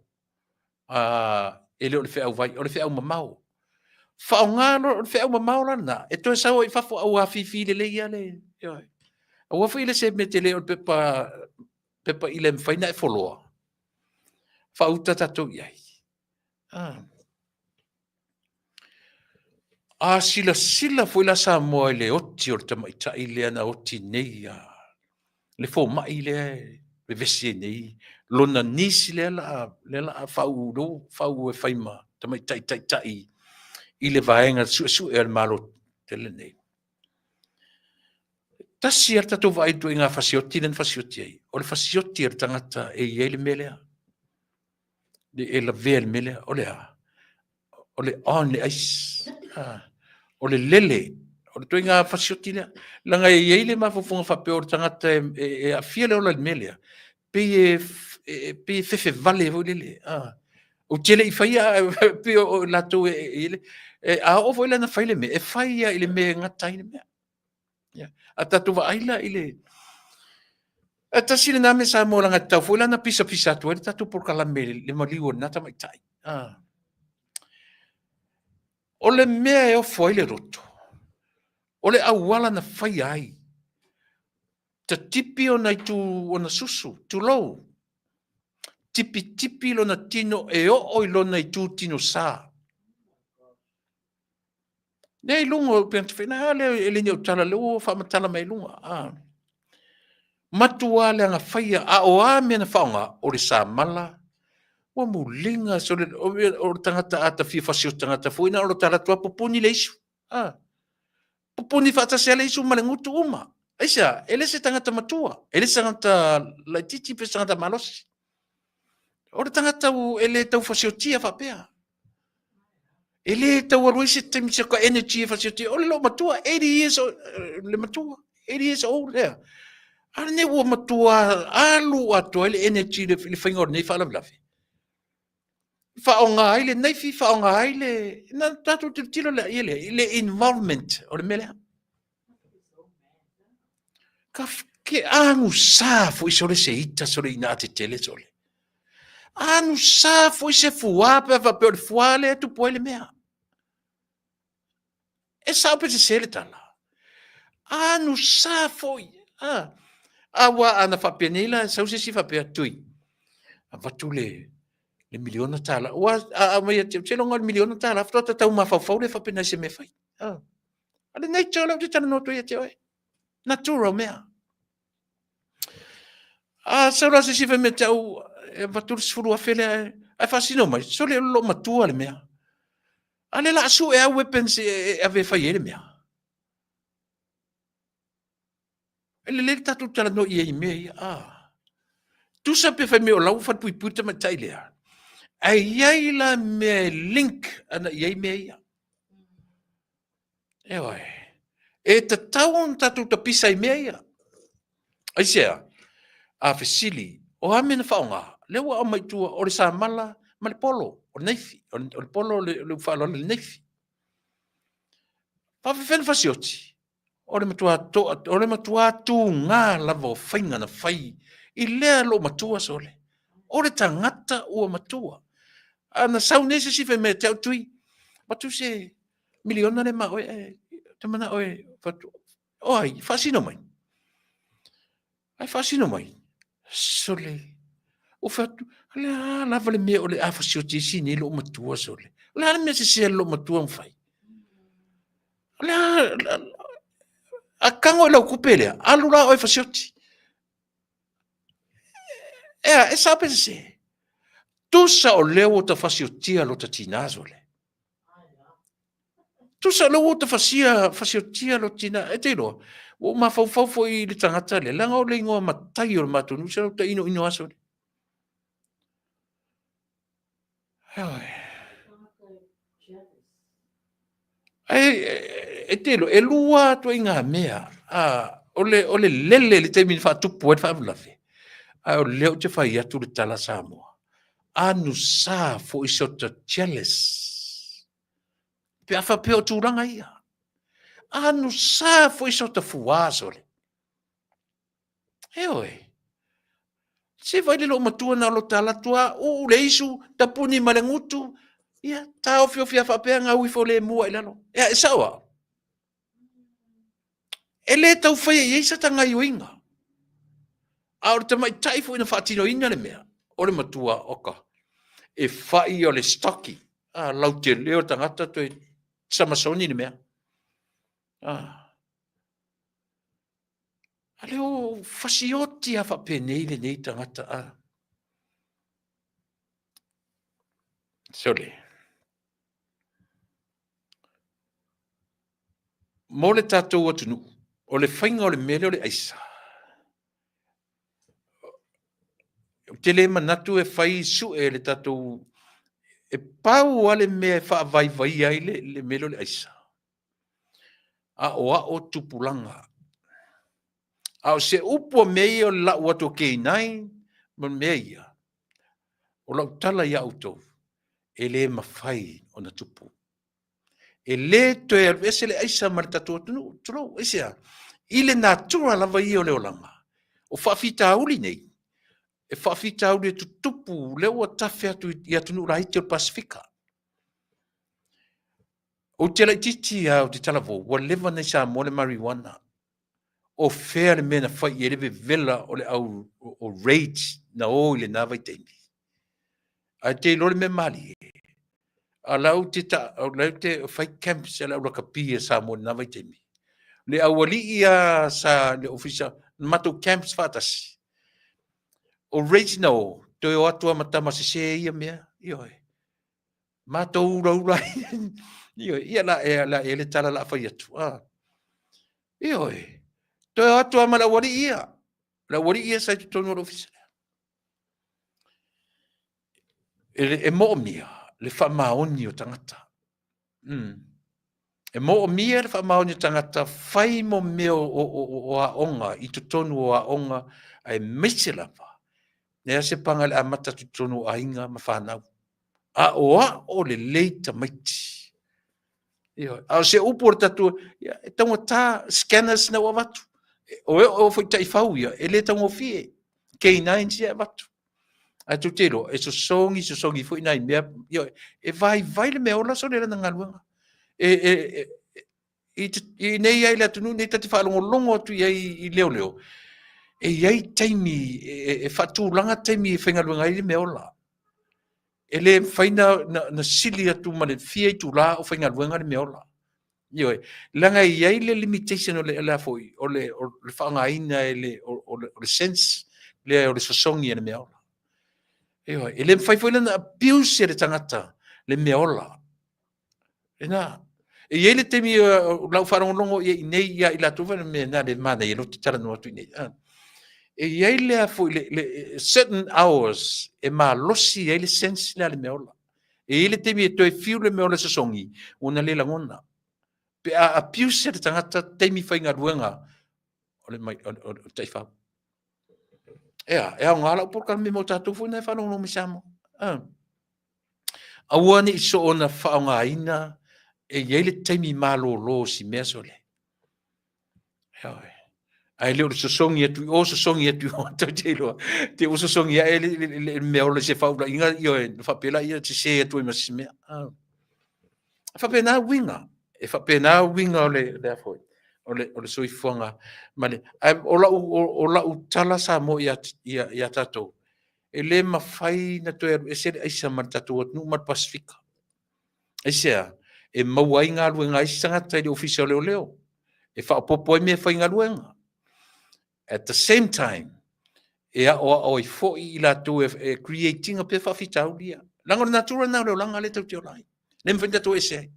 E le o le feau vai, o le feau mamao. Faaaoga loa le feau mamao la lena, e toe sau ai i fafo a ua afifi lelei lava le, ioe. Aua foi le se mea tele o le pepa, pepa ila e mafai ona e foloa. Faauta tatou i ai. Ah. A silasila foi la Samoa i le oti o le tamaitai lea na oti nei a le fomai lea e vevesi ai nei lona nisi lea la lea la faauu faauu e fai ma tamaitai taitai i le vaega suesue a le Malo tele nei. Tasi lava le tatou vaai i le ituaiga fasioti lea na fasioti ai, o le fasioti a le tagata e i ai le mea lea, e lavea i le mea lea, o le a? O le on le aisi, o le lele, o le ituaiga fasioti lea. Leaga e i ai le mafaufauga faapea o le tagata e aafia le ola i le mea lea, pei e pei e fefevale foi lele, ou te le i faia ae pei o latou e i ai le... A oo foi la ina fai le mea, e fai lava i le mea e gata ai le mea. Ia, a tatou vaai la i le... E tasi lena mea Samoa leaga e tatau foi la ona pisapisa atu ai le tatou polokalame i le maliu o lena tamaitai. O le mea e ofo ai le loto, o le auala na faia ai, tatipi ona itu ona susu, tulou, tipitipi lona tino e oo i lona itu tinosa. Lea i luga o upega tafailagi, a lea e le ni au tala, lea ua faamatala mai i luga. A. Matua leaga faia, a o a mea na faaaoga, o le samala, ua muliga sole, o le tagata a ta fia fasioti tagata foi na o lo ta alu atu lava pupuni le isu. A. Pupuni faatasi lava le isu ma le gutu uma. Aisea? E le se tagata matua, e le se tagata laitiiti pe se tagata malosi. O le tagata e le tau fasiotia faapea. E le tau alu ai se taimi se energy e fasiotia. O le loo matua, 80 years old, le matua, 80 years old lea. A lenei ua matua alu atoa ai le energy i le faiga o lenei faalavelave. Faaaoga ai le naifi, faaaoga ai le... Na tatou tilotilo lea i le involvement o le mea lea. Ka ke agusa foi sole se ita sole ina tetele sole. Agusa foi se fuā pe a faapea o le fuā lea e tupu ai le mea. E sao pe sese le tala. Agusa foi. A, aua ana faapenei la, sau se isi faapea, Tui, avatu le le miliona tala. Ua a aumai ia te au, seiloga o le miliona tala faatoa ta tau mafaufau lea faapena i se mea e fai. A. O le nature lea ou te talanoa atu ai ia te oe. Natural mea. A sau la se isi fai mai ia te au, e avatu le 10,000 lea, ae faasino mai, sole o lo o matua le mea. A lea o le a sue lava weapons e ave e fai ai le mea. E lelei le tatou talanoa i ai i mea ia. Ah. Tusa pe fai mai o la ua falepuipui le tamaitai lea, ae i ai la mea e link ana i ai mea ia. Ioe. E tatau ona tatou tapisa i mea ia. Aisea? A fesili, o a mea na faaaoga? Lea ua aumai i tua, o le samala ma le polo, o le naifi. O le polo o le faaaloalo i le naifi. Faafefea na fasioti? O le matua toa, o le matua tuga lava o faiga na fai i lea loomatua sole. O le tagata ua matua. A na sau nei se isi fai mai ia te au, Tui, avatu se miliona lea ma oe, ae ou te manao e avatu. O ai? Faasino mai. Ae faasino mai, sole, ua fai atu, o le a lava le mea o le a fasioti ai si nei loomatua, sole. O le a le mea sese a le loomatua na fai? O le a, a tago i lau tupe lea, alu la oe fasioti. Ea, e sao pe sese? Tusa o lea ua ta fasiotia lota tinā, sole. Tusa o lea ua ta fasia, fasiotia lota tinā. E te iloa, ua ou mafaufau foi i le tagata lea, leaga o le igoa matai o le matou nuu, se o ta inoino lava sole. Ioe. Ae e te iloa, e lua lava ituaiga mea, o le, o le lele i le taimi na faatupu ai le faalavelave, ae o lea ou te fai atu le tala Samoa, anusa foi sota jealous pe a faapea o tulaga ia. Anusa foi sota fuā sole. Ioe. Se vaai le loomatua na o lota alu atu lava, uu le isu, tapuni ma le gutu, ia, taofiofi lava faapea, gau ifo le mua i lalo. Ea, e sao au? E le tau faia i ai sata gaioiga. A o le tamaitai foi na faatinoina le mea, o le matua, oka, e fai o le stocky, a, lautele o le tagata toe Samasoni le mea. Ah. A lea o fasioti a faapenei lenei tagata a. Sole. Mo le tatou atunuu, o le faiga o le mea lea o le aisa, ou te le manatu e fai sue e le tatou... E pau lava le mea e faavaivaia ai le mea lea o le aisa, aoao tupulaga. A o se upu a mea ia o le lau atu o K9 ma mea ia, o lau tala ia outou, e le mafai ona tupu. E le toe alu ese le aisa ma le tatou atunuu, tulou, aisea? I le natura lava ia o le olaga, o faafitauli nei, e faafitauli e tutupu, lea ua tafe atu i atunuu laiti o le Pasefika. Ou te laitiiti lava, ou te talavou, ua leva ona i Samoa le marijuana. O fea le mea na fai i ai le vevela o le au o raids na o i lena vaitaimi? Ae te iloa le mea malie, a la ou te ta, o la ou te fai camps a le au lakapi a Samoa i lena vaitaimi. Le aualii lava sa le ofisa, na matou camps faatasi. O raids na o, toe o atu lava ma tama sese ia mea, ioe. Matou ulaula ai. Ioe, ia la e, la e le tala la fai atu. Ah. Ioe, toe o atu lava ma le aualii ia. Le aualii ia sa i totonu o le ofisa. E, e moomia le faamaoni o tagata. Mm. E moomia le faamaoni o tagata fai mo mea o, o, o, o aoga i totonu o aoga aemaise lava leai se paga i le amata atu i totonu o aiga ma fanau. Aoao lelei tamaiti. Ioe. A o se upu o le tatou, ia, e taugata scanners na ua avatu. O e o foi taifau ia, e le taugofie. K9s ia e avatu. Ae tou te iloa, e sosogi, sosogi foi nai mea, ioe, e vaivai le mea ola sole lana galuega. E, e, e, i, i nei ai le atunuu nei ta te faalogologo atu i ai i leoleo, e i ai taimi, e, e faatulaga taimi e faigaluega ai le mea ola. E le mafai na, na, na sili atu ma le fia itula o faigaluega le mea ola. Ioe, leaga e i ai le limitation o le, le a foi, o le, o le faaaogaina e le, o, o le, o le sense lea o le sosogi e le mea ola. Ioe, e le mafai foi la na abuse e le tagata le mea ola. Ina, e i ai le taimi o lau faalogologo i ai nei ia i latou foi mea na le manaia lo te talanoa atu i nei. Ah. E i ai lea foi le, le certain hours e malosi ai le sense lea le mea ola. E i ai le taimi e toe fiu le mea ola sosogi, ua na le lagona. Pe a abuse le tagata taimi faigaluega o le, mai, o, o, o le taifau. Ea, e aoga lau polokalame mo tatou foi na e faalogologo mai Samoa. Ah. Aua ne i soona faaaogaina e i ai le taimi malolo o si mea sole. Ioe. Ae le o le sosogi atu i o, sosogi atu i o, tou te iloa. Te ua sosogi ae le, le, le mea ola i se faaulaiga, ioe, na faapea laia sese atu ai ma si mea. Ah. E faapena uiga, e faapena uiga o le, le a foi, o le, o le soifuaga ma le, ae o lau, o, o lau tala Samoa ia, ia, ia tatou, E le mafai na toe alu ese le aisa ma le tatou atunuu ma le Pasefika. Aisea? E maua ai galuega a isi tagata i le Ofisa o Leoleo, e faaopoopo ai mea faigaluega. At the same time, e aoao ai foi i latou e, e create ina pea faafitauli ia. Leaga o le natura lena o le olaga lea tatou te ola ai. Le mafai ona tatou ese ai.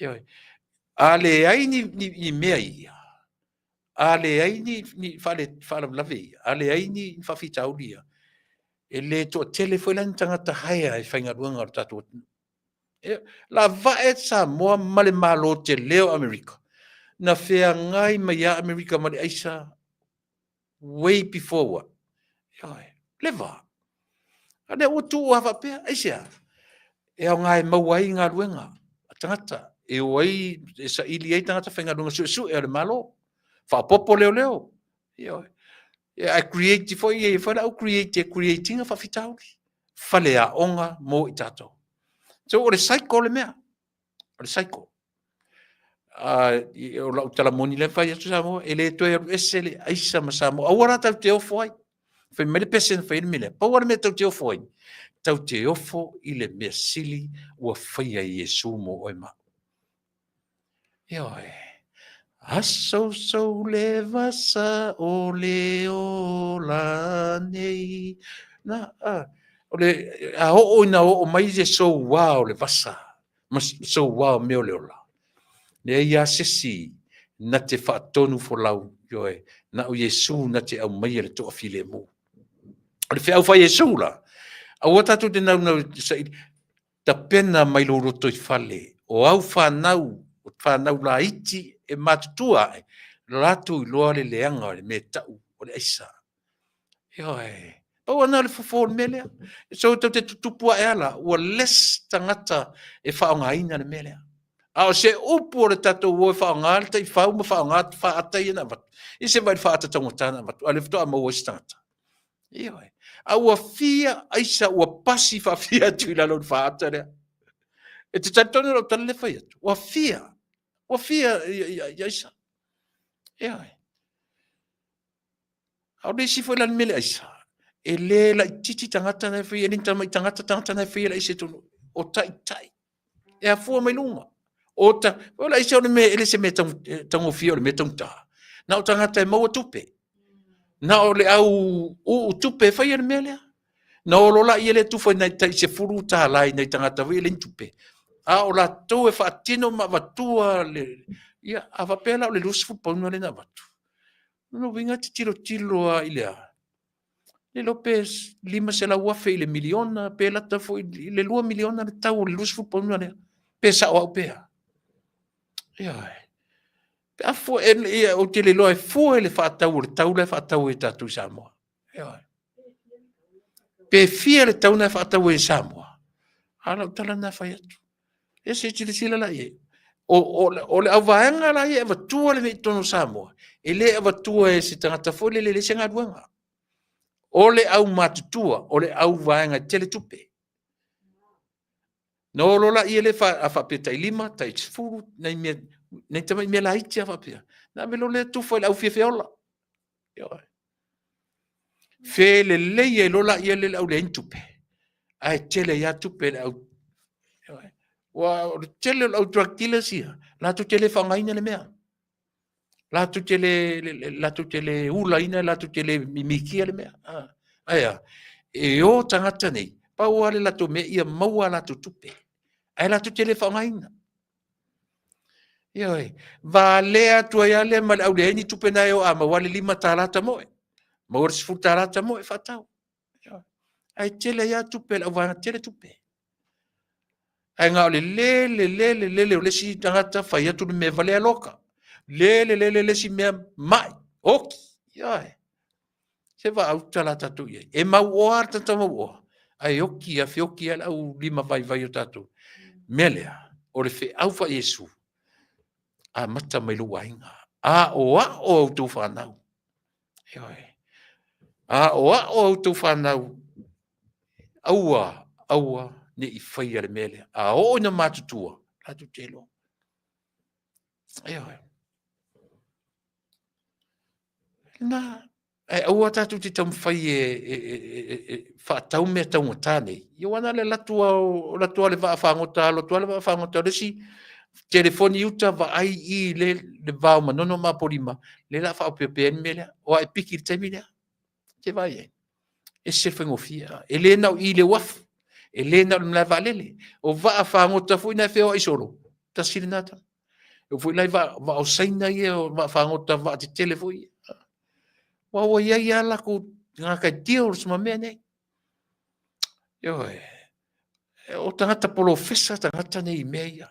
Ioe. A leai ni, ni, ni mea ia, A leai ni, ni faalavelave ia, a leai ni faafitauli ia, e le toatele foi la ni tagata haea e faigaluega o le tatou atunuu. E, la vae Samoa ma le Malo tele o Amerika, na feagai mai ia Amerika ma le aisa way before what? Ioe, leva. A lea ua tuu lava faapea, aisea? E aoga e maua ai galuega a tagata, e o ai, e saili ai tagata faigaluega suesue a le Malo, faaopoopo leoleo. Ioe. Ae create foi, e i ai foi le au create e create ina faafitauli, faleaoga mo i tatou. So o le cycle le mea, o le cycle. O lau tala moni lea fai atu Samoa, e le toe alu ese le aisa ma Samoa. Aua la tatou te ofo ai. Fai mai le pese na fai ai le mea lea. Pau lava le mea tatou te ofo ai, tatou te ofo i le mea sili ua faia e Iesu mo oe ma au. Ioe. Asoso le vasa o le ola nei. Na, a, o le, a oo ina oo mai se soua o le vasa, ma soua o mea o le ola. Leai lava se isi na te faatonu folau, ioe, na o Iesu na te aumaia le toafilemu. O le feau fai Iesu la, aua tatou te naunau e saili, tapena mai lou lotoifale, o au fanau, o fanau laiti e matutua ae, latou iloa le leaga o le mea e tau o le aisa. Ioe. Pau lava lena o le fofo o le mea lea. So tou te tutupu ae ala, ua less tagata e faaaogaina le mea lea. A o se upu o le tatou o e faaaoga le taifau ma faaaoga faata ia na avatu, i se vaai faata taugata na avatu, a o lea faatoa maua ai se tagata. Ioe. A ua fia aisa ua pasi faafia atu i lalo o le faata lea. E te talitonu lau tala lea fai atu, ua fia, ua fia i aisa. Ioe. A o le isi foi la le mea le aisa, e le laitiiti tagata na e faia, e le ni tamai tagata tagata na e faia le aisa i totonu, o taitai. E afua mai luga. O ta, o le aisa o le mea, e le se mea taugofie o le mea taugata. Na o tagata e maua tupe. Na o le au uu tupe e faia le mea lea. Na o loa laia lea tufa i nai tai $10 i nai tagata foi ia e leai ni tupe. A o latou e faatino ma avatua le, ia, a faapea la o le 20 pauna lea na avatu, lona uiga e te tilotilo lava i le a? Le iloa pe $500,000 i le miliona pe lata foi i le $2 miliona le tau o le 20 pauna lea. Pe sao au pe a? Ioe. Pe a fua, e, ou te le iloa e fua i le faatau o le tau la e faatau ai e tatou i Samoa. Ioe. Pe fia le tau na e faatau ai e Samoa? A o lau tala lena e fai atu. Ia se i silasila la i ai. O le auvaega la ia e avatua le mea i totonu o Samoa, e le avatua e se tagata foi lele e leai se galuega. O le aumatutua, o le auvaega e tele tupe. Na o loa laia lea a faapea tai 5, tai 10, nai mea, nai tamai mea laiti lava faapea. Na ave loa lea tufa i le au fiafia ola. Ioe. Felelei ai loa laia lea le au leai ni tupe, ae tele ai lava tupe a le au. Ioe. Aua o le tele o le au drug dealers ia, latou te le faaaogaina le mea. Latou te le, latou te le ulaina, latou te le mimikia le mea. Ae a? E o tagata nei, pau lava le latou mea ia maua a latou tupe, ae latou te le faaaogaina. Ioe, valea atu ai lava lea ma le au leai ni tupe na e o a maua le $5 tamoe, maua le $10 tamoe faatau. Ioe. Ae tele ai lava tupe a le auvaega tele tupe. Ae na o le lele, lele, lele o le isi tagata fai atu le mea valea loka. Lele, lele le isi mea mai, oki. Ioe. Se vaauta la tatou i ai. E mauoa le tagata mauoa, ae oki a feoki a le au lima vaivai o tatou. Mea lea, o le feau faa Iesu, amata mai lou aiga. Aoao a outou fanau. Ioe. Aoao a outou fanau. Aua, aua ne i faia le mea lea. A oo ina matutua, latou te iloa. Ioe. Na, ae aua tatou te taumafai e faatau mea taugata nei. Ia aua na o le alu atu lava o le vaafagota, alu atu lava le vaafagota o le isi telefoni i uta vaai i le va o Manono ma Apolima, lea o le a faaopeopea ai le mea lea. O a e piki i le taimi lea. Te vaai i ai. E ese le faigofie. E le na o i le uafu. E le na o le malae vaalele. O vaafagota foi na e feoai solo, tasi lena tala. E oo foi la i vaa o Saina ia, o vaafagota vaatetele foi ia. Aua ua i ai lava latou tagata e deals ma mea nei. Ioe. O tagata polofesa tagata nei i mea ia.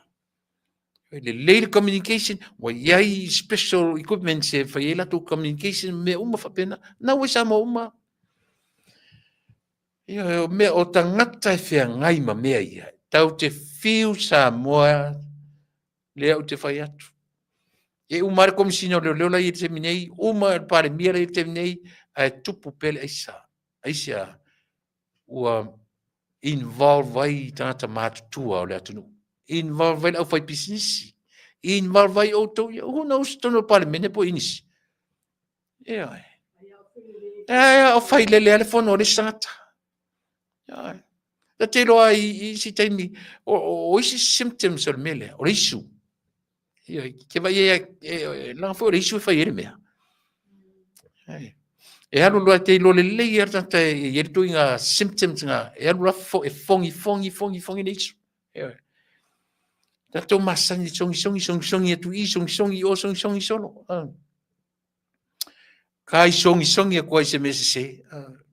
E lelei le communication, ua i ai special equipments e fai ai latou communication ma mea uma faapena. Na ua i Samoa uma. Ioe, o mea o tagata e feagai ma mea ia. Tau te fiu Samoa lea ou te fai atu. E uma lava le Komesina o Leoleo la e i ai i le taimi nei, uma le Palemia la e i ai i le taimi nei, ae tupu pea le aisa. Aisea? Ua involve ai tagata matutua o le atunuu. Involve ai le aufaipisinisi. Involve ai outou ia. Who knows totonu o le Palemene po o nisi. Ioe. E o failele lava le fono a le isi tagata. Ioe. Ta te iloa i isi taimi, o isi symptoms o le mea lea, o le isu. Ioe, ke vai e, e, e langa foi o le isu e fai ai le mea. E alu loa te iloa lelei e le tagata e i ai le tuiga symptoms nga, e alu loa fo, e fogi, fogi, fogi, fogi le isu. Ioe. Tatou masani sogi, sogi, sogi, sogi atu i, sogi, sogi i o, sogi, sogi solo. Ka i sogi, sogi atu ai se mea sese.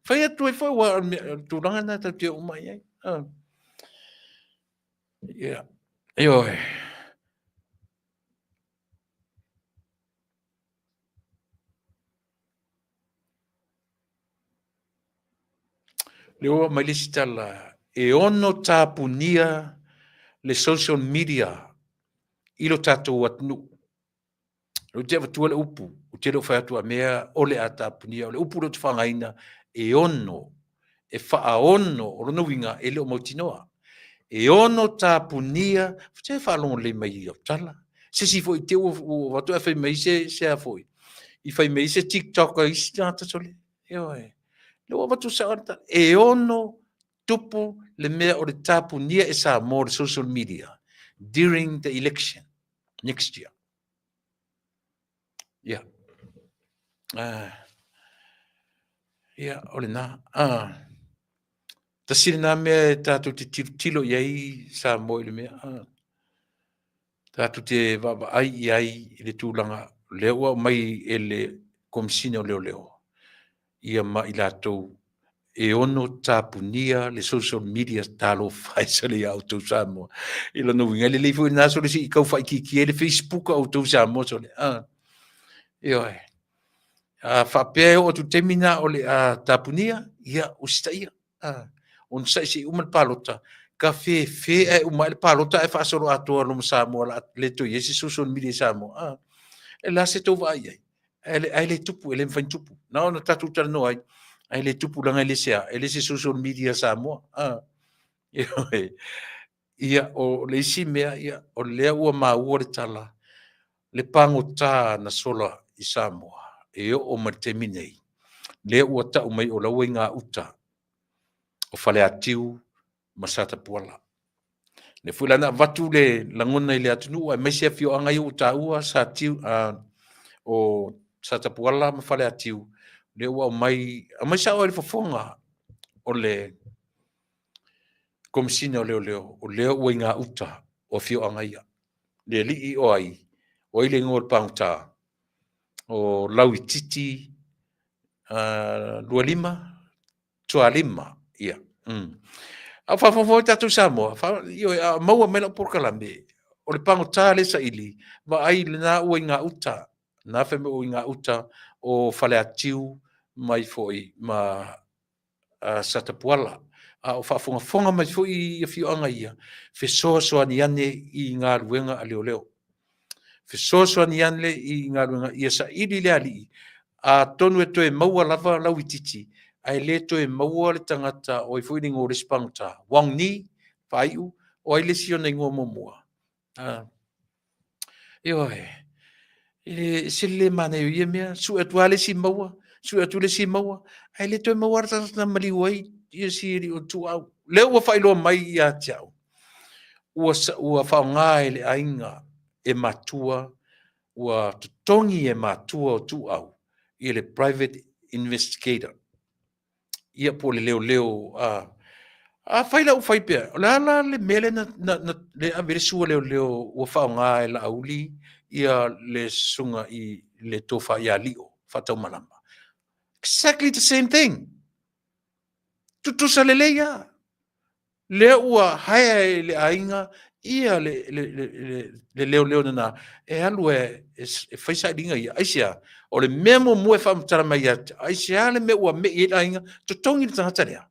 Fai atu ai foi ua tulaga na tatou te oo mai ai. Ia. Ioe. Lea ua aumai le isi tala, e ono tapunia le social media i lo tatou atunuu. Ou te avatua le upu, ou te le o fai atu a mea o le a tapunia. O le upu lea ou te faaaogaina, e ono, e faaono, o lona uiga e le o mautinoa. E ono tapunia, se faalogo lelei mai i au tala. Se isi foi te ua avatu ae fai mai se, se a foi, i fai mai se TikTok a isi tagata sole. Ioe. Lea ua avatu sao le tala. E ono tupu le mea o le tapunia e Samoa le social media during the election next year. Ia. Ia, o lena. Tasi lena mea e tatou te tilotilo i ai Samoa i le mea. Tatou te vaavaai i ai i le tulaga lea ua aumai e le Komesina o Leoleo ia ma i latou e ono tapunia le social media talofa e sole ia outou Samoa. I lona uiga, e lelei foi lena sole se i tau faaitiitia ai le Facebook a outou Samoa sole. Ioe. A faapea e oo atu i le taimi lena o le a tapunia, ia usitaia. Onosai se i uma le palota, ka fefe ae uma ae le palota ae faasolo atoa loa ma Samoa o le a le toe i ai se social media i Samoa. E le a se tou vaai i ai? Ae le tupu, e le mafai ona tupu. Na ona tatou talanoa ai, ae le tupu leaga e le se a, e le se social media a Samoa. Ia, o le isi mea, ia, o lea ua maua le tala, le pagota na sola i Samoa e oo mai le taimi nei, lea ua tau mai o la ua i gauta o Faleatiu ma Satapuala. Lea foi la na avatu le lagona i le atunuu aemaise afioaga ia ua taua Satiu, o Satapuala ma Faleatiu, lea ua aumai, aumai sao ai le fofoga o le Komesina o Leoleo, o lea ua i gauta o afioaga ia. Le alii o ai, o ai le igoa o le pagota? O Lauititi 25, Tualima, ia. A o faafogafoga mai tatou Samoa, ioe, a maua mai lau polokalame, o le pagota lea e saili, vaai lena ua i gauta, na fai mai ua i gauta o Faleatiu mai foi ma Satapuala. A o faafogafoga mai foi i afioaga ia, fesoasoani ane i galuega a leoleo. Fesoasoani ane i galuega ia saili le alii, atonu e toe maua lava Lauititi, ae le toe maua le tagata o ai foi le igoa o le isi pagota, Wong Ni, faaiu, o ai le isi ona igoa muamua? Ioe, e ese le le manaia o ia mea, sue atu lava le isi maua, sue atu le isi maua, ae le toe maua lava le tagata na maliu ai ia si alii o Tuuau. Lea ua faailoa mai ia te au, ua faaaoga e le aiga e matua, ua totogi e matua o Tuuau ia le private investigator, ia po o le leoleo. Afai la ua fai pea, o le a la le mea lea na le ave le sua leoleo ua faaaoga e Laauli ia le susuga i le tofa ia Lio Faataumalama? Exactly the same thing. Tutusa lelei lava. Lea ua hire e le aiga ia le leoleo lena e alu e fai sailiga ia. Aisea? O le mea muamua e faamatala mai ia te au, aisea le mea ua mei ai le aiga, totogi le tagata lea.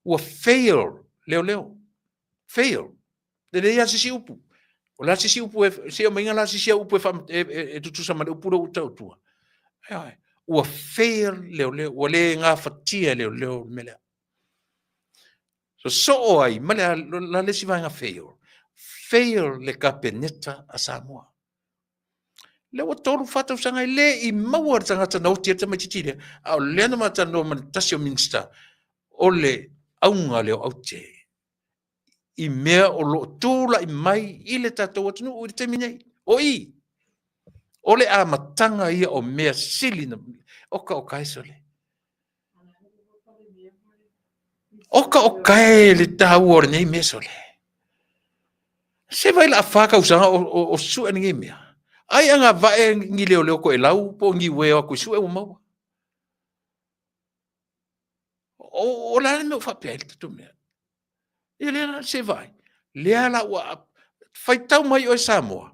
Ua fail leoleo. Fail. E leai lava se isi upu. O le a se isi upu e, se i aumaiga la se isi au upu e tutusa ma le upu lea ua tau atua. Ua fail leoleo, ua le gafatia e leoleo le mea lea. Sosoo ai ma le a le isi vaega fail? Fail le Kapeneta a Samoa. Lea ua 3, 4 tausaga e le i maua le tagata na oti ai le tamaitiiti lea, a o lea na ma talanoa ma le tasi o Minisita, o le auga lea o aute i mea o lo o tulai mai i le tatou atunuu i le taimi nei. O i, o le amataga ia o mea sili na oka oka e sole. Oka oka e le taua o lenei mea sole. Se vai la fa kausaga o sue lenei mea. Ai anga vae ni leo leo ko e lau po ni ue o aku sue ua maua. O le a le mea ua faapea ai le tatou mea? Ia lea la se vaai, lea la ua faitau mai oe Samoa,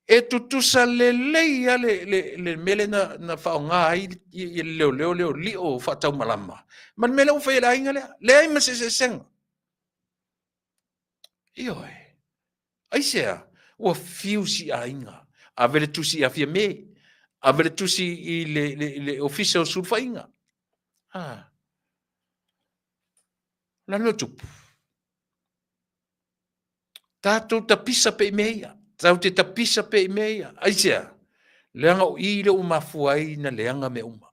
e tutusa lelei lava le mea lea na faaaoga ai le leoleo lea o lio faataumalama ma le mea lea ua fai e le aiga lea. Leai ma se eseesega. Ioe. Aisea? Ua fiu si aiga. Ave le tusi ia Fiame, ave le tusi i le Ofisa o Sulufaiga. Ah. O le a le mea ua tupu? Tatou tapisa pea i mea ia. Tatou te tapisa pea i mea ia. Aisea? Leaga o i lea ua mafua ai na leaga mea uma.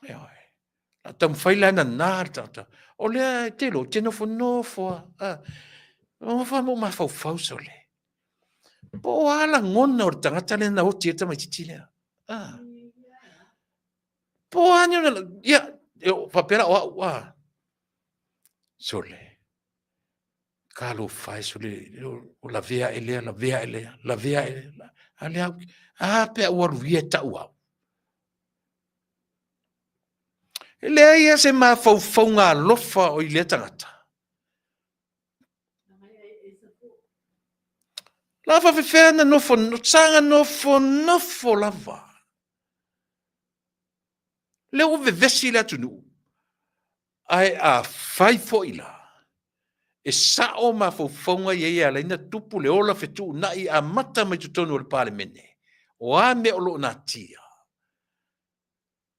Ioe. A taumafai la e nana le tagata, o lea e te iloa, e te nofonofo lava. Nofo lava ma ou mafaufau sole. Po o a lagona o le tagata lea na oti ai le tamaitiiti lea. Ah. Po o a ni ona, ia, faapea la o au, ah. Sole. Talofa e sole, o lavea ae lea, lavea ae lea, lavea ae lea. A lea, a pe a ua alu ia e tau au. E leai lava se mafaufauga alofa o i lea tagata. La faafefea na nofo, saga nofonofo lava. Lea ua vevesi le atunuu. Ae afai foi la, e sao mafaufauga ia e ala ai ona tupu le ola fetuunai amata mai totonu o le Palemene, o a mea o lo o natia?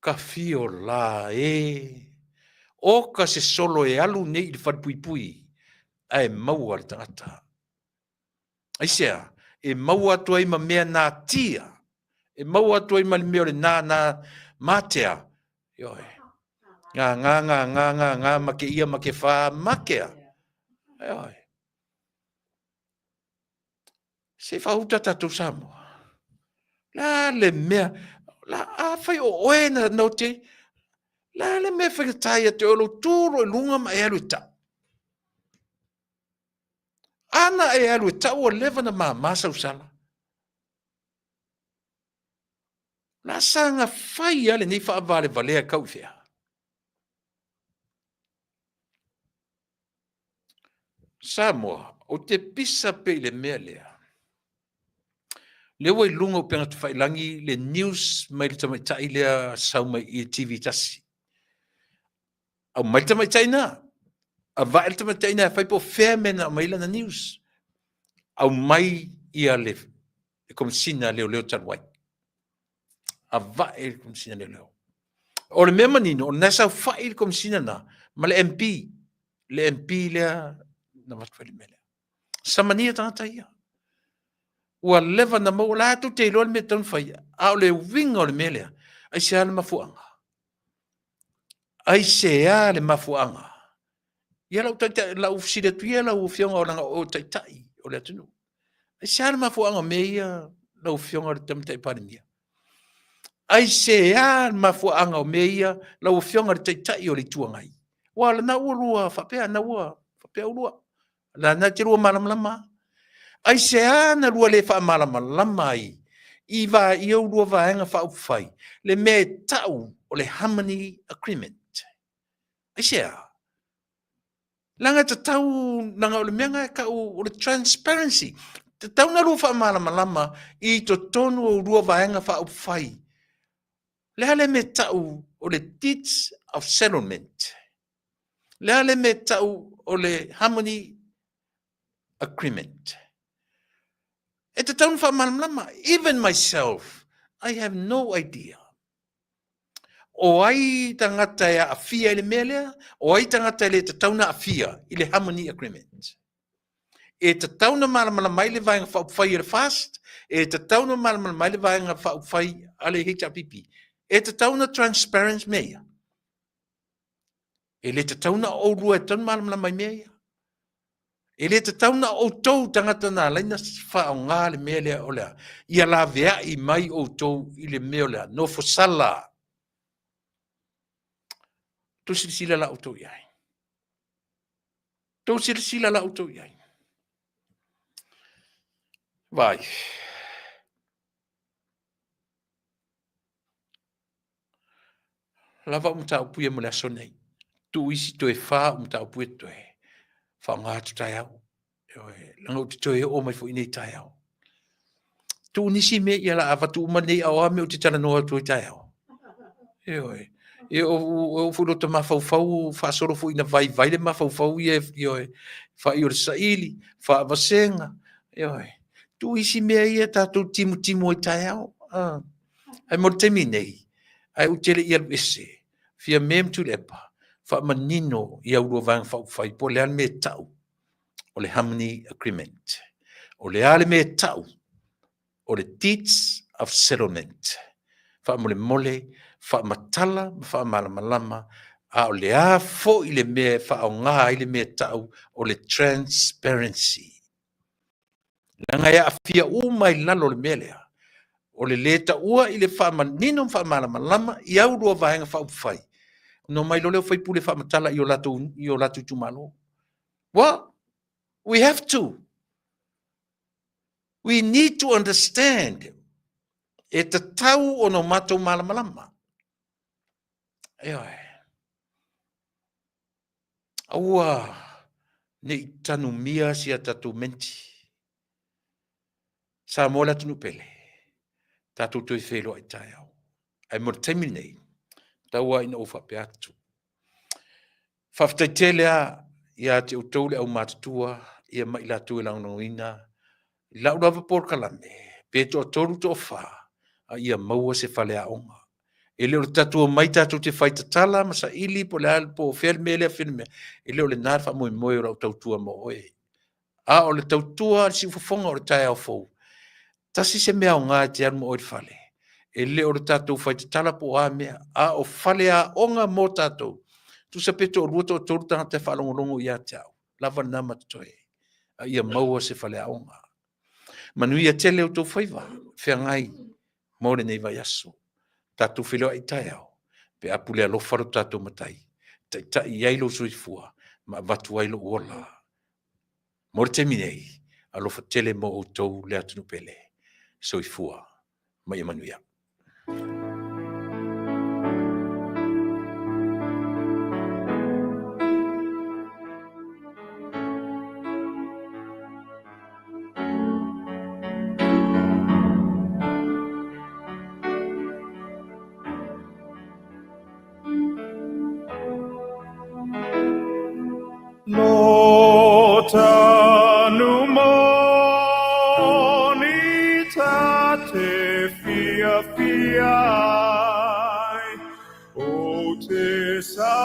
Ka fio la e! Oka se solo e alu nei i le falepuipui ae maua le tagata. Aisea? E maua atu ai ma mea natia, e maua atu ai ma le mea o le nānā matea. Ioe. Ngā, ngā, ngā, ngā, ngā, ngā, ma ke ia, ma ke whā, ma kea. Ioe. Se whauta tātou Samoa. La le mea, la a whai o oe na, na o te, la le mea whaikatai a te olo tūro i lunga ma e alu e tau. Ana e alu e tau ua leva na māmā sausala. La saga fai a lenei faavalevalea e kau i fea. Samoa, o te pisa pe i le mea lea. Lea ua i luga o upega tafailangi le news mai le tamaitai lea sau mai i TV tasi. Aumai le tamaitai na. Avae le tamaitai na e fai po o fea mea na aumai lana news. Aumai ia le Komesina Leoleo talu ai. Avae le Komesina Leoleo. O le mea manino, o lena e saofai le Komesina na ma le MP. Le MP lea na avatu ai le mea lea. Samania tagata ia. Ua leva na maua, la tou te iloa le mea e tatau ona fai, a o le uiga o le mea lea, aisea le mafuaaga? Aisea le mafuaaga? Ia lau taitai, lau fesili atu ia lau afioga o leaga o taitai o le atunuu. Aisea le mafuaaga o mea ia lau afioga le Tamaitai Palemia? Aisea le mafuaaga o mea ia lau afioga le Taitai o le Itu Agai? Aua lena ua lua faapea, na ua faapea ulua. Lana te lua malamalama. Aisea na lua le faamalamalama ai i va i ou lua vaega faaupufai le mea e tau o le Harmony Agreement? Aisea? Leaga e tatau, leaga o le mea lena e tau o le transparency. Tatau na lua faamalamalama i totonu o lua vaega faaupufai. Le a le mea e tau o le deeds of settlement? Le a le mea e tau o le Harmony Agreement? E tatau na faamalamalama. Even myself, I have no idea. O ai tagata e aafia i le mea lea? O ai tagata e le tatau na aafia i le Harmony Agreement? E tatau na malamalama ai le Vaega Faaupufai a le FAST, e tatau na malamalama ai le Vaega Faaupufai a le HRPP. E tatau na transparent mea ia. E le tatau na oulua e tatau na malamalama i mea ia. E le tatau na outou tagata na ala ai na faaaoga le mea lea o le a? Ia laveai mai outou i le mea o le a? Nofo sala. Tou silasila la outou i ai. Tou silasila la outou i ai. Vai. Lava au mataupu ia mo le aso nei. Tuu isi toe fa au mataupu e toe faaaoga atu taeao. Leaga ou te toe oo mai foi nei taeao. Tuu nisi mea ia la avatu uma nei a o a mea ou te talanoa atu ai taeao. Ioe. E oo foi i lota mafaufau faasolo foi ina vaivai le mafaufau ia, ioe, fai o le saili, faavasega, ioe. Tuu isi mea ia tatou timutimu ai taeao. Ae mo le taimi nei, ae ou te le i alu ese, Fiame ma Tuilaepa, faamanino i au lua Vaega Faaupufai po o le a le mea e tau o le Harmony Agreement. O le a le mea e tau o le Deeds of Settlement. Faamolemole, faamatala ma faamalamalama, a o le a foi le mea e faaaoga ai le mea e tau o le transparency. Leaga e aafia uma i lalo o le mea lea, o le lē taua i le faamanino ma faamalamalama i au lua Vaega Faaupufai, ona omai loa lea o faipule e faamatala i o latou, i o latou itumalo. Well, we have to. We need to understand. E tatau ona o matou malamalama. Ioe. Aua ne i tanumia si a tatou menti. Samoa le atunuu pele, tatou toe feiloai taeao. Ae mo le taimi lenei, tau lava ina ou faapea atu. Faafetai tele lava ia te outou le aumatutua ia ma i latou e lagolagoina i lau lava polokalame, pe toatolu toafa, a ia maua se faleaoga. E le o le tatou omai tatou te fai tatala ma saili po o le a, po o fea le mea lea, fea le mea. E le o lena le faamoemoe o lau tautua mo oe. A o le tautua a le siufofoga o le taeao fou, tasi se mea aoga e te alu ma oe i le fale. E le o le tatou fai tatala po o a mea, a o faleaoga mo tatou. Tusa pe toalua toatolu tagata e faalogologo ia te au, lava lena ma totoe, a ia maua se faleaoga. Manuia tele outou faiva, feagai mo lenei vaiaso. Tatou feiloai taeao, pe a pule alofa lo tatou Matai, taitai i ai lou soifua ma avatu ai lou ola. Mo le taimi nei, alofa tele mo outou le atunuu pele. Soifua ma ia manuia. Lo tanu moni ta te fia fia ai, o te sa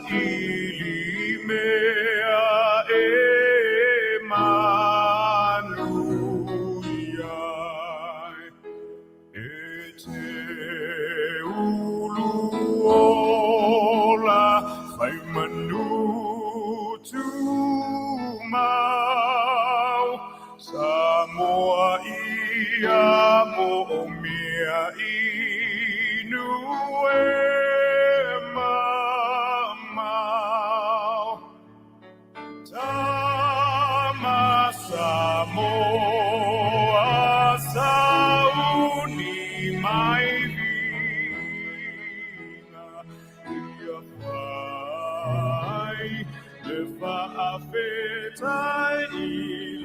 ili mea e manu ai. E te ulu ola whai manu tumau, Samoa ia mo o mea inu e mamao. Tama Samoa sauni mai viga ia whai le whaafetai i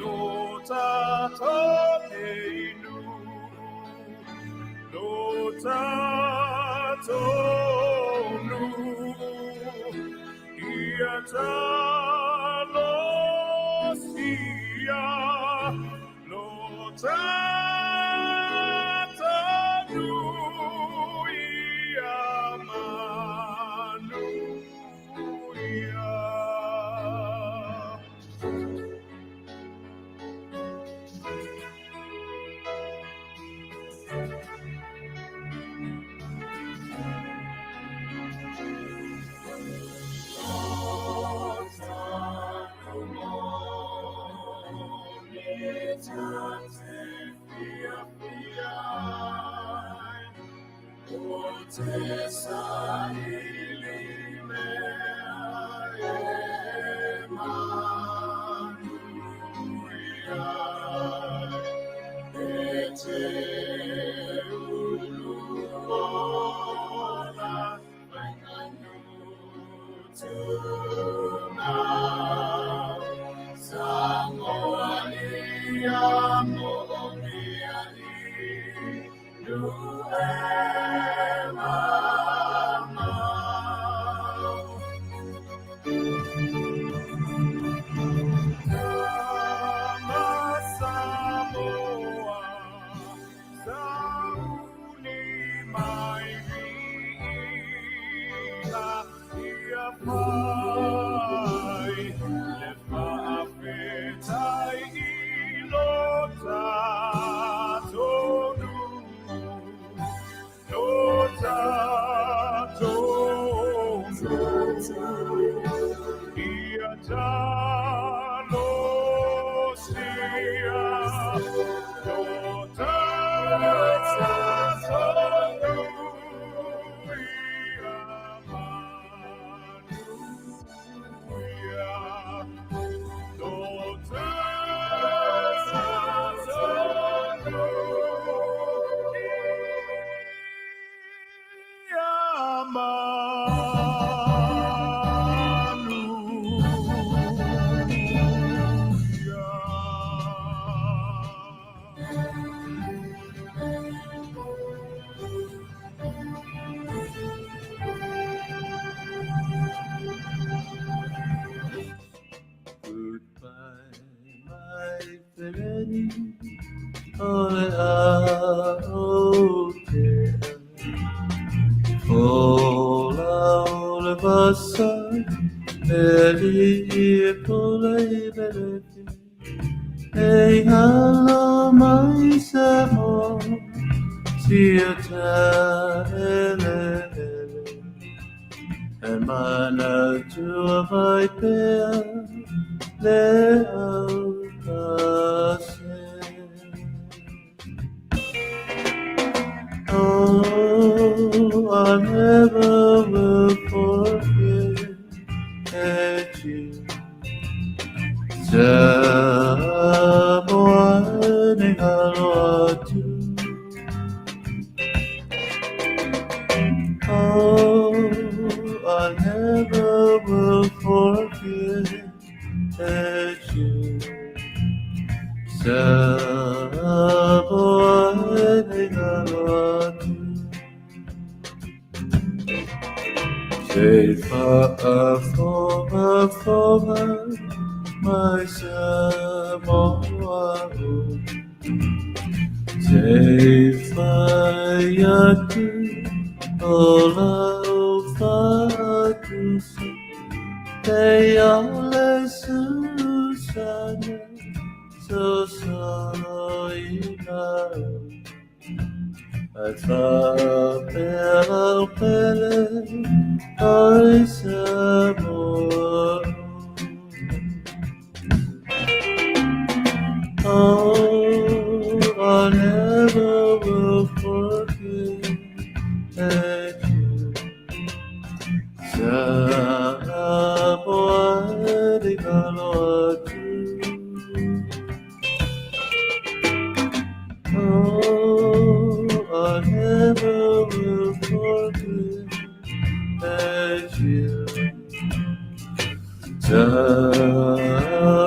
lo tatou inu lo tatou nuu Ia talosia lo tatou nuu ia manuia. Te sa ili mea e manuia, e te uluola fainganutunga. Samoa ia mo omia i nu e mamau. Tama Samoa, sauni mai viiga, ia fai le faafetai i lo tatou nuu, lo tatou nuu. Ia talosia, lo tatou nuu, ia manuia. Lo tatou nuu, ia manuia. Goodbye, my friend. Ole a o te Ola ole vasa Meri i pule i bereti Ei halo mai se mo Sia ta ele ele E mana tua vai pea Le au kase. Oh, I never will forget you. Samoa ni aloha atu. Oh, I never will forget you. Samoa ni aloha atu. Se fa'afogafoga mai Samoa o. Se fai atu o lau fa'atusa Te ale susana so solo ina Ai fa'apea lau pele oi Samoa. Oh, I never will forget you. Samoa ni aloha atu. Oh, I never will forget you. Samoa